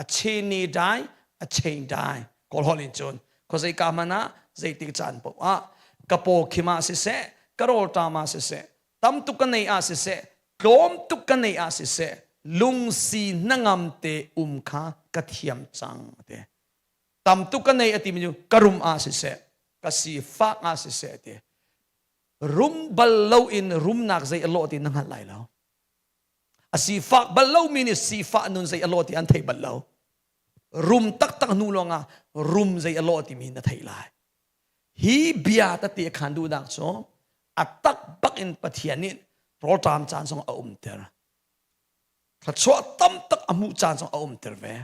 A chain ni dai, a chain dai. Kawl holh in cun khuazei ka hmanh ah zeitik caan paoh ah ka paw khim ah siseh, ka rawlṭam ah siseh, tam tuk ka nei ah siseh tlawm tuk ka nei ah siseh lungsi hnangam te um kha ka thiam cang te tam tuk ka nei ati mi cu ka rum ah siseh ka sifak ah siseh ti rum bal lo in rumnak zei a lawh ti na hngalh lai lo a sifak bal lo mi nih sifah nun zei a lawh ti an thei bal lo rum taktak hnu lawngah rum zei a lawh timi na theih lai Hi bia tete a khan duhnak cu a tak bak in Pathian nih rawlṭam caan zong a umter. Thluachuah tam tak a hmuh caan zong a umter ve.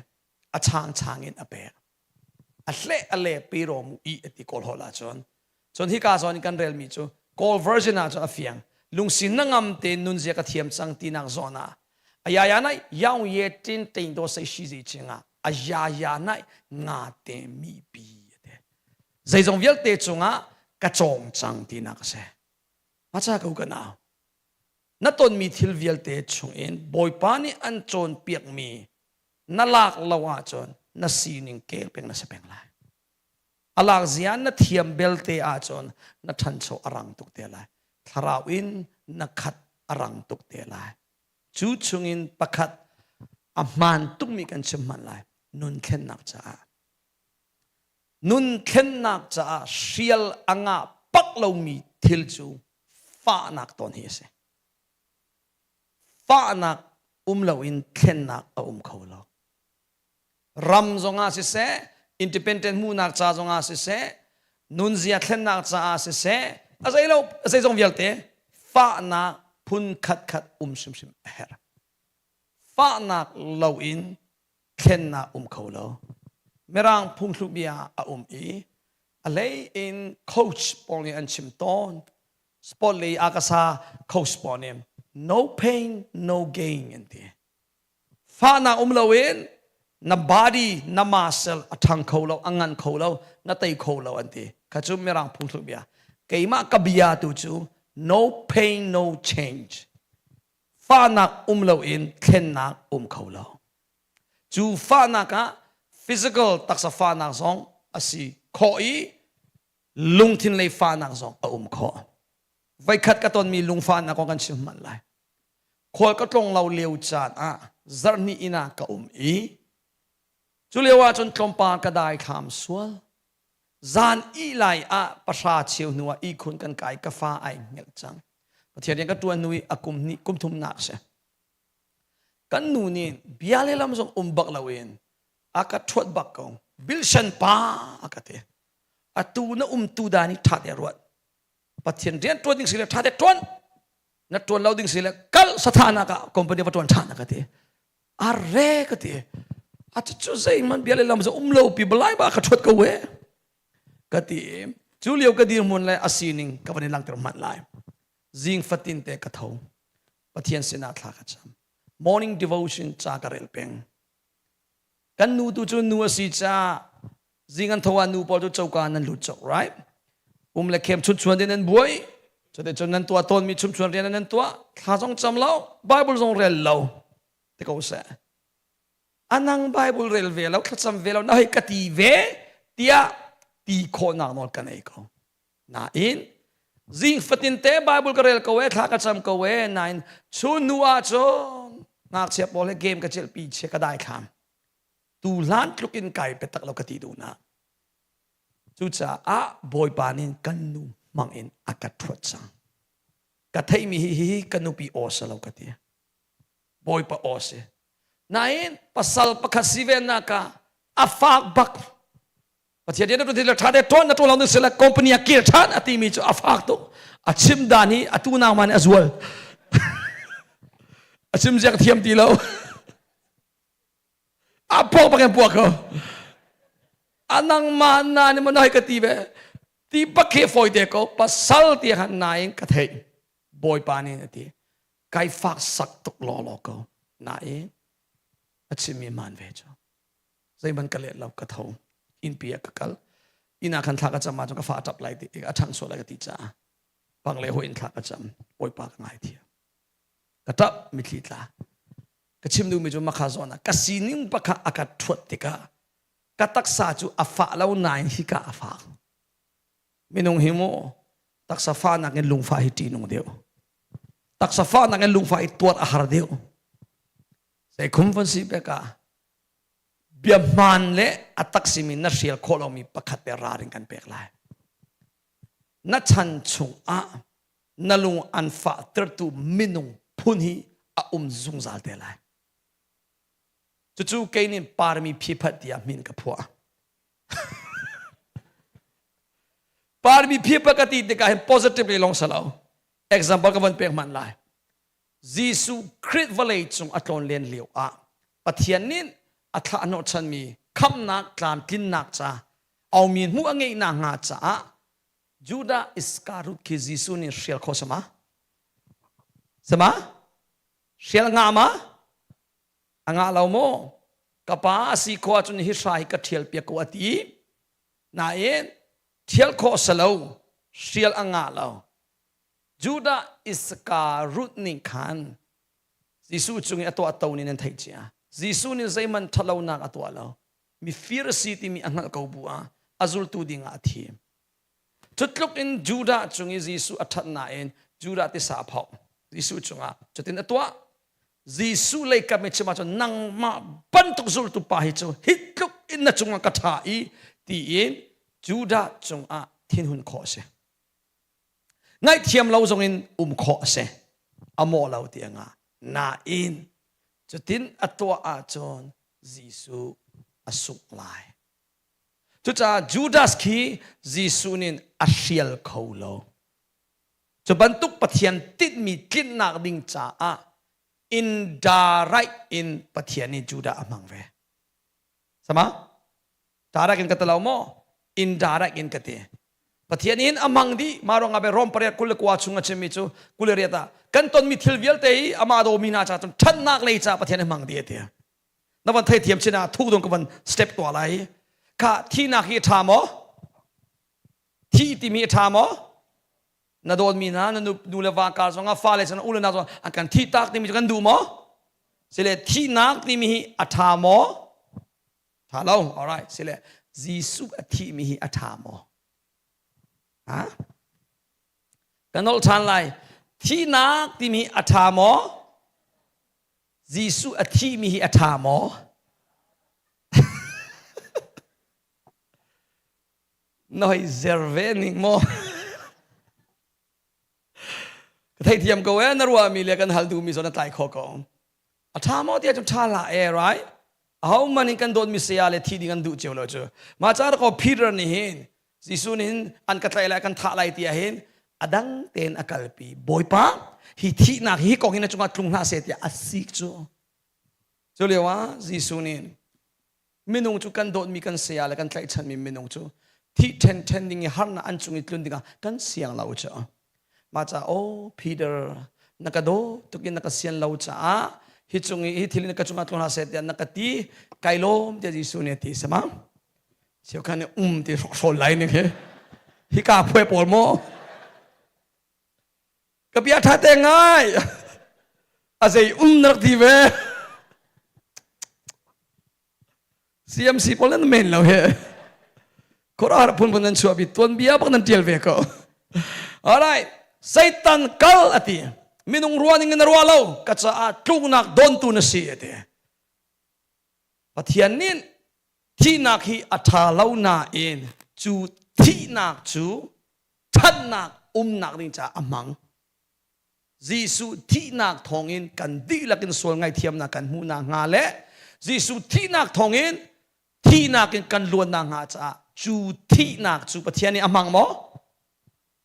A changchang in a pek. A hleh a le pe ro mu i a ti Kawl holh ahcun. Cun hika zawn in kan relmi cu Kawl version ah cun a fiang. Lungsi na ngam tein nunzia ka thiam cang tinak zawn ah ayaya nai yaung ye tin tein do sei shi zi chingah ayaya nai nga te mi pi ate zeizong vialte cungah ka cawng cang tinak a si. Maca ko ka nau. Na tonmi thil vialte chungin Bawipa nih an cawnpiakmi na lak lo ahcun na sining kel peng na si peng lai. A lak zia na thiam belte ahcun na ṭhancho a rang tuk te lai. Thlarau in na khat a rang tuk te lai. Cu chungin pakhat a hmaan tukmi kan chim hman lai. Nun thlennak caah. Nun thlennak caah hrial a ngah bak lomi thil cu fahnak tawn hi a si. Fahnak um loin thlennak a um kho lo. Ram zongah siseh, independent hmuhnak ca zongah siseh, nunzia thlennak caah siseh, a zei lo a zeizong vialte fahnak phun khat khat um hrimhrim a herh. Fahnak loin thlennak um kho lo. Mirang phungthluk bia a um i a hlei in coach pawl nih an chim tawn. Sport lei a ka sa coach pawl nih no pain no gain an ti. Fahnak um loin na body na muscle a ṭhang kho lo, a ngan kho lo, na tei kho lo an ti. Kha cu mirang phungthluk bia. Keimah ka bia tu cu no pain no change. Fahnak um loin thlennak um kho lo. Cu fahnak ah physical taksa fahnak zong a si khawh i lungthin lei fahnak zong a um khawh. Voikhat ka tonmi lungfahnak kong kan chim hmanh lai. Khual ka tlong lo lio caan ah zarhni inn ah ka um i cu lio ah cun tlawmpal ka dai thlam sual. Zan ih lai ah pahra cheu hnu ah ihkhun kan kai ka fa ai hngelh cang. Pathian rian ka ṭuan hnu i a kum hnih kum thumnak a si. Kan nu nih bia le lam zong um bak loin a ka ṭhuat bak ko. Bilshan pa a ka ti. Atu na um tu dan hi ṭha te ruat. Pathian rian ṭuan ding si le ṭha te ṭuan. Na ṭuan lo ding si le kal sathanak ah company va ṭuan ṭhan a ka ti. Arre ka ti. A cu zeihmanh bia le lam cu um lo pi balai ba ka ṭhuat ko e. Ka ti. Cu lio ka dirhmun le a sining ka van in langhter hmanh lai. Zing fatin te ka tho. Pathian sinah thla ka cam. Morning devotion ca ka rel peng. Kan nu tu cu nu a si caah zing an tho ah nu pawl cu coka nan lut cawk, right? Um le khem chunchuan din nan buai. Cuti cun nan tuah tawnmi chumchuan rian nan tuah. Thla zong cam lo, Bible zong rel lo. Ti ko seh. Anang Bible rel ve lo, thlacam ve lo, na hei ka ti ve tiah ti khawhnak nawl ka nei ko. Nain zing fatin te Bible ka rel ko e thla ka cam ko e nain chun nu ah cun ngakchia pawl he game ka celh pi chia ka dai thlam tu hlan tluk in kai pe tak lo ka ti duh na cucaah Bawipa nih kan nu hmang in a ka thuat cang ka theihmi hi hi ka nupi aw si lo ka ti Bawipa aw si. Nain pasal pakhat si ve nak ah a fak bak. Pathian rian na ṭuan ṭha te ṭuan na ṭuan lo sila company a kir ṭhan a timi cu a fak tuk. A chim dan hi atu nang man a zual. A chim ziak thiam ti lo. A puak bak in puak ko. A nangmah na ni mo na ka ti ve. Ti bak hi fawi te ko pasal ti han nain ka theih. Bawipa nih a ti. Kai fak sak tuk law law ko. Nain a chimmi man ve cu. Zeihmanh ka let lo ka tho. Innpi ah ka kal. Inn ah khan thla ka cam ahcun ka fa a ṭap lai ti a ṭhang sual lai ka ti caah pang le hoi in thla ka cam. Bawipa ka ngaithiam. Ka ṭap mitthli tla. Ka chim duhmi cu makha zawn ah ka sining pakha a ka ṭhuat tikah ka taksa cu a fah lo nain hika a fak. Minung hi mu taksa fahnak in lungfah hi ṭihnung deuh. Taksa fahnak in lungfah i tuar a har deuh. Zeikhum van si pek ah bia hmaan le a tak simi na hrial khawh lomi pakhat te ralrin kan pek lai. Na chan chungah na lung an fahtertu minung phun hi a um zungzal te lai. Cucu kei nih parmi phiphat tiah min ka phuah. Parmi phiphat ka ti tikah hin positive lei lawng si lo. Example ka van pek hmanh lai. Jesuh Khrih vawlei cung a tlawn len lio ah Pathian nih a thlah hnawhchanmi khamhnak tlamtlinnak ca aumi hmuh a ngeihnak hnga caah Judah Iskariot khi Jesuh nih hrial kho sama? Sama? Hrial nga ma? A ngah lo maw? Ka pa a si khawh ahcun hi hra hi ka ṭhial piak ko a ti. Nain ṭhial khawh si lo, hrial a ngah lo. Judah Iskariot nih khan Jesuh cung i a tuah to nih nan theih cia. Jesuh nih zeihmanh ṭhatlonak a tuah lo. Mifir a si timi a hngalh ko bu ah a zultu ding ah a thim. Cu tluk in Judah cung i Jesuh a ṭhat nain Judah tisa a phauh. Jesuh cungah cutin a tuah. Jesuh lei kam i chim ahcun nangmah bantuk zultu pa hi cu hi tluk in na cungah ka ṭha i tiin Judah cungah thinhun khawh a si. Ngaihthiam lo zongin um khawh a si. A mawh lo tiangah. Nain cutin a tuah ahcun Jesuh a sungh lai. Cucaah Judas khi Jesuh nih a hrial kho lo. Cu bantuk Pathian tinhmi tlinhnak ding caah indirect in Pathian nih Judah a hmang ve. Sama? Direct in ka ti lo maw? Indirect in ka ti. Pathian in a hmang dih. Mah ruangah be Rom pariat 29 chung a chimmi cu 28 ah kan tonmi thil vialte hi amah dawmi hna caah cun ṭhatnak lei caah Pathian a hmang dih a ti. Na van theithiam chin ah thuk dong ka van step tuah lai. Kha thihnak hi a ṭha maw? Thih timi a ṭha maw? Na dawtmi hna na nu le va kar zongah fale zongah u le nau zongah an kan thih tak timi cu kan duh maw? Sile thihnak timi hi a ṭha maw? Ṭha lo. Alright. Sile Jesuh a thihmi hi a ṭha maw? Ha? Ka nolh ṭhan lai. Thihnak timi a ṭha maw? Jesuh a thihmi hi a ṭha maw? Na hoi zer ve ning maw? Ka theithiam ko eh na ruahmi le kan hal duhmi zawn a tlai kho ko. A ṭha maw tiah cun ṭha hlah e right? Aho man in kan dawtmi saya le thi ding an duh cio lo cu. Mah ca ko Peter nih hin Jesuh nih hin an ka tlaih lai kan thah lai tiah hin a dang tein a kalpi. Bawipa hi thihnak hi kong hi na cungah tlung hlah seh tiah a sik cu. Cu lio ah Jesuh nih minung cu kan dawtmi kan saya le kan tlaihchanmi minung cu thih ṭhen ṭhen ding i harnak an cung i tlun dingah kan siang lo cu. Mah ca oh Peter na ka daw tuk in na ka sian lo caah hi cung i hi thil in ka cungah tlung hlah seh tiah na ka ti kai lawm tiah Jesuh nih a ti sama. Cheukhat nih um ti hrokhrawl lai ning hi. Hika phuai pawl maw? Ka bia ṭha te ngai. A zei um na rak ti ve. CMC pawl nan men lo he. Khuaruahhar phunphun nan chuahpi tuanbia bak nan ṭial ve ko. Alright, Satan kal a ti. Minung ruah ning in a ruah lo. Ka caah tluknak dawntu na si a ti. Pathian nih thihnak hi a ṭha lo nain cu thihnak cu ṭhatnak umnak ding caah a hmang. Jesuh thihnak thawngin kan dihlak in sual ngaihthiamnak kan hmuh nakhnga le Jesuh thihnak thawngin thihnak in kan luan nakhnga caah cu thihnak cu Pathian nih a hmang maw?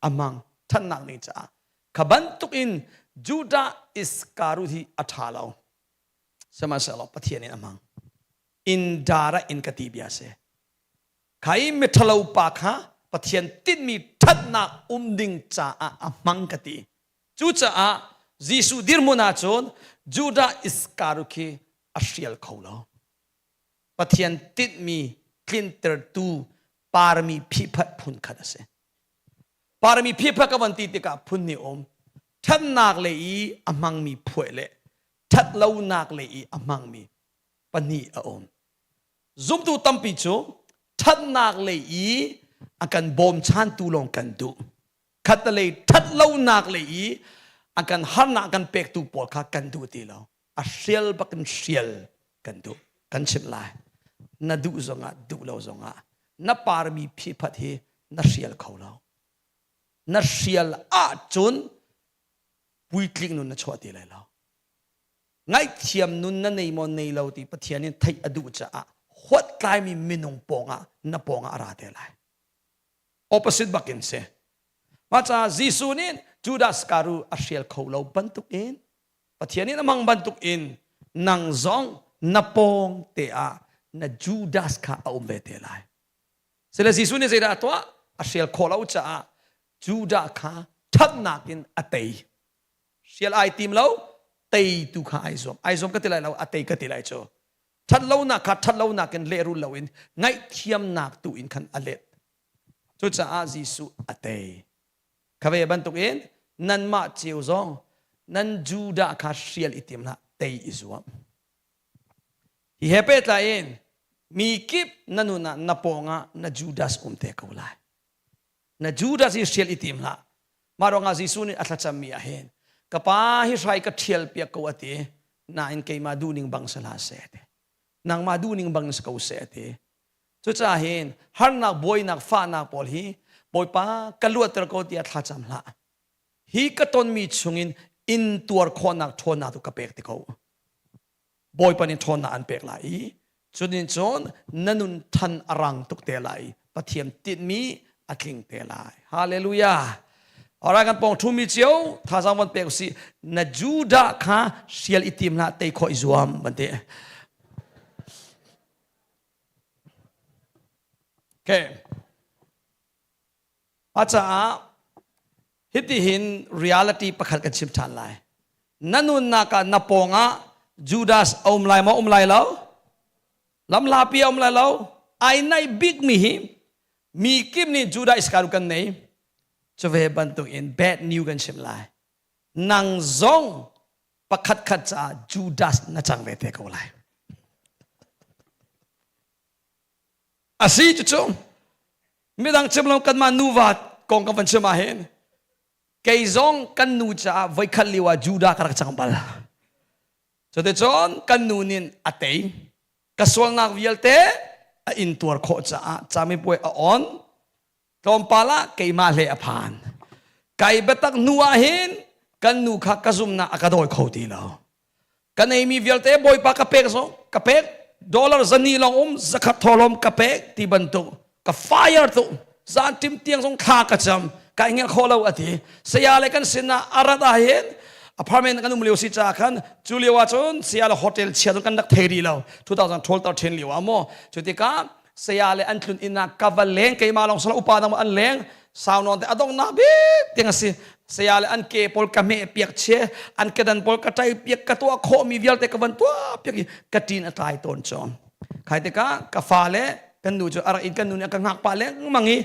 A hmang. Ṭhatnak ding caah. Kha bantuk in Judah Iskariot hi a ṭha lo. Sihmanhsehlaw Pathian in a hmang. In dara in ka ti bia si. Kha i miṭhalo pa kha Pathian tinhmi ṭhatnak um ding caah a hmang ka ti. Cucaah Jesuh dirhmun ahcun Judah Iskariot khi a hrial kho lo. Pathian tinhmi tlintertu parmi phihphat phun khat a si. Parmi phihphat ka van ti tikah phun nih um. Ṭhatnak lei i a hmangmi phuah le ṭhatlonak lei i a hmangmi pahnih a um. Zumtu tampi cu ṭhatnak lei i a kan bawmchantu lawng kan duh. Khattelei ṭhatlonak lei i a kan harnak kan pektu pawl kha kan duh ti lo. A hrial bakin hrial kan duh. Kan chimh lai. Na duh zongah duh lo zongah na parmi phihphat hi na hrial kho lo. Na hrial ahcun puitling nun na chuah ti lai lo. Ngaihthiam nun na nei maw nei lo ti Pathian in theih a duh caah huattlaimi minung pawngah na pawngah a ra te lai. Opposite bakin si. Mah caah Jesuh nih Judas Karu a hrial kho lo bantuk in Pathian in a hmang bantuk in nang zong na pawng te ah na Judas kha a um ve te lai. Sile Jesuh nih zeidah a tuah? A hrial khawh lo caah Judah kha ṭhatnak in a tei. Hrial ai tim lo, teitu kha ai zuam. Ai zuam ka ti lai lo, a tei ka ti lai cu. Ṭhatlonak kha ṭhatlonak in lehrul loin ngaihthiamnak tu in khan a let. Cucaah Jesuh a tei. Kha ve bantukin nanmah cio zong nan Judah kha hrial i tim hlah, tei i zuam. Hi he pehtlai in mi kip na nun ah na pawngah na Judas um te ko lai. Na Judas hi hrial i tim hlah. Mah ruangah Jesuh nih a thlacammi ah hin ka pa hi hrai ka ṭhial piak ko a ti nain keimah duhning bang si hlah seh ti. Nangmah duhning bang si ko seh a ti. Cucaah hin harnak buainak fahnak pawl hi Bawipa ka luatter ko tiah thlacam hlah. Hi ka tonmi chungin in tuar khawhnak ṭhawnnak tu ka pek ti ko. Bawipa nih ṭhawnnak an pek lai i cunin cun na nun ṭhan a rang tuk te lai i Pathian tinhmi a tling te lai. Hallelujah. Alright kan pawng ṭhumi cio thazaang von pek usih. Na Judah kha hrial i tim hlah tei khawh i zuam van ti. Okay. A caah hitihin reality pakhat kan chim ṭhan lai. Na nunnak ah na pawngah Judas a um lai maw um lai lo? Lamhlapi a um lai lo? Ai naih bikmi hi mi kip nih Judah Iskariot kan nei. Cu ve bantuk in bad news kan chim lai. Nang zong pakhat khat caah Judas na cang ve te ko lai. A si cucu midang chim lo kanmah nuva kong kan van chim ah hin kei zong kan nu caah voikhat lio ah Judah ka rak cang bal. Cuticun kan nu nin a tei. Ka sualnak vialte a intuar khawh caah camipuai a on. Tlawmpal ah keimah hle a phan. Kai biatak hnu ah hin kan nu kha ka zumnak a ka dawi kho ti lo. Ka neimi vialte Bawipa ka pek zong ka pek dollar zani lawng um zakhat tholom ka pek ti bantuk ka fire tu zan tim tiang zong thla ka cam ka ingel kho lo ati saya le kan sinah arat ah hin apartment kan um lio si cha khan cu lio ah cun saya le hotel chia zong kan rak thei rih lo 2012 tar then lio ah mo cu tikah saya le an tlun inn ah ka va leng keimah lawng sala upa dang an leng sau nawn te adong na bik tiang asi saya le an ke pawl ka me piak che an kedan pawl ka tai piak ka tua kho mi vialte ka van tua piak i ka tin a tlai tawn chom khai te ka ka fa le kan nu chu ara in kan nu nih ka ngak pa lengmang i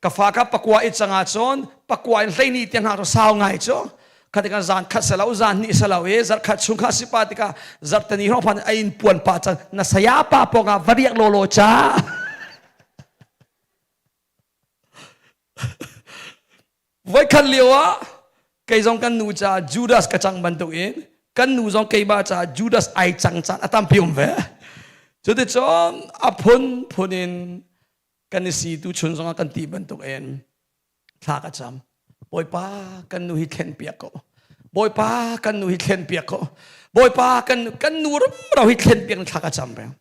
ka fa kha pakua i changa chon pakua in hleini tiang hngak sau ngai chu khatika zan khat selo zan ni selo e zar khat chung kha sipa tika zar tani hro phan ain puan pa chan na saya pa ponga variak lo lo cha voi khat lio ah kei zong kan nu cha Judas ka cang bantuk in kan nu zong keimah cha Judas ai cang caan a tampi um ve cuticun a phun phun in kan i si tu chun zongah kan ti bantuk in thla ka cam bawipa kan nu hi thlen piak ko. Bawipa kan nu hi thlen piak ko. Bawipa kan kan nu rumro hi thlen piak thla ka cam peng.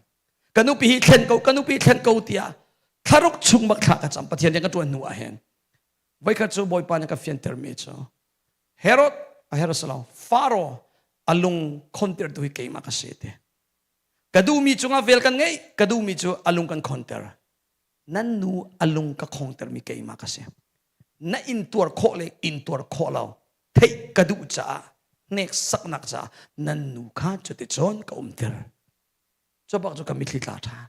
Ka nupi hi thlen ko, ka nupi thlen ko tiah thlaruk chung bak thla ka cam. Pathian rian ka tuan hnu ah hin. Voikhat cu Bawipa nih ka fianter mi cu Herod a Herod salo Faro a lung khonter tu hi keimah ka si te. Ka duhmi cungah vel kan ngei, ka duhmi cu a lung kan khonter. Nan nu a lung ka khongter mi keimah ka si. Na intuar khawh le intuar khawh lo theih ka duh caah hneksaknak caah nan nu kha cuticun ka umter. Cu bak cu ka mitthli tla ṭhan.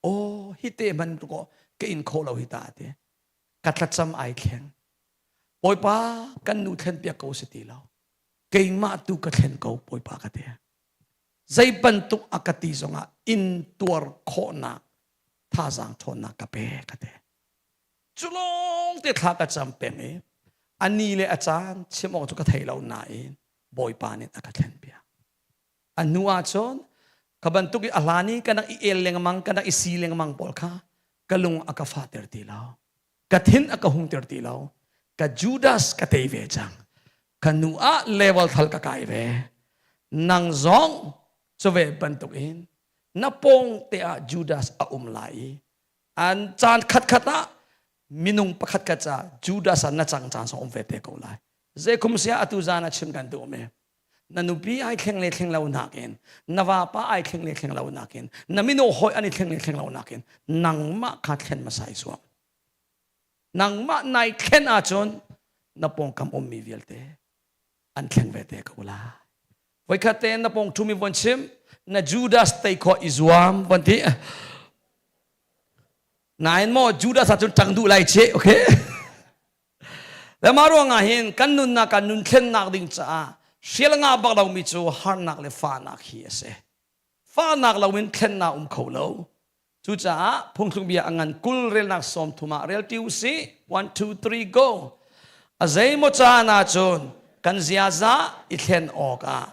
Aw hi te hman ko ka in khawh lo hi ta te. Ka thlacam ai thleng. Bawipa kan nu thlen piak ko si ti lo. Keimah tu ka thlen ko Bawipa ka ti. Zei bantuk a ka ti zongah intuar khawhnak thazaang ṭhawnnak ka pe ka ti. Cu lawng te thla ka cam peng i a ni le a caan chim awk cu ka thei lo nain Bawipa nih a ka thlen piak. A hnu ah cun ka bantuk i a hlan i ka nak i el lengmang ka nak i si lengmang pawl kha ka lung a ka fahter ti lo. Ka thin a ka hungter ti lo. Ka Judas ka tei ve cang. Ka nu ah level thal ka kai ve. Nang zong cu ve bantuk in na pawng te ah Judas a um lai i an caan khatkhat ah minung pakhat khat ca Judas ah na cang caan song um ve te ko lai. Zeikhum sia atu zan ah chim kan duh me. Na nupi ai thleng le thleng lo nakin na vapa ai thleng le thleng lo nakin na mino hawi an i thleng le thleng lo nakin nangmah kha thlen hmasa i zuam. Nangmah nai thlen ahcun na pawngkam ummi vialte an thleng ve te ko lai. Voikhat te na pawng ṭhumi von chim na Judas tei khawh i zuam von ti. Nain maw Judas ahcun ṭang duh lai che okay? Le mah ruangah hin kan nunnak kan nun thlennak ding caah hrial ngah bak lomi cu harnak le fahnak hi a si. Fahnak loin thlennak um kho lo. Cucaah phungthluk bia a ngan 20 relnak 30 ah rel ti usih. 1 2 3 go. A zeimaw caan ahcun kan ziaza i thlen awkah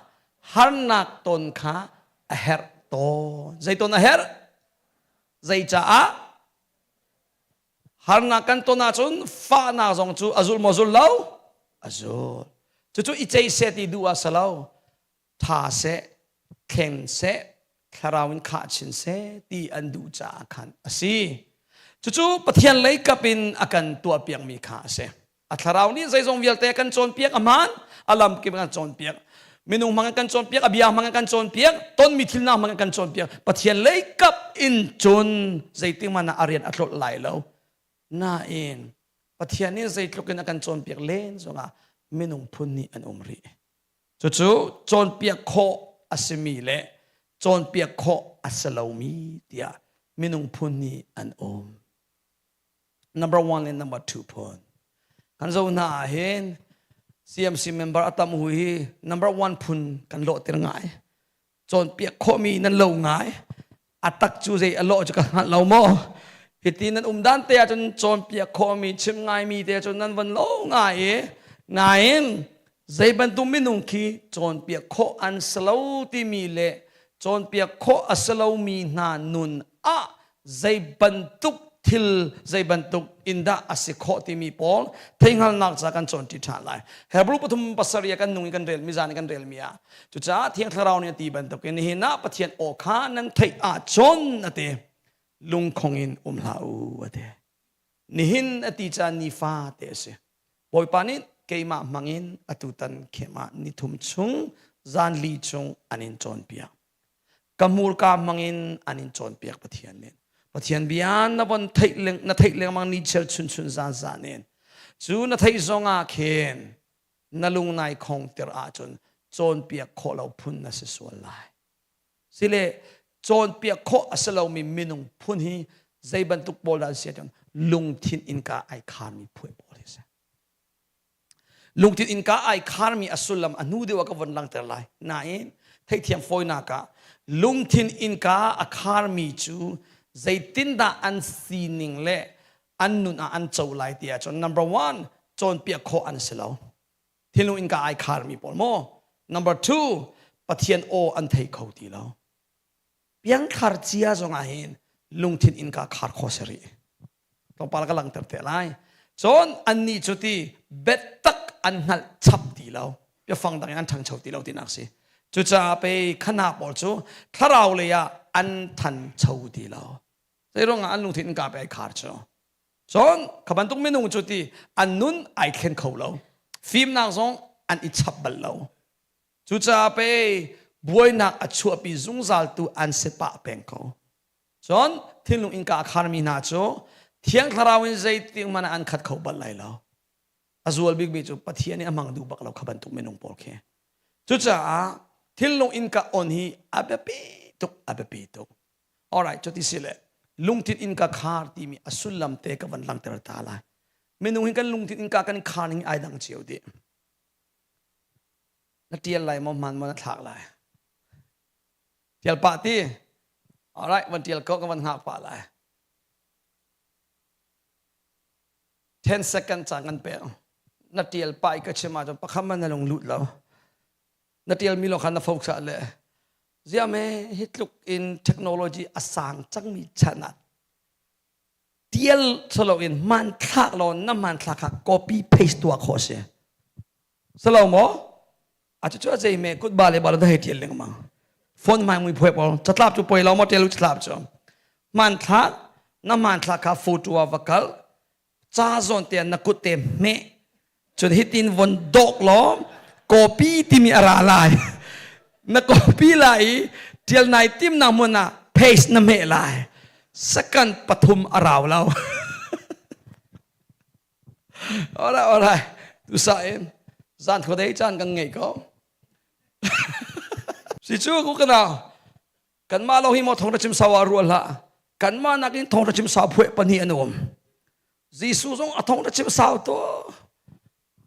harnak ton kha a herh tawn. Zei ton a herh? Zeicaah? Harnak kan ton ahcun fahnak zong cu a zul maw zul lo? A zul. Cucu i cei seh ti duh ah si lo. Tha seh, thleng seh, thlarau in khah chin seh ti an duh caah khan a si. Cucu Pathian lei kap in a kan tuahpiakmi kha a si. A thlarau nih zeizong vialte a kan cawnpiak a hmaan, a lamkip a kan cawnpiak. Minung hmang in kan cawnpiak, a bia hmang in kan cawnpiak, tonmi thil hna hmang in kan cawnpiak. Pathian lei kap in cun zeitik hmanh ah a rian a tlolh lai lo. Nain Pathian nih zeitluk in a kan cawnpiak len zongah minung phun nih an um rih. Cucu cawnpiak khawh a simi le cawnpiak khawh a si lomi tiah minung phun nih an um. Number one le number two phun. Kan zo hna ah hin CMC member a tam hu hi number one phun kan lawh tir ngai. Cawnpiak khawhmi nan lo ngai. A tak cu zei a lawh cu ka hngalh lo maw? Hiti nan um dan te ahcun cawnpiak khawhmi chim ngaimi te cun nan van lo ngai i nain zei bantuk minung khi cawnpiak khawh an si lo timi le cawnpiak khawh a si lomi hna nun ah zei bantuk thil zei bantuk in dah a si khawh timi pawl theihngalnak ca kan cawnṭi ṭhan lai. Hebrew 3:7 kan nung i kan relmi zan i kan relmi ah cucaah Thiang Thlarau nih a ti bantukin nihin ah Pathian aw kha nan theih ahcun a ti lungkhong in um hlah u a ti. Nihin a ti caan nifa te a si. Bawipa nih keimah hmangin atutan khem ah nithum chung zanli chung an in cawnpiak. Ka hmurka hmangin an in cawnpiak Pathian nih. Pathian bia na von theih leng na theih lengmang ni chel chun chun zan zan in cu na theih zong ah khin na lung nai khong tir ahcun cawnpiak khawh lo phun na si sual lai. Sile cawnpiak khawh a si lomi minung phun hi zei bantuk pawl dah an si ahcun lungthin innka ai kharmi phu pawl hi si. Lungthin innka ai kharmi a sullam a hnu deuh ah ka von langhter lai. Nain theihthiam fawinak ah lungthin innka a kharmi cu zeitindah an sining le an nun ah an co lai ti ahcun number one cawnpiak khawh an si lo. Thinlung innka ai kharmi pawl maw? Number two Pathian aw an thei kho ti lo. Piangthar cia zong ah hin lungthin innka khar khawh si rih. Tlawmpal ka langhter te lai. Cun annih cu ti biatak an hngalh chap ti lo. Biafang dang in an ṭhangcho ti lo tinak si. Cucaah pei khana pawl cu thlarau lei ah an thancho ti lo. Zei ruangah an lungthin innka pe ai khar cu. Cun kha bantuk minung cu ti an nun ai thlen kho lo. Fimnak zong an i chap bal lo. Cucaah pei buainak a chuahpi zungzaltu an si pah peng ko. Cun thinlung innka a kharmi hna cu Thiang Thlarau in zeitik hmanh ah an khat kho bal lai lo. A zual bikmi cu Pathian nih a hmang duh bak lo kha bantuk minung pawl khi. Cucaah thinlung innka on hi a biapi tuk, a biapi tuk. Alright, cuti si le lungthin innka khar timi a sullam te ka van langhter ta lai. Minung hi kan lungthin innka kan khar ning ai dang cio dih. Na tial lai maw hman maw na thlak lai? Tial pah ti. Alright, van tial ko ka van hngak pah lai. 10 second caan kan pek. Na tial pah i ka chim ahcun pakhat man na lung lut lo. Na tial mi lo khan na focus le ziame hi tluk in technology a sang cangmi chan ah tial solo in hmanthlak law na hmanthlak kha copy paste tuah khawh si. Salo maw? A cu cu zei me kut ba le ba lo hei tial lengmang. Phone hmai mui phuai pawl catlap cu poi lo maw tel catlap cu. Hmanthlak na hmanthlak kha photo ah va kal ca zawn te na kut te hmeh cun hitin von dok law copy timi a ra lai na copy lai i tial nai tim na hmun ah paste na hmeh lai second pathum a rau lo Alright, alright. Tusa in zan khuadei caan kan ngei ko. Si cu ku kana kanmah lawng hi maw thawng chim sau ah ruah hlah. Kanmah nakin thawng chim sau phueh pahnih an um. Jesuh zong a thawng chim sau to.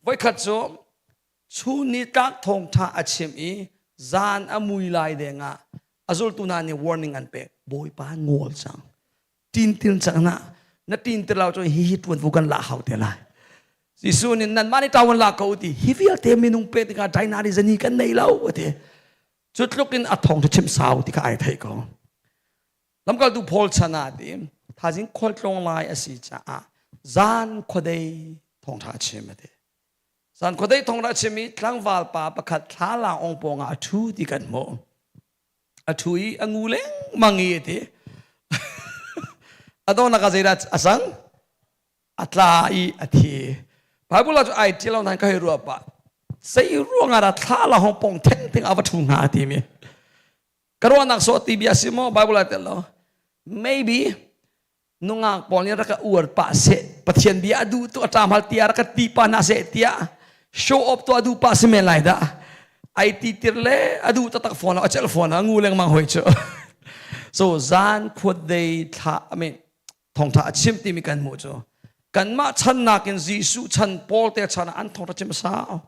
Voikhat cu chun ni tlak thawngtha a chim i zan a mui lai deng ah a zultu hna nih warning an pek. Bawipa ngol cang. Tintil cang na na tintil lo cun hihi tuanvo kan la hau te lai Jesuh nih nanmah nih ṭawan la ko ti hi vialte minung pe tikah dainari zani kan nei lo ati cu tluk in a thawng cu chim sau ti kha ai theih ko lamkaltu Paul chan ah ti thazing khualtlawng lai a si caah zan khuadei thawngṭha a chim ati zan khuadei thawngṭha a chim i tlangval pa pakhat thlalang ong pawng ah a ṭhu ti kan hmuh a ṭhu i a ngu lengmang i a ti a donghnak ah zeidah a cang a tla i a thi Bible ah cu ai ṭial lo nain ka hei ruah pah zei ruangah dah thla la hong pong theng theng a va ṭhu hnga timi ka ruahnak sawh ti bia si maw Bible ah tel lo maybe nungak pawl nih rak ka uar pah seh Pathian bia a duh tu a ṭam hal tiah rak ka ti pah hna seh tiah show off tu a duh pah si men lai dah ai ti tir le a duh taktak fawn a celh fawn a ngu lengmang hoi cu so zan khuat dei thla I mean thawngtha a chim timi kan hmuh cu kanmah chan nakin Jesuh chan Paul te chan ah an thawngtha chim sau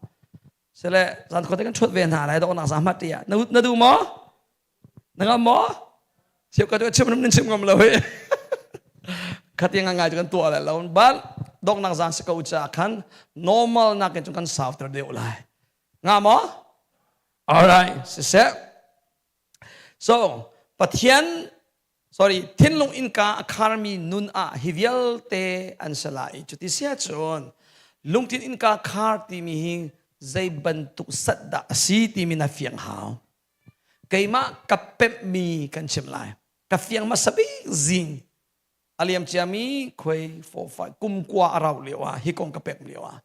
sele zan khuat dei kan ṭhuat ve hna lai dawh nak za hmat tiah na duh maw Na ngam maw? Chim ka chim nan chim ngam lo hi. Khati nga ngai kan tuah lai lo. But donghnak zan si ko ca khan normal nakin cun kan sau ter deuh lai. Nga maw? Alright, siseh. So, Pathian sorry, thinlung innka a kharmi nun ah hi vialte an si lai. Cuti sia cun lungthin innka khar timi hi zei bantuk sat dah a si timi na fiang hau. Keimah ka pemhmi kan chim lai. Ka fiang hmasa bik zing a liam ciami khuai 4 5 kum kua a rauh lio ah hi kong ka pek lio ah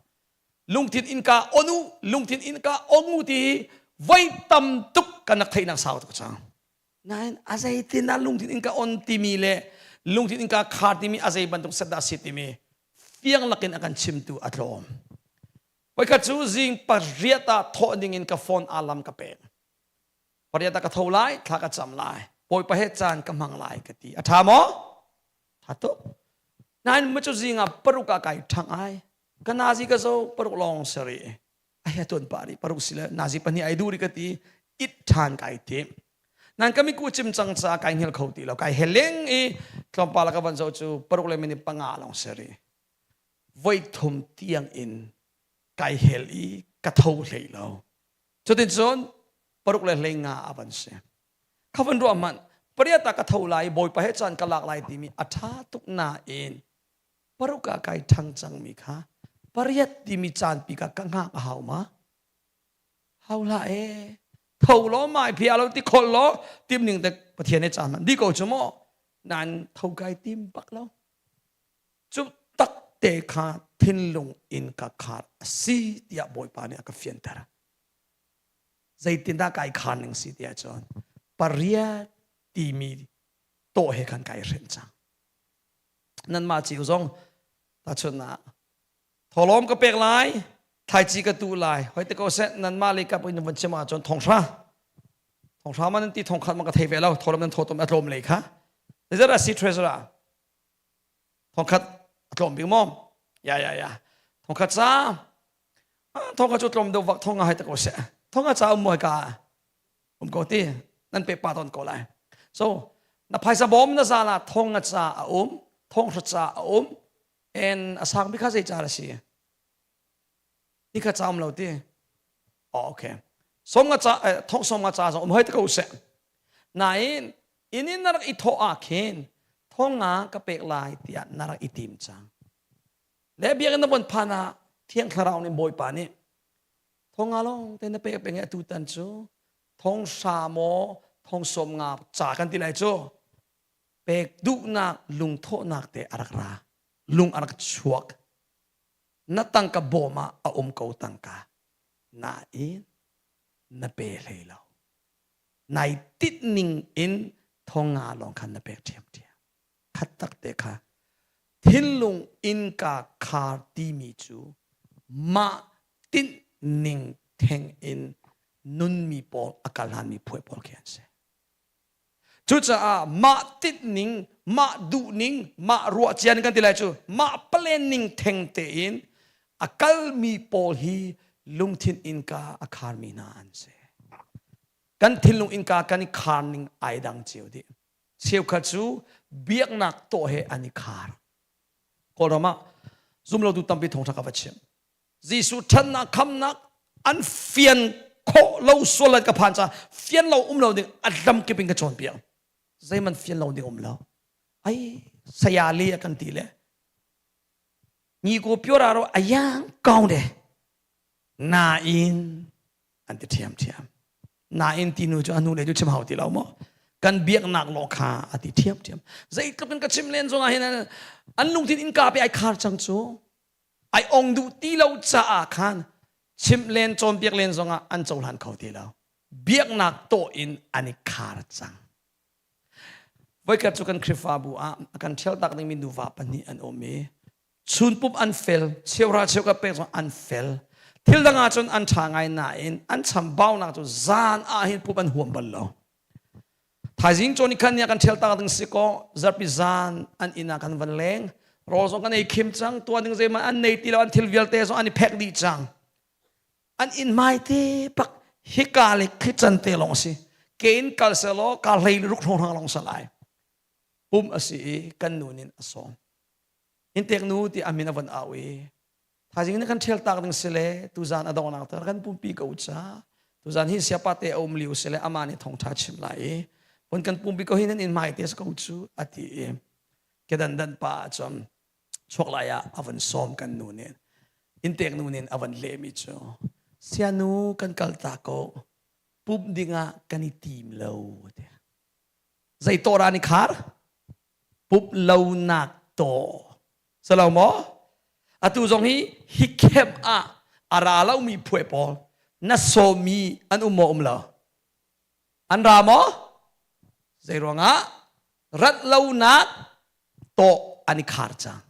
lungthin innka on u lungthin innka ong u ti voi tam tuk kan rak theihnak sau tuk cang nain a zeitin ah lungthin innka on timi le lungthin innka khar timi a zei bantuk set dah si timi fiang lakin a kan chimtu a tlawm Voikhat cu zing pariat ah thawh ding in ka phone alarm ka pek. Pariat ah ka tho lai, thla ka cam lai. Bawipa he caan ka hmang lai ka ti. A ṭha maw? Ṭha tuk. Nain mu cu zing ah paruk ah kai ṭhang ai. Ka nazi ka zo paruk lawng sari. A he tuan pa ri paruk si le nazi pahnih ai duh ri ka ti. It ṭhan kai tim. Nan kami ku cim cang ca kai hngil kho ti lo. Kai heleng i tlawmpal ka van zo cu paruk le minute panga lawng sari. Voi thum tiang in kai hel i ka tho hlei lo. Cuticun paruk le hlei nga a van si. Kha van ruah hmanh, pariat ah ka tho lai, Bawipa he caan ka lak lai timi a ṭha tuk nain paruk ah kai ṭhang cangmi kha pariat timi caan pi ka ka hngak a hau ma? Hau hlah e. Tho law mai phia lo ti khol law tim ning te Pathian he caan man di ko chu maw. Nan tho kai tim bak lo. Cu tak te kha thinlung in ka khar a si tiah Bawipa nih a ka fianter. Zeitindah kai khar ning si tiah cun pariat timi tawh he khan kai hren cang. Nanmah cio zong tahchunhnak tholawm ka pek lai, thlaici ka tuh lai, hoi te ko seh nanmah lei kap in vun chim ahcun thonghra thonghra man nan ti thongkhat man ka thei ve lo tholawm nan thaw tom a tlawm lei kha zeizat a si treasurer thongkhat a tlawm bik maw ya ya ya thongkhat ca thongkhat cu tlawm deuh vak thonga hai te ko seh thonga ca um mawi ka um ko ti nan pe pa ton ko lai so na phaisa bawm na zala thong nga ca a um thong hra ca a um en a sang bik kha zei ca si ti kha ca um lo ti oh okay som nga ca thong som nga ca zong um hoi te ko seh nain inn in na rak i thawh ah khin thong nga ka pek lai tiah na rak i tim cang le biakinn na von phan ah thiang thlarau nih bawipa nih thong nga lawng te na pek peng i atu tan cu thong hra maw thong sawm nga ca kan ti lai cu pek duhnak lungthawhnak te a rak ra lung a rak chuak na tangka bawm ah a um ko tangka nain na pe hlei lo nai tit ning in thong nga lawng khan na pek ṭhiamṭhiam khat tak te kha thinlung innka khar timi cu mah tinh ning theng in nunmi pawl a kal hlanmi phuai pawl khi an si. Cucaah mah tinh ning, mah duh ning, mah ruah cia ning kan ti lai cu mah plan ning theng tein a kalmi pawl hi lungthin innka a kharmi hna an si. Kan thinlung innka kan i khar ning ai dang cio dih. Cheukhat cu biaknak tawh he an i khar. Kawlram ah zumlotu tampi thawngṭha ka va chim. Jesuh ṭhannak khamnak an fian khawh lo sual an ka phan caah fian lo um lo ding a lam kip in ka cawnpiak. Zeihmanh fian lo ding um lo. Ai saya le a kan ti le ni ko pure aro ayang kaung de nain an ti ṭhiamṭhiam. Nain tinu cu a nu le cu chim hau ti lo maw? Kan biaknak law kha a ti ṭhiamṭhiam. Zeitluk in ka chim len zongah hin an lungthin innka pe ai khar cang cu. Ai ong duh ti lo caah khan chimh len cawnpiak len zongah an cohlan kho ti lo. Biaknak tawh in an i khar cang. Voikhat cu kan Khrihfabu ah a kan ṭhialtak dingmi nuva pahnih an um i chunpup an fel cheuhra cheuka pek zong an fel thil dang ahcun an ṭha ngai nain an chambaunak cu zan ah hin pup an huam bal lo thaizing cawn khan nia kan ṭhial tak ding si ko zarpi zan an inn ah kan van leng rawl zong kan ei khim cang tuah ding zeihmanh an nei ti lo an thil vialte zong an i phek dih cang an inn hmai te pak hika le khican te lawng si ke in kal selaw ka hlei ruk hrawng hrang lawng salai pum a si i kan nu nin a sawm Intek nu ti a min a von au i thaizing na kan ṭhial tak ding si le tuzan a donghnak te kan pumpi ko ca tuzan hi siapa te a um lio si le amah nih thawngṭha chim lai i vun kan pumpi ko hi nan inn hmai te ko cu a ti i kedan dan pa cun chuak lai ah a von sawm kan nu nih intek nu nih a von lehmi cu sianu kan kal ta ko pumh dingah kan i tim lo tiah zei tawra ni khar pup lonak taw salo maw atu zong hi hi camp ah a ra lomi phuai pawl na sawmmi an um maw um lo an ra maw zei ruangah rat lonak tawh an i khar cang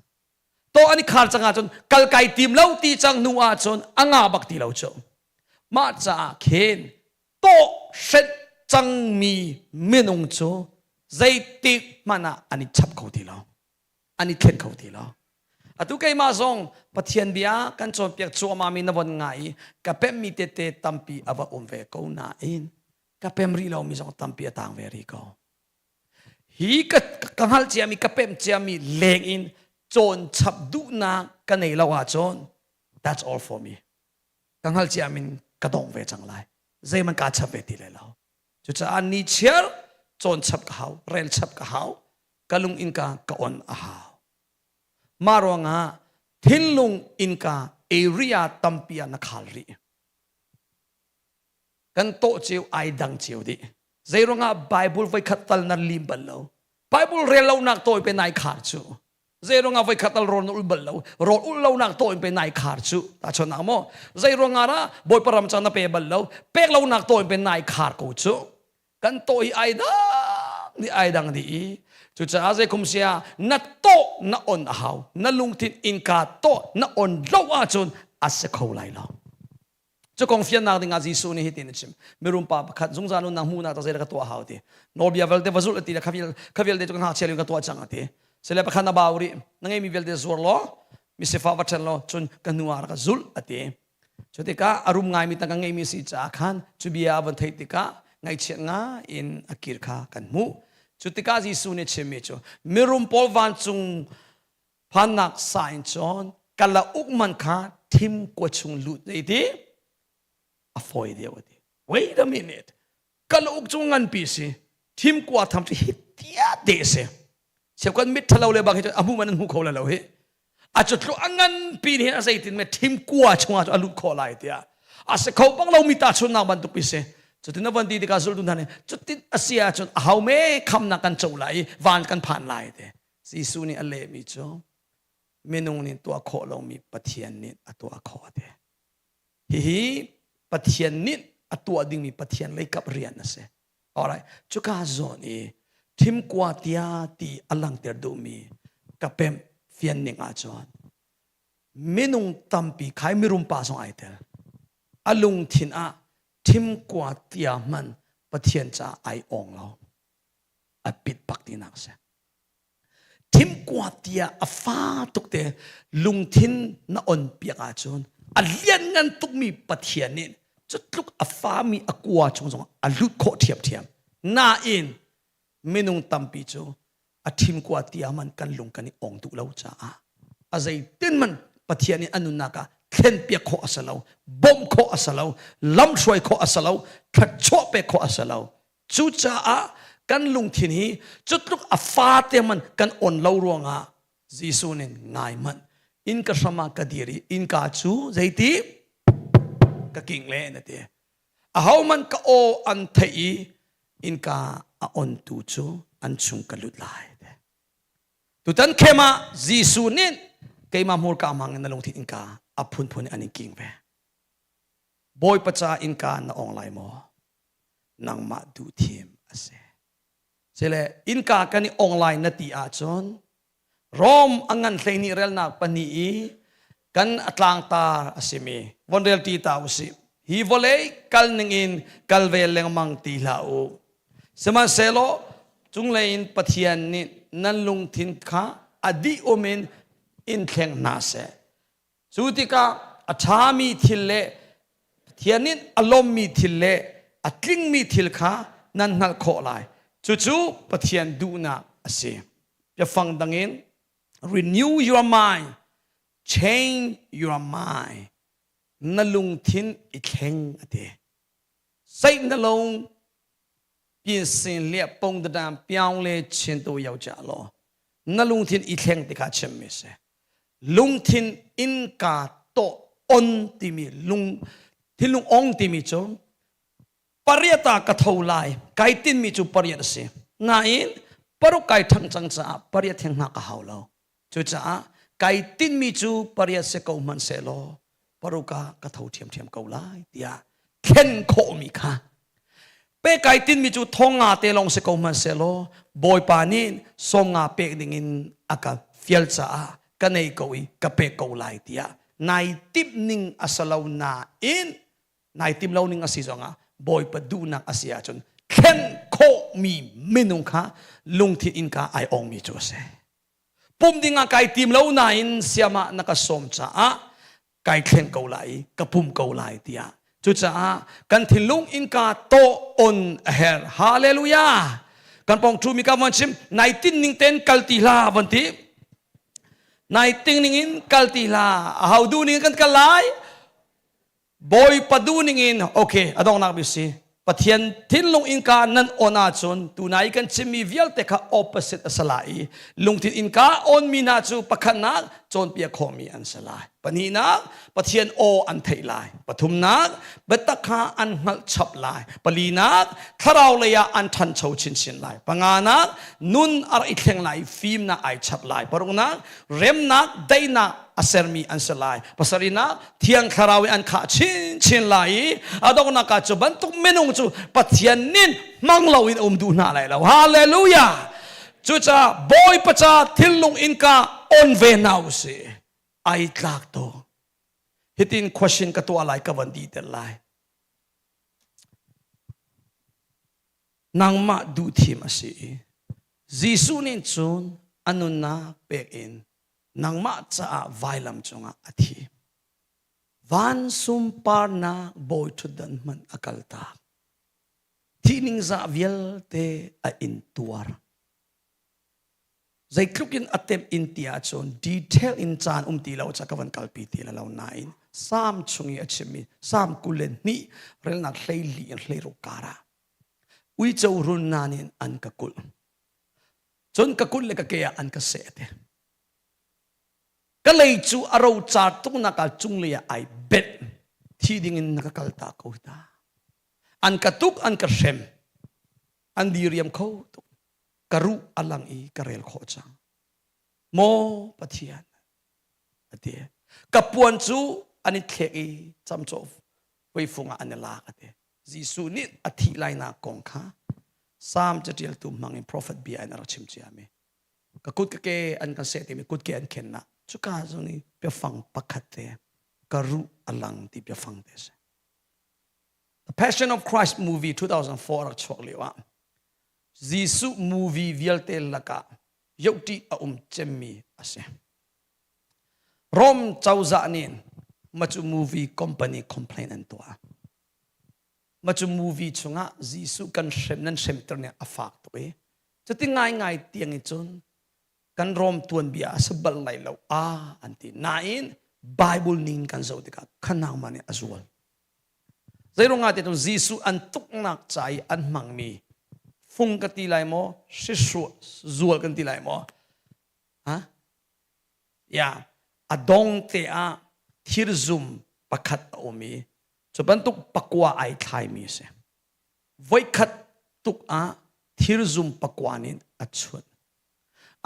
tawh an i khar cang ahcun kal kai tim lo ti cang hnu ahcun a nga bak ti lo cu mah caah khin tawh hrenh cangmi minung cu zeitik hmanh ah an i chap kho ti lo an i thlen kho ti lo atu keimah zong Pathian bia kan cawnpiak cuahmah mi na von ngai i ka pemmi tete tampi a va um ve ko nain ka pem rih lomi zong tampi a tang ve rih ko hi ka ka hngalh ciami ka pem ciami leng in cawn chap duhnak ka nei lo ahcun that's all for me ka hngalh ciam in ka dong ve cang lai zeihmanh kaa chap ve ti lai lo cucaah ni chiar cawn chap ka hau rel chap ka hau ka lung innka ka on a hau mah ruangah thinlung innka area tampi ah na khal rih. Kan tawh cio ai dang cio dih. Zeiruangah Bible voikhat tal nan lim bal lo? Bible rel lo nak tawi pe nai khar cu. Zeiruangah voikhat tal rawl na ul bal lo? Rawl ul lo nak tawi pe nai khar cu. Ta chon nak mo. Zeiruangah ra Bawipa ram cang na pe bal lo? Pek lo nak tawi pe nai khar ko cu. Kan taw hi ai dang di ai dang di i cucaah zeikum sia na tawh na on a hau. Na lungthin innka tawh na on lo ahcun a si kho lai lo. Cu kong fiannak dingah Jesuh nih hitin a chim. Mirum pa pakhat zungzal nunnak hmuhnak ta zeidah ka tuah hau ti. Nawlbia vialte va zulh ti le kha vialte cu ka ngakchia lio ka tuah cang a ti. Sile pakhat na bau rih. Na ngeimi vialte zuar law misifah va ṭhen law cun ka hnu ah rak ka zulh a ti. Cu tikah a rum ngaimi tangka ngeimi si caah khan cu bia a von theih tikah ngaihchiat ngai in a kir kha kan hmuh. Cu tikah Jesuh nih a chimmi cu mirum pawl vancung phannak sa in cun kalauk man kha thim kua chung lut zei ti a fawi deuh a ti. Wait a minute. Kalauk cu nganpi si. Thim kua tham cu hitia te si. Cheukhat mit thalo le bang hi a hmu man an hmu kho la lo hi. A cu tlu a nganpi ni a zeitin me thim kua chungah cu a lut kho lai tiah. A si kho bang lo mi ta chunnak bantuk pi si. Cutin a van ti tikah zultu hna nih cutin a si ahcun a hau me khamnak kan co lai i van kan phan lai ti. Jesuh nih a lehmi cu minung nih tuah khawh lomi Pathian nih a tuah khawh te. Hihi Pathian nih a tuah dingmi Pathian leikap rian a si. Alright, cuka zawn i thimkua tia ti a langter duhmi ka pemh fian ning ahcun minung tampi khai mirum pa zong ai tel. A lungthin ah thimkua tia hman Pathian caah ai ong lo. A pit bak tinak a si. Thimkua tiah a fa tuk te lungthin na on piak ahcun a lianngan tukmi Pathian nih cutluk a fami a kua chung zong a lut khawh ṭhiamṭhiam. Nain minung tampi cu a thimkua tia man kan lung kan i ong duh lo caah a zeitin man Pathian nih a nunnak ah thlenpiak khawh a si lo, bawmh khawh a si lo, lamhruai khawh a si lo, thluachuah pek khawh a si lo. Cucaah kan lungthin hi cutluk a fate man kan on lo ruangah Jesuh nih ngai hmanh innka hram ah ka dir i innka cu zeiti ka king le na ti. Ahohmanh ka aw an theih i innka a ontu cu an chung ka lut lai. Tutan khem ah Jesuh nih keimah hmurka hmang in na lungthin innka a phunphun in an in king ve. Bawipa ca innka na ong lai maw? Nangmah duhthim a si. Sile innka kan i ong lai na ti ahcun Rom a ngan hleihnih relnak pahnih i kan a tlangtar a simi von rel ti ta usih. Hi vawlei kal ningin kal ve lengmang ti hlah u. Sihmanhsehlaw cunglei in Pathian nih nan lungthin kha a dih um in in thleng hna seh. Cu tikah a ṭhami thil le Pathian nih a lawmmi thil le a tlingmi thil kha nan hngalh khawh lai. Cucu Pathian duhnak a si. Biafang dangin renew your mind, change your mind. Na lungthin i thleng a ti. Saih na lung 变身列崩的单表咧钱都要加咯。Na lungthin i thleng ti kha chimmi si. Lungthin innka tawh on timi lung thinlung ong timi cu pariat ah ka tho lai kai tinmi cu pariat a si. Nain paruk kai ṭhang cang caah pariat theng hna ka hau lo. Cucaah kai tinhmi cu pariat si ko hmanh sehlaw paruk ah ka tho ṭhiamṭhiam ko lai tiah thlen khawhmi kha pe kai tinhmi cu thong nga te lawng si ko hmanh sehlaw Bawipa nih sawm nga pek dingin a ka fial caah ka nei ko i ka pek ko lai tiah nai timh ning a si lo nain nai tim lo ning a si zongah Bawipa duhnak a si ahcun thlen khawhmi minung kha lungthin innka ai ongmi cu a si. Pum dingah kai tim lo nain siamah na ka sawm caah kai thleng ko lai i ka pum ko lai tiah. Cucaah kan thinlung innka tawh on a herh. Hallelujah! Kan pong thu mi ka von chim nai tin ning ten kal ti hla von ti. Nai ting ning in kal ti hla. A hau du ning kan kal lai. Bawipa duh ning in okay a donghnak bik si. Pathian thinlung innka nan on ahcun tunai kan chimmi vialte kha opposite a si lai i lungthin innka onmi hna cu pakhatnak cawnpiak khawhmi an si lai. Pahnihnak, Pathian aw an theih lai. Pathumnak, biatak kha an hngalh chap lai. Palinak, thlarau lei ah an ṭhancho chinchin lai. Panganak, nun a rak i thleng lai i fimnak ai chap lai. Paruknak, remnak, daihnak a sermi an si lai. Pasarihnak, Thiang Thlarau in an khah chinchin lai i a donghnak ah cu bantuk minung cu Pathian nin hmang loin um duh hna lai lo. Hallelujah! Cucaah Bawipa ca thinlung innka on ve hna u sih. Ai tlak to. Hitin question ka tuah lai ka van di tel lai. Nangmah duh thim a si i Jesuh nih cun a nunnak pek in nangmah caah vailam cungah a thi. Van sunparnak bawi ṭhutdan hmanh a kaltak. Thih ningzah vialte a intuar. Zeitluk in a temh in ti ahcun detail in caan um ti lo ca ka van kalpi ti la lo nain Psalm chung i a chimmi Psalm 22 relnak 14 in 16 kar ah uico run nan in an ka kulh. Cun ka kut le ka ke ah an ka seh te. Ka lei cu a rocar tuknak ah cunglei ah ai benh. Thi ding in na ka kalta ko ta. An ka tuk, an ka hrem. An diriam kho tuk. Ka ruh a lang i ka rel khawh cang. Maw Pathian, a ti. Ka puan cu an i thlek i camcawh voifung ah an i lak a ti. Jesuh nih a thih lainak kong kha Salm caṭialtu hmang in prophet bia in a rak chim ciami. Ka kut ka ke an kan seh timi kut ke an khennak cuka zong i biafang pakhat te ka ruh a lang ti biafang te si. The Passion of Christ movie 2004 rak chuak lio ah Jesuh movie vialte lakah yohṭih a um cemmi a si. Rome cozah nih macu movie company complaint an tuah. Macu movie chungah Jesuh kan hrem nan hremter nih a fak tuk i cuti ngaingai tiang i cun kan Rome tuanbia a si bal lai lo a an ti. Nain Bible ning kan zoh tikah khanang ma nih a zual. Zeiruangah ti cun Jesuh an tuknak ca i an hmangmi fung ka ti lai maw, hri zual kan ti lai maw? Ha? Ya, a dong te ah thirzum pakhat a um i cu bantuk pakua ai thlaimi a si. Voikhat tuk ah thirzum pakua nih a chunh.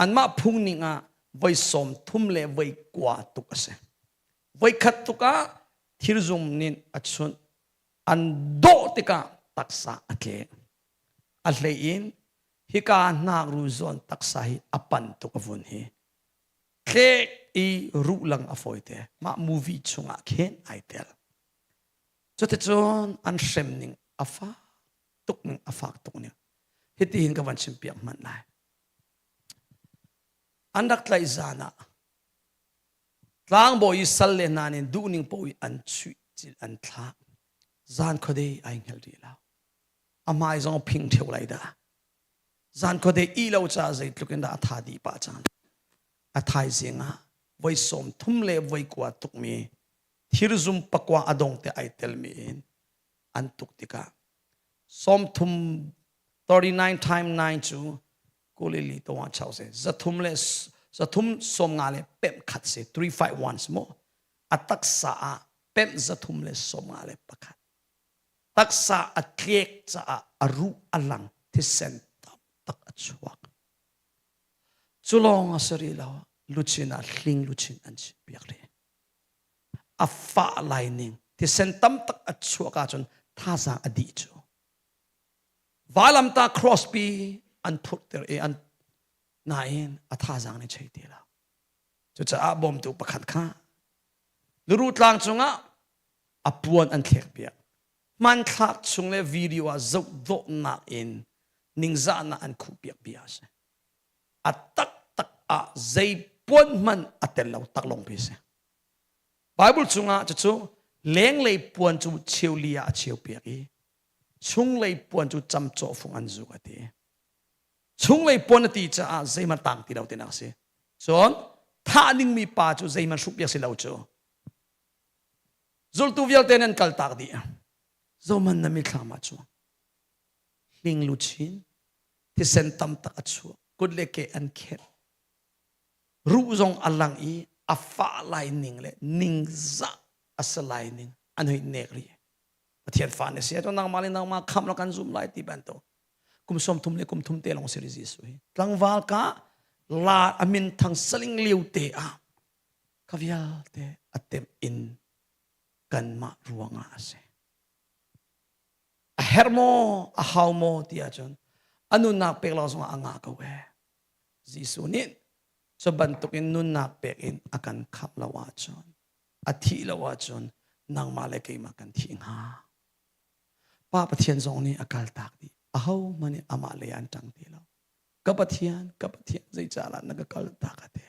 Anmah phung ning ah voi 30 le voi kua tuk a si. Voikhat tuk ah thirzum nih a chunh. An dawh tikah taksa a tle. A hlei in hika hnakru zawn taksa hi a pan tuk a vun hi. Tlek i ruh lang a fawite. Mah movie chungah khin ai tel. Cuticun an hrem ning a fak tuk ning a fak tuk ning. Hiti hin ka van chim piak hmanh lai. An rak tlaih zan ah tlangbawi i sal le hna nih duhning paoh i an chuih cil an thlak. Zan khuadei ai hngal rih lo. A hmai zong phing ṭheo lai dah. Zan khuadei ih lo caah zeitluk in dah a tha dih pah cang. A thaizing ah voi 30 le voi kua tukmi thirzum pakua a dong te ai telmi in an tuk tikah 30 39 time 9 cu kulili to wa chau se zathum le zathum 50 le pem khat se 351 mo a taksa ah pem zathum le 51 taksa a tlek caah a ruh a lang thisen tam tak a chuak cu lawng a si rih lo luchin ah hling luchin an chim piak rih a fah lai ning thisen tam tak a chuak ahcun thazaang a dih cu vailamta cross pi an phurhter i an nain a thazaang nih chei ti lo cucaah bawmtu pakhat kha luru tlang cungah a puan an thlek piak hmanthlak chung le video ah zoh dawhnak in ningzahnak an khuh piak bia a si a taktak ah zei puan hmanh a tel lo tak lawng pi si Bible chungah cucu lenglei puan cu cheuli ah a cheu piak i chunglei puan cu camcawh fung an zuk a ti chunglei puan a ti caah zeihmanh tang ti lo tinak a si cun thah dingmi pa cu zeihmanh hruk piak si lo cu Zultu vialte nan kaltak dih. Zohman na mithlam ah chuang. Hling luchin thisen tam tak a chuak. Kut le ke an khenh. Ruh zong a lang i a fah lai ning le ningzah a si lai ning an hoi nek rih. Pathian fa na si ahcun nangmah le nangmah khamh la kan zum lai ti bantuk. Kum 30 le kum thum te lawng si ri Jesuh hi. Tlangval ka la a min thang saling liu te ah ka vialte a temh in kanmah ruangah a si. A herh maw, a hau maw ti ahcun a nunnak pek lo zongah a ngah ko ee. Jesuh nih cu bantukin nunnak pek in a kan khamh lo ahcun a thih lo ahcun nangmah le keimah kan thi hnga. Pa Pathian zong nih a kaltak dih. Ahohmanh nih amah lei an ṭang ti lo. Ka Pathian, ka Pathian, zeicahdah na ka kaltak a ti.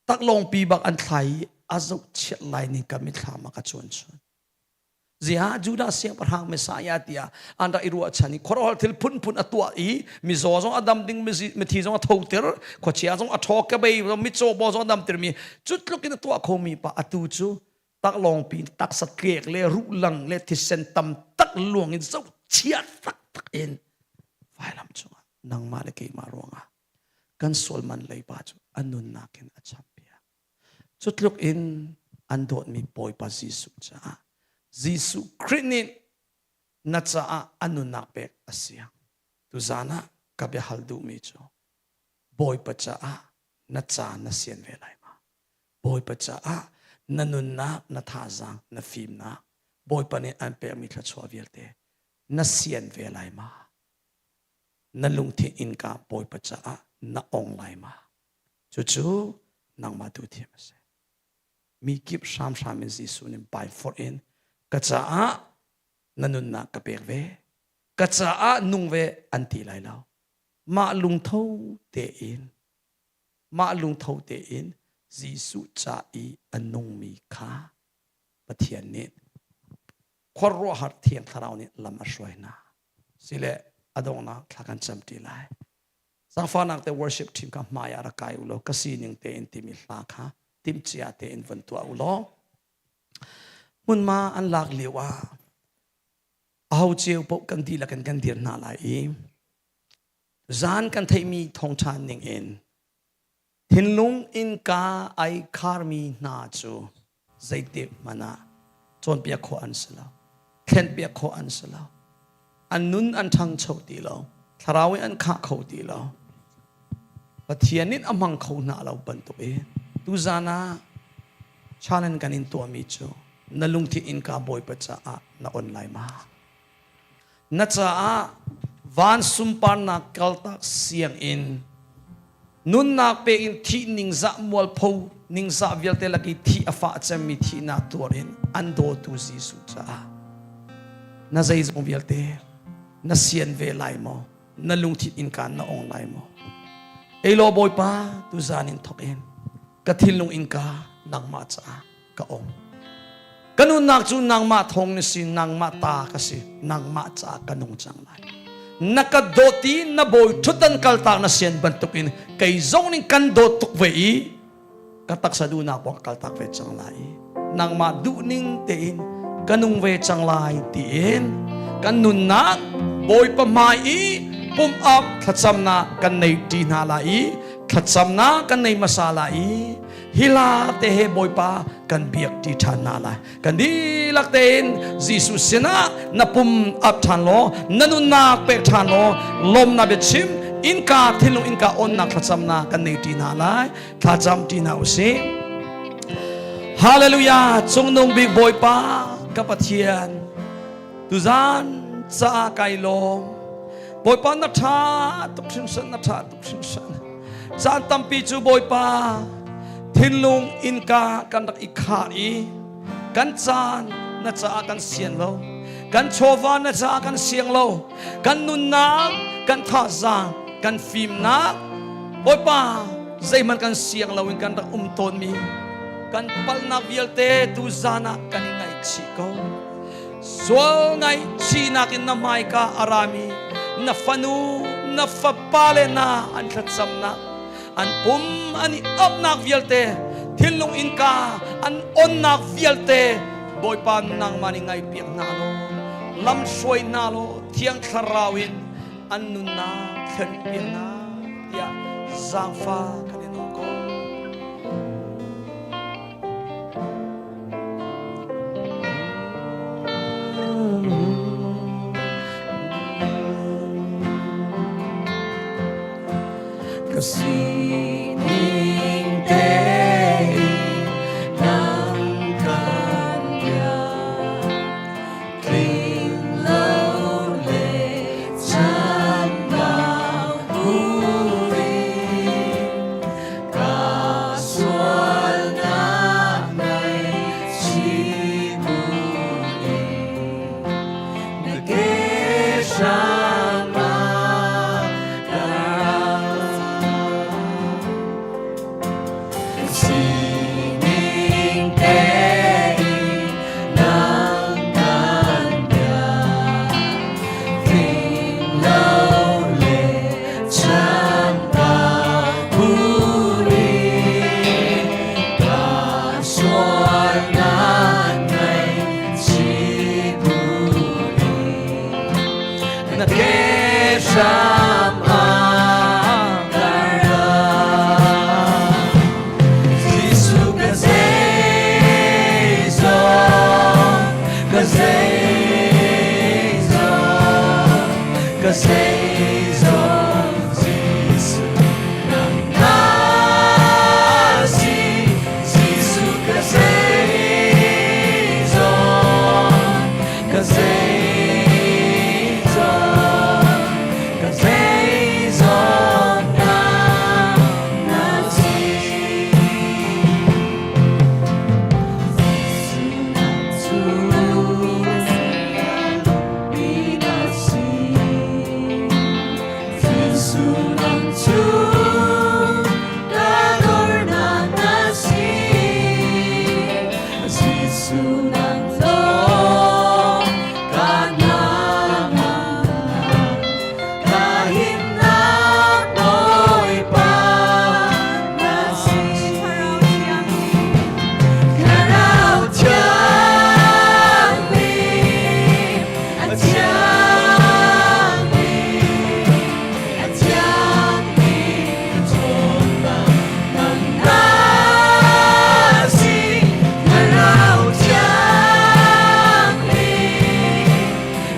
Taklawngpi bak an thlai i a zohchiat lai ning ka mitthlam ah ka cuan chun. Ziah Judah siangpahrang Messiah tiah an rak i ruahchan i khuaruahhar thil phunphun a tuah i mizaw zong a dam ding mithi zong a thoter khuachia zong a ṭhaw kebei zong mitcaw pawl zong a damter mi cu tluk in a tuah khomi pa atu cu taklawngpi in taksa tlek le ruhlang le thisen tam tak luang in zohchia taktak in vailam cungah nangmah le keimah ruangah kan sual man leiba cu a nunnak in a champiak. Cu tluk in an dawtmi Bawipa Jesuh caah Jesuh Khrih nih na caah a nunnak pek a siang. Tuzaan ah ka biahal duhmi cu Bawipa caah na caan na sian ve lai ma? Bawipa caah na nunnak, na thazaang, na fimnak, Bawipa nih an pekmi thluachuah vialte na sian ve lai ma? Na lungthin innka Bawipa caah na ong lai ma? Cucu nangmah tu thiam a si. Mi kip hramhram in Jesuh nih bai forh in ka caah na nunnak ka pek ve, ka caah nung ve an ti lai lo. Mah lungtho tein, mah lungtho tein Jesuh ca i a nungmi kha Pathian nih khuaruahhar Thiang Thlarau nih lam a hruai hna. Sile a donghnak thla kan cam ṭi lai. Zaangfahnak te worship team kha hmai ah rak kai u law ka sining tein timi hla kha timhcia tein vun tuah u law hmunhma an lak lio ah aho cio paoh kan dihlak in kan dir hna lai i zan kan theihmi thawngṭha ning in Thinlung innka ai kharmi hna cu zeitik hmanh ah cawnpiak khawh an si lo, thlenpiak khawh an si lo. An nun an ṭhangcho ti lo, thlarau in an khah kho ti lo. Pathian in a hmang kho hna lo bantuk i tuzan ah challenge kan in tuahmi cu na lungthin innka Bawipa caah na on lai ma? Na caah van sunparnak kaltak sianginn nunnak pe in thih ningzah mualpho ningzah vialte lak i thih a fah cemmi thihnak tuar in an dawtu Jesuh caah na zeizong vialte na sian ve lai maw? Na lungthin innka na ong lai maw? Ei law Bawipa tuzan in thawk in ka thinlung innka nangmah caah ka ong. Ka nunnak cu nangmah thawng na si, nangmah ta ka si, nangmah caah ka nung cang lai. Na ka dawt i na bawi ṭhutdan kaltak na sian bantukin kei zong nih kan dawt tuk ve i ka taksa duhnak pawh ka kaltak ve cang lai i nangmah duhning tein ka nung ve cang lai tiin kan nunnak Bawipa hmai i pum up thlacamnak kan nei ṭi hna lai i thlacamnak kan nei hmasa lai i hi hla te he Bawipa kan biak ṭi ṭhan hna lai. Kan dihlak tein Jesuh sinah na pum ap ṭhan law na nunnak pek ṭhan law lawmnak biachim innka thinlung innka onnak thlacamnak kan nei ṭi hna lai. Thlacam ṭi hna usih. Hallelujah! Cungnung bik Bawipa ka Pathian tuzan caah kai lawm. Bawipa na ṭha tuk hringhran na ṭha tuk hringhran. Caan tampi cu Bawipa thinlung innka kan rak i khar i kan caan na caah kan sian lo kan chawva na caah kan siang lo kan nunnak kan thazaang kan fimnak Bawipa zeihmanh kan siang lo in kan rak um tawnmi kan palhnak vialte tu zan ah kan i ngaihchih ko Sual ngaihchihnak in na hmaika a rami na fanu na fapa le na an thlacamnak an pum an i apnak vialte thinlung innka an onnak vialte Bawipa nangmah nih ngaihpiak hna law lam hruai hna law thiang thlarau in. an nunnak thlen piak hna tiah zaangfah kan in nawl ko. Ka sining tein nang kan biak tling lo le chanbau buin ka sualnak ngaihchih buin na ke hram ah ka ra. Sining tein nang kan biak tling lo le chambau buin ka sualnak ngaihchih buin na ke hram ah ka ra. Jesuh ka zeizong, ka zeizong, ka zeizong Jesuh nang na si. Jesuh ka zeizong, ka zeizong, ka zeizong nang na si. Jesuh nang cu ka dornak na si. Jesuh nang lawng ka hnangam, ka himnak Bawipa na si. Thlarau Thianghlim, a thiangmi, a thiangmi ṭhawnnak nang na si. Thlarau Thianghlim,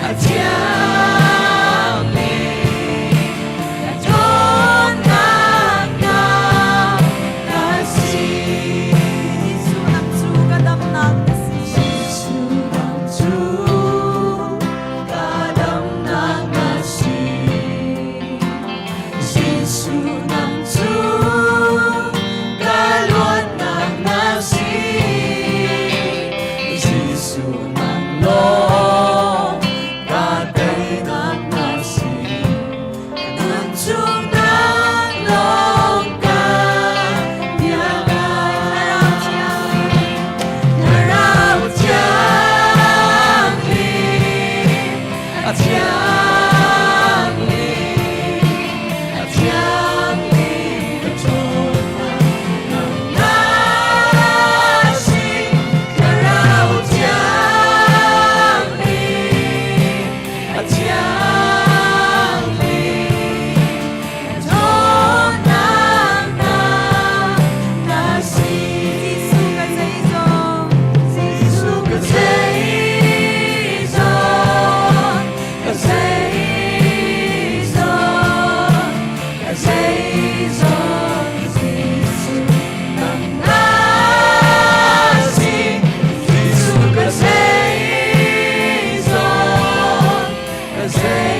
a thiangmi, a ṭhawnnak nang na si. Jesuh nang cu ka damnak na si. Jesuh nang cu ka damnak na si. Jesuh nang cu ka luatnak na si. Jesuh nang lawng ka teinak na si. Nun chung nang lawng ka biak. Thlarau Thianghlim, a thiangmi, a thiangmi ka ṭhawnnak nang na si. Thlarau Thianghlim, a thiangmi, a ṭhawnnak nang na si. Jesuh ka zeizong, Jesuh ka zeizong, ka zeizong, ka zeizong, Jesuh nang na si. Jesuh ka zeizong, ka zeizong,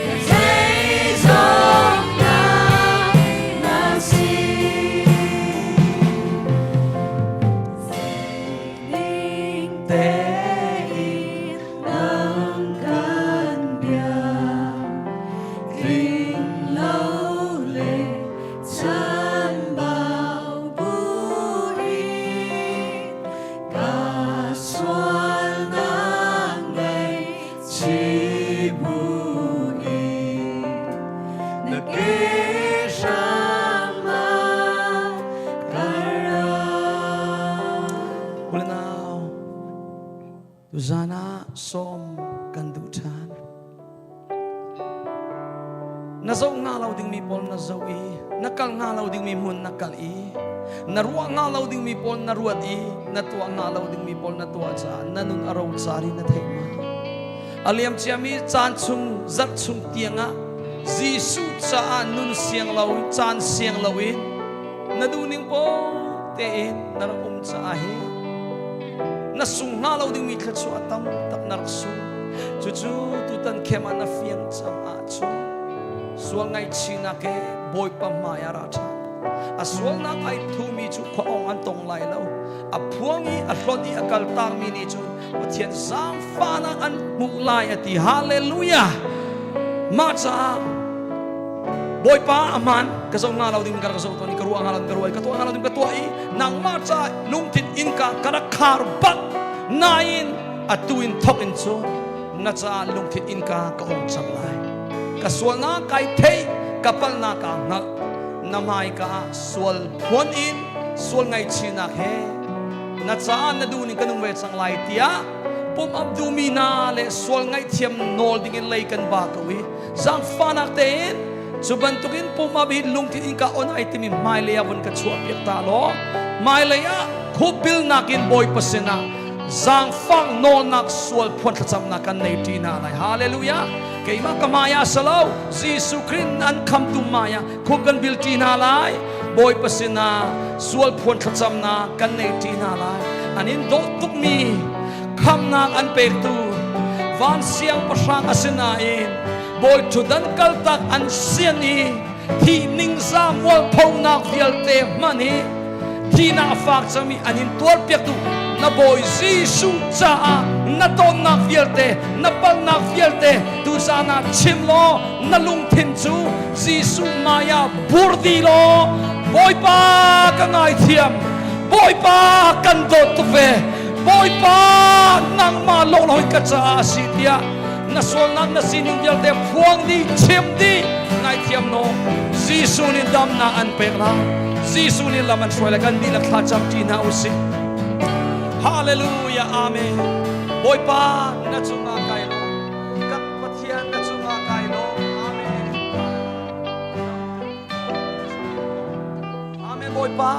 ka zeizong nang na si. Sining tein nang kan biak, tling lo le chanbau buin ka sualnak ngaihchih buin na ke hram ah ka ra. Ulanau, tuzan ah sawm kan duh ṭhan. Na zoh hnga lo dingmi pawl na zoh i na kal hnga lo dingmi hmun na kal i na ruah hnga lo dingmi pawl na ruat i na tuah hnga lo dingmi pawl na tuah caah na nun a rocar i na theih ma? A liam ciami caan chung zarh chung tiangah Jesuh caah nun siang lo caan siang loin na duhning pawl tein na rak um caah hi na sung hnga lo dingmi thluachuah tam tak na rak sung. Cucu tutan khem ah na fiang cang ahcun sual ngaihchihnak he Bawipa hmai ah ra ṭhan. A sualnak ai thumi cu khua ong an tong lai lo. A phuang i a hlawt i a kaltakmi nih cun Pathian zaangfahnak an hmuh lai a ti. Hallelujah! Mah caah Bawipa a hmaan ka zoh nga lo ding ka rak zoh tawn i ka ruah nga lo ding ka ruah i ka tuah nga lo ding ka tuah i nangmah caah lungthin innka ka rak khar bak nain atu in thok in cun na caah lungthin innka ka ong cang lai. Ka sualnak kai theih, ka palhnak kaa hngalh. Na hmaika ah sual phuan in sual ngaihchihnak he na caah na duh ning ka nung ve cang lai tiah pum ap duhmi hna le sual ngaihthiam nawl dingin lei kan ba ko i zaangfahnak tein cu bantukin pum ap hi lungthin in ka on ai timi hmailei ah vun ka chuah piak ta law hmailei ah khupbilnak in Bawipa sinah zaangfak nawlnak sual phuan thlacamnak kan nei ṭi hna lai. Hallelujah! Keimah ka hmai ah salo Jesuh Khrih an khamtu hmai ah khup kan bil ṭi hna lai. Bawipa sinah sual phuan thlacamnak kan nei ṭi hna lai. An in dawt tukmi khamnak an pektu van siangpahrang a si nain bawi ṭhutdan kaltak an sian i thi ningza mualphonak vialte hmanh hi thihnak a fak cangmi an in tuarpiaktu na Bawi Jesuh caah na tonnak vialte, na palnak vialte tuzan ah chim law na lungthin cu Jesuh hmai ah bur dih law Bawipa ka ngaithiam, Bawipa kan dawt tuk ve, Bawipa nangmah lawnglawng ka caah a si tiah na sualnak na sining vialte phuang dih, chim dih, ngaithiam naw. Jesuh nih damnak an pek lai. Jesuh nih lam an hruai lai. Kan dihlak thla cam ṭi hna usih. Hallelujah, amen. Bawipa na cungah kai lawm. Kan Pathian na cungah kai lawm. Amen. Amen. Bawipa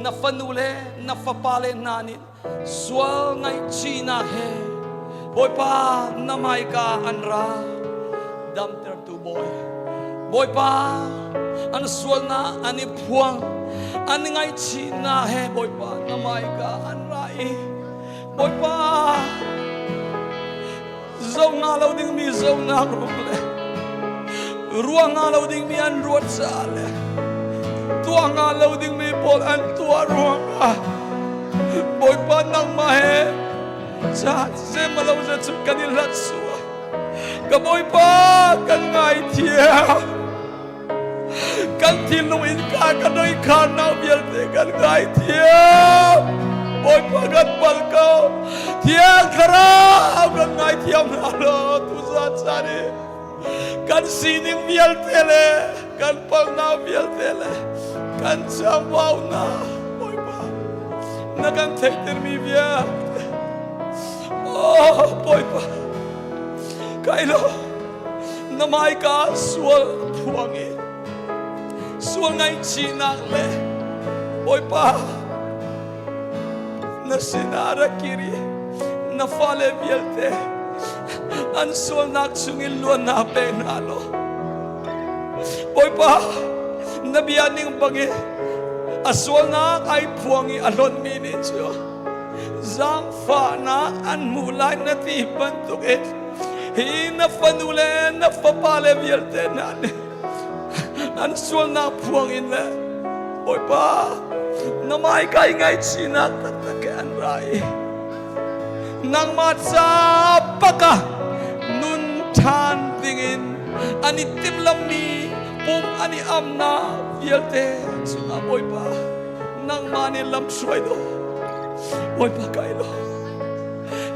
na fanu le na fapa le hna nih sual ngaihchihnak he Bawipa na hmaika an ra. Damtertu Bawi, Bawipa an sualnak an i phuang, an ngaihchihnak he Bawipa na hmaika an ra i Bawipa zo nga lo dingmi zonak ruang le ruah nga lo dingmi an ruat caah le tuah nga lo dingmi pawl an tuah ruangah Bawipa nangmah he ca zemalo za cu kan i hlat sua ka Bawipa kan ngaithiam. Kan thinlung in ka kan roi kharnak vialte kan ngaithiam. Bawipa kan pal ko. Thiang Thlarau kan ngaithiam hna law tuzan caan i kan sining vialte le kan palnak vialte le kan chambaunak Bawipa na kan theihtermi vialte. Oh Bawipa kai lo na hmaika sual phuang i sual ngaihchihnak le Bawipa na sinah rak kir i na fale vialte an sualnak chungin luatnak pe hna law Bawipa na bia ning bangin a sualnak ai phuang i a hlonhmi nih cu zaangfahnak an hmuh lai na ti bantukin hi na fanu le na fapa le vialte hna nih an sualnak phuang in le Bawipa na hmai kai ngaihchihnak taktak ke an ra i nangmah ca baka nun ṭhan dingin an i timhlammi pum an i amnak vialte cungah Bawipa nangmah nih lam hruai do Bawipa kai lo.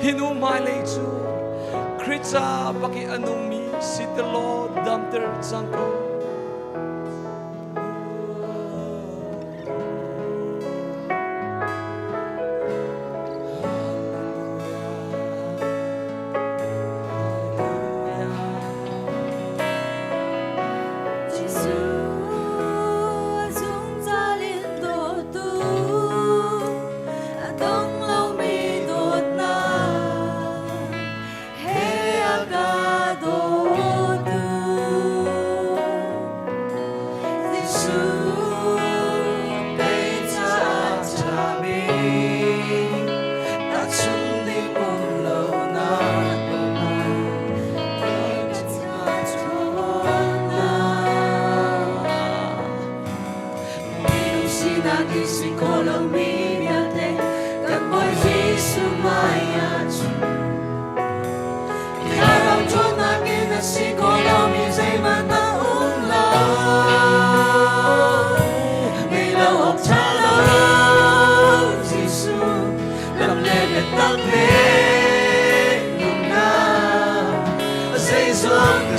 Hi nu hmailei cu Khrih ca bak i a nungmi si ti law damter cang ko.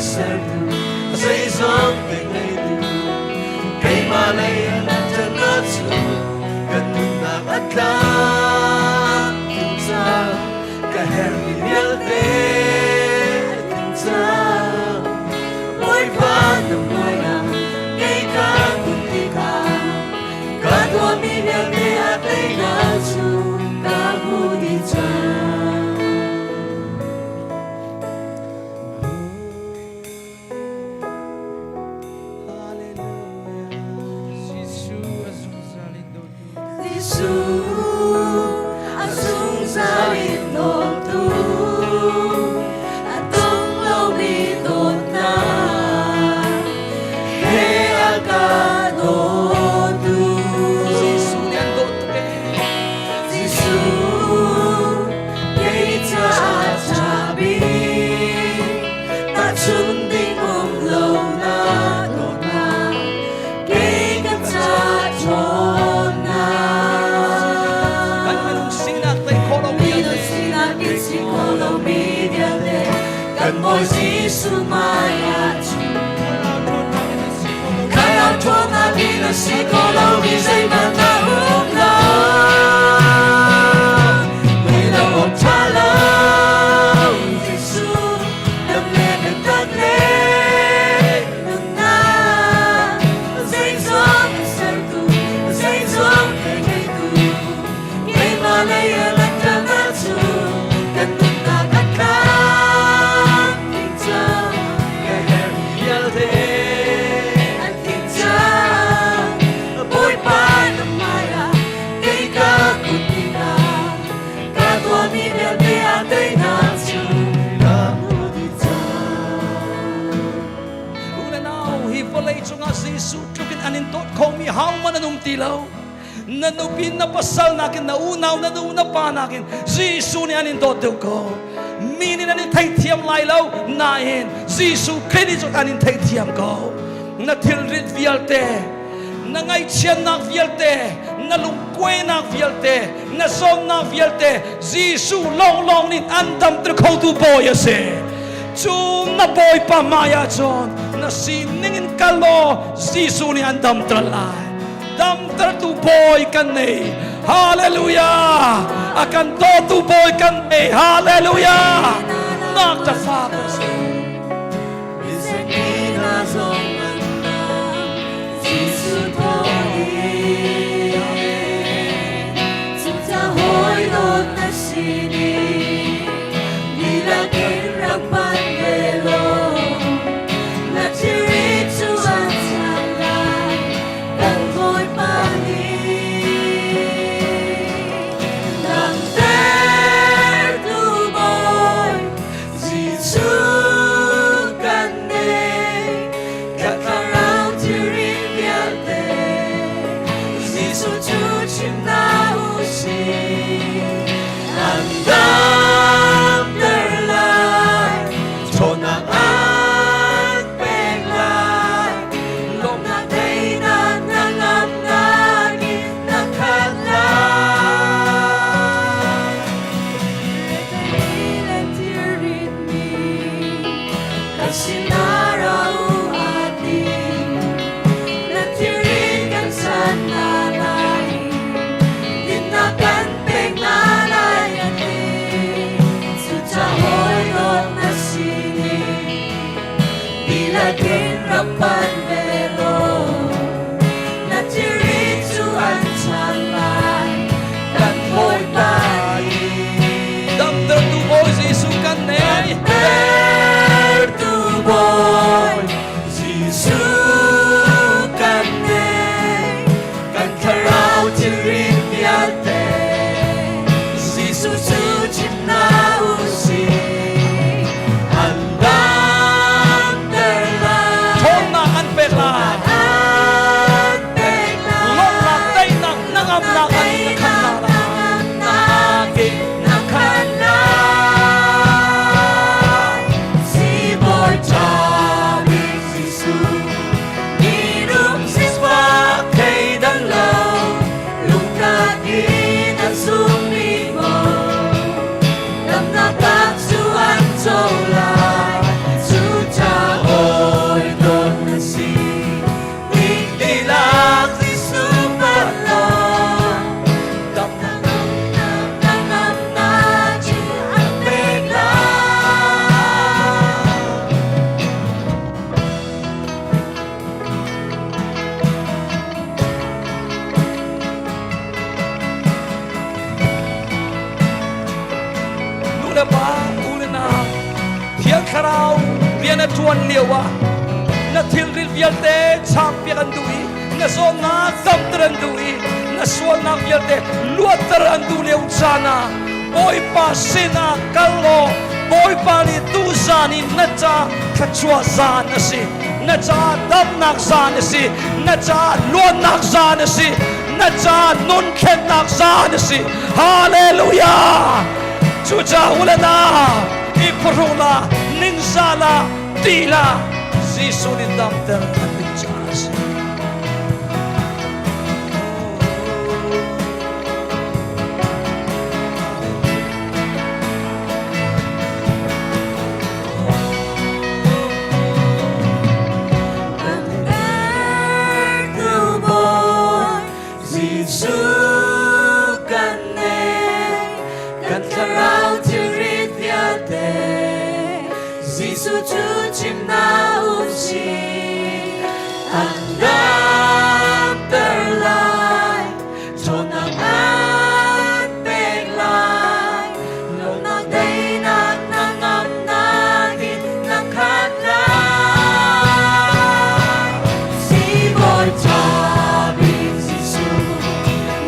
Sertu zeizong te ngeitu keimah lei ah ṭannak cu kan nunnak a tlam tuk cang ka herhmi vialte a tling cang Bawipa na hmaiah kei ka kun tikah ka tuahmi vialte a teinak cu ka hmu dih cang. Jesuh a zungzal in dawtu a dong lomi dawtnak he a ka dawtu. Jesuh nih an dawt tuk ee. Jesuh kei caah ṭha bik tahchun ding um lo na dawtnak kei ka ca ṭhawnnak. Kan minung sinak tei khawh lo Minung sinak in si kho lomi vialte kan Bawi Jesuh hmaiah cu Thlarau ṭhawnnak in a si kho lomi zeihmanh a um lo. Ngei lo awk ṭha lo Jesuh dam le biatak le nunnak zeizong a sertu zeizong te ngeitu keimah lei a langhternak cu kan nunnak a tlam ding cang ka herhmi vialte an tling cang Bawipa na hmaiah kei ka kut tikah ka tuahmi vialte a teinak cu ka hmu dih cang. U le nau, hi vawlei cungah Jesuh tluk in an in dawt khomi hohmanh an um ti lo. Na nupi na pasal nakin na unau na nu na pa nakin Jesuh nih an in dawt deuh ko. Mi nih an in theithiam lai lo nain Jesuh Khrih nih cun an in theithiam ko. Na thilrit vialte, na ngaihchiatnak vialte, na lungkuainak vialte, na zawtnak vialte Jesuh lawnglawng nih an damter khotu Bawi a si. Cu na Bawipa hmai ah cun na sining in kal law Jesuh nih an damter lai. Damtertu Bawi kan nei. Hallelujah! A kan dawtu Bawi kan nei. Hallelujah! Nak ta fa ka si. Jesuh kan nei, ka thlarau thilri vialte, Jesuh cu chim hna u sih. An damter lai, ṭhawnnak an pek lai, lawmhnak teinak na ngamnak in na khat lai. Rapan velo na thilri cu an chan lai kan Bawipa nih Damtertu Bawi Jesuh kan nei. Tertu Bawi Jesuh kan nei kan thlarau thilri vialte Jesuh cu chim hna u sih an damter lai Ṭhawnnak le pa, u le nau, Thiang Thlarau rian a ṭuan lio ah na thilrit vialte changpiak an duh i na zawtnak damter an duh i na sualnak vialte luatter an duh lio caan ah Bawipa sinah kal law Bawipa nih tuzan in na ca thluachuah zan a si, na ca damnak zan a si, na ca luatnak zan a si, na ca nun thlennak zan a si. Hallelujah! Cucaah u le nau, i phuhrung la, ningzah la, ṭih la, Jesuh nih damter an duh caah a si. Jesuh kan nei, kan thlarau thilrit vialte Jesuh cu chim na um si an damter lai ṭhawnnak an pek lai lawmnak teinak na ngamnak in na khat lai Sibawi ṭha bik Jesuh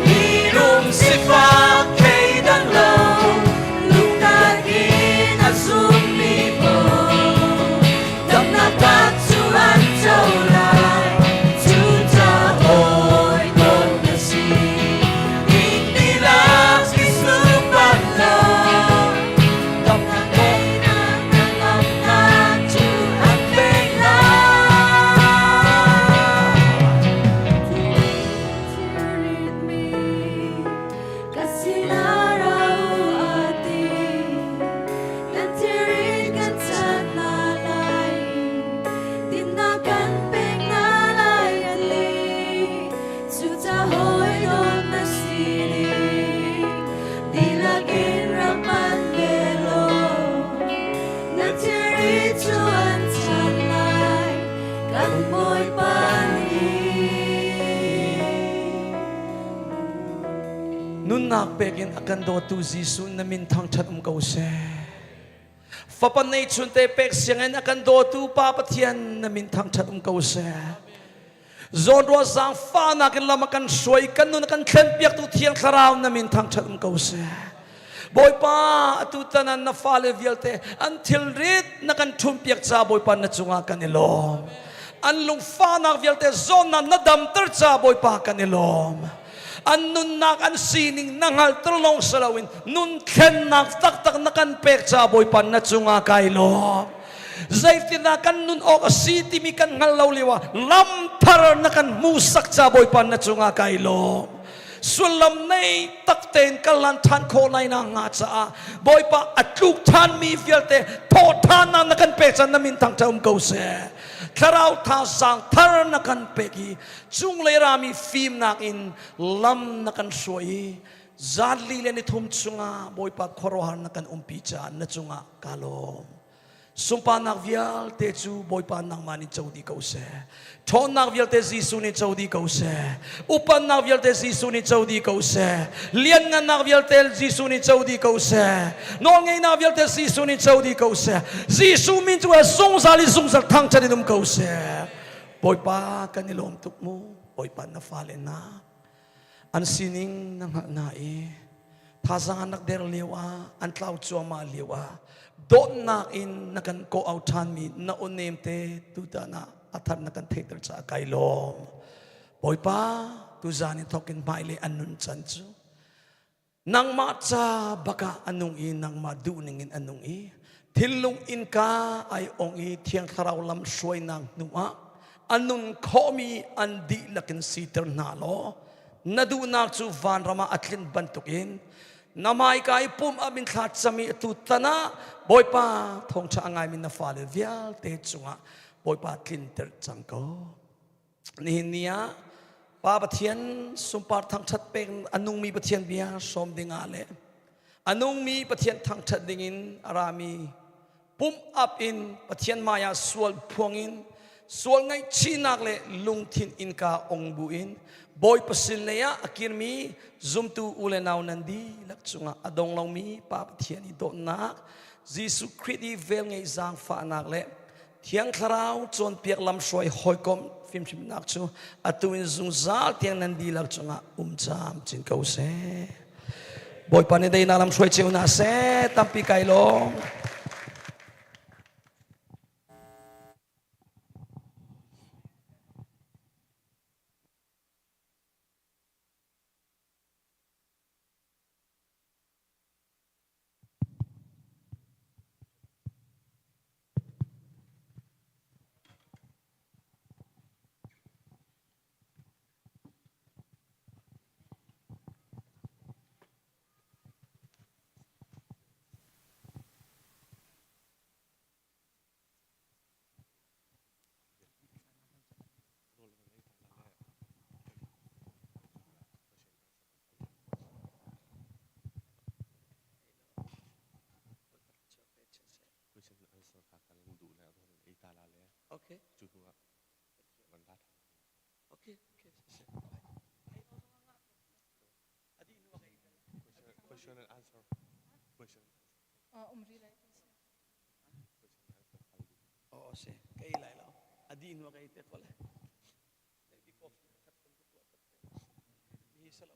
mirum sifak thleidang lo lungtak in a zummi paoh damnak tak cu an co lai cucaah hawi dawt na si Inntilak Jesuh pan lo damnak teinak na ngamnak cu an pek lai Ka sinah ra u a ti, kan thilri kan chan hna lai, dinnak kan pek hna lai a ti. Cucaah hawi dawt na si ding, dihlak in rak hman ve law, na thilri cu an chan lai, kan Bawipa nih. Nunnak pek in a kan dawtu Jesuh na min thangṭhat um ko seh. Fapa neihchun te pek siangin a kan dawtu Pa Pathian na min thangṭhat um ko seh. Zawnruah zaangfahnak in lam a kan hruai kan nun a kan thlenpiaktu Thiang Thlarau na min thangṭhat um ko seh. Bawipa atu tan ah na fale vialte an thilrit na kan ṭhumpiak ca Bawipa na cungah kan i lawm. An lungfahnak vialte zawnnak na damter ca Bawipa kan i lawm. An nunnak an sining na hngalter lawng si loin nun thlennak taktak na kan pek ca Bawipa na cungah kai lawm. Zeitindah kan nun awk a si timi kan hngal lo lio ah lam thar na kan hmuhsak ca Bawipa na cungah kai lawm. Sullam nei tak tein kal lan ṭhan khawh lai na nga caah Bawipa a tluk ṭhanmi vialte thawh ṭhannak na kan pek caan na min thangṭha um ko seh. Thlarau thazaang thar na kan pek i cunglei rami fimnak in lam na kan hruai i zanli le nithum chungah Bawipa khuaruahhar na kan umpi caah na cungah ka lawm. Sunparnak vialte cu Bawipa nangmah nih co dih ko seh. Ṭhawnnak vialte Jesuh nih co dih ko seh. Upatnak vialte Jesuh nih co dih ko seh. Lianngannak vialte Jesuh nih co dih ko seh. Nawlngeihnak vialte Jesuh nih co dih ko seh. Jesuh min cu zungzal i zungzal thangṭhat in um ko seh. Bawipa kan i lawm tuk mu. Bawipa na fale hna an sining na hngalh hna i thazaang an rak der lio ah an tlau cuahmah lio ah dawtnak in na kan kawh au ṭhanmi na aw nem te tutan ah a thar na kan theihter caah kai lawm. Bawipa tuzan in thawk in hmailei an nun can cu nangmah ca bakah a nung i nangmah duhning in a nung i thinlung innka ai ong i thiang thlarau lam hruainak hnu ah a nun khawhmi an dihlak in siter hna law na duhnak cu vanram ah a tlin bantukin na hmaika i pum a min thla cami atu tan ah Bawipa thawngṭha a ngaimi na fale vialte cungah Bawipa tlinter cang ko. Nihin ni ah Pa Pathian sunpar thangṭhat pek a nungmi Pathian bia hrawm dingah le a nungmi Pathian thangṭhat dingin a rami pumh up in Pathian hmaiah sual phuang in. Sual ngaihchihnak le lungthin innka ong buin Bawipa sin lei ah a kirmi zumtu u le nau nan dihlak cungah a dong lomi Pa Pathian i dawtnak, Jesuh Khrih i velngeih zaangfahnak le Thiang Thlarau cawnpiak lamhruai hawikom fimhrimnak cu atu in zungzal tiang nan dihlak cungah um camcin ko seh. Bawipa nih deinak lamhruai cio hna seh, tampi kai lawm. Question and answer kha kan duh le rawl ei ta la le Okay. cu hnu ah van la than. Okay. Okay. Question and answer. Question. Oh, si. Kei lai lo. Adi nu ka ite ko le. Maybe coffee khat kan ku tuah Hi salo.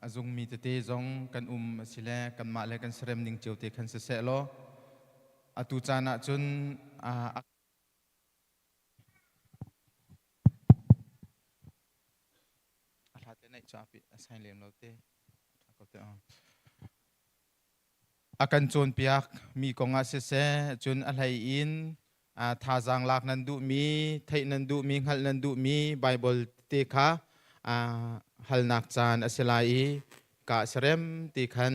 A zungmi tete zong kan um a si le kanmah le kan serem ning cio te khan siseh law atu caan ah cun a hlat le naih cu a sai lem lo te. A kan cawnpiak mi kong ah siseh, cun a hlei in thazaang lak nan duhmi, theih nan duhmi, hngalh nan duhmi Baibal te kha halnak caan a si lai i ka serem ti khan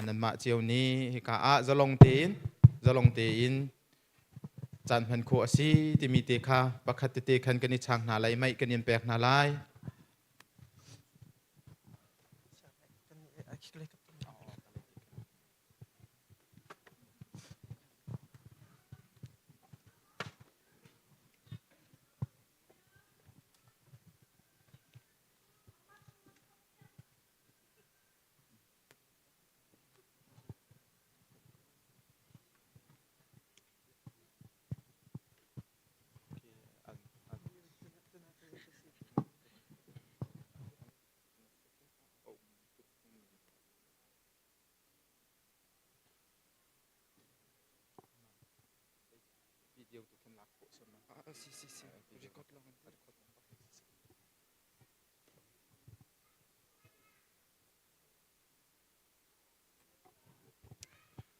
nanmah cio nih hika ah zalong tein zalong tein caan hman khawh a si timi te kha pakhat tete khan kan i chang hna lai, mei kan in pek hna lai. Video tu kan lak khawh sama. Si si si. Record lang. Record.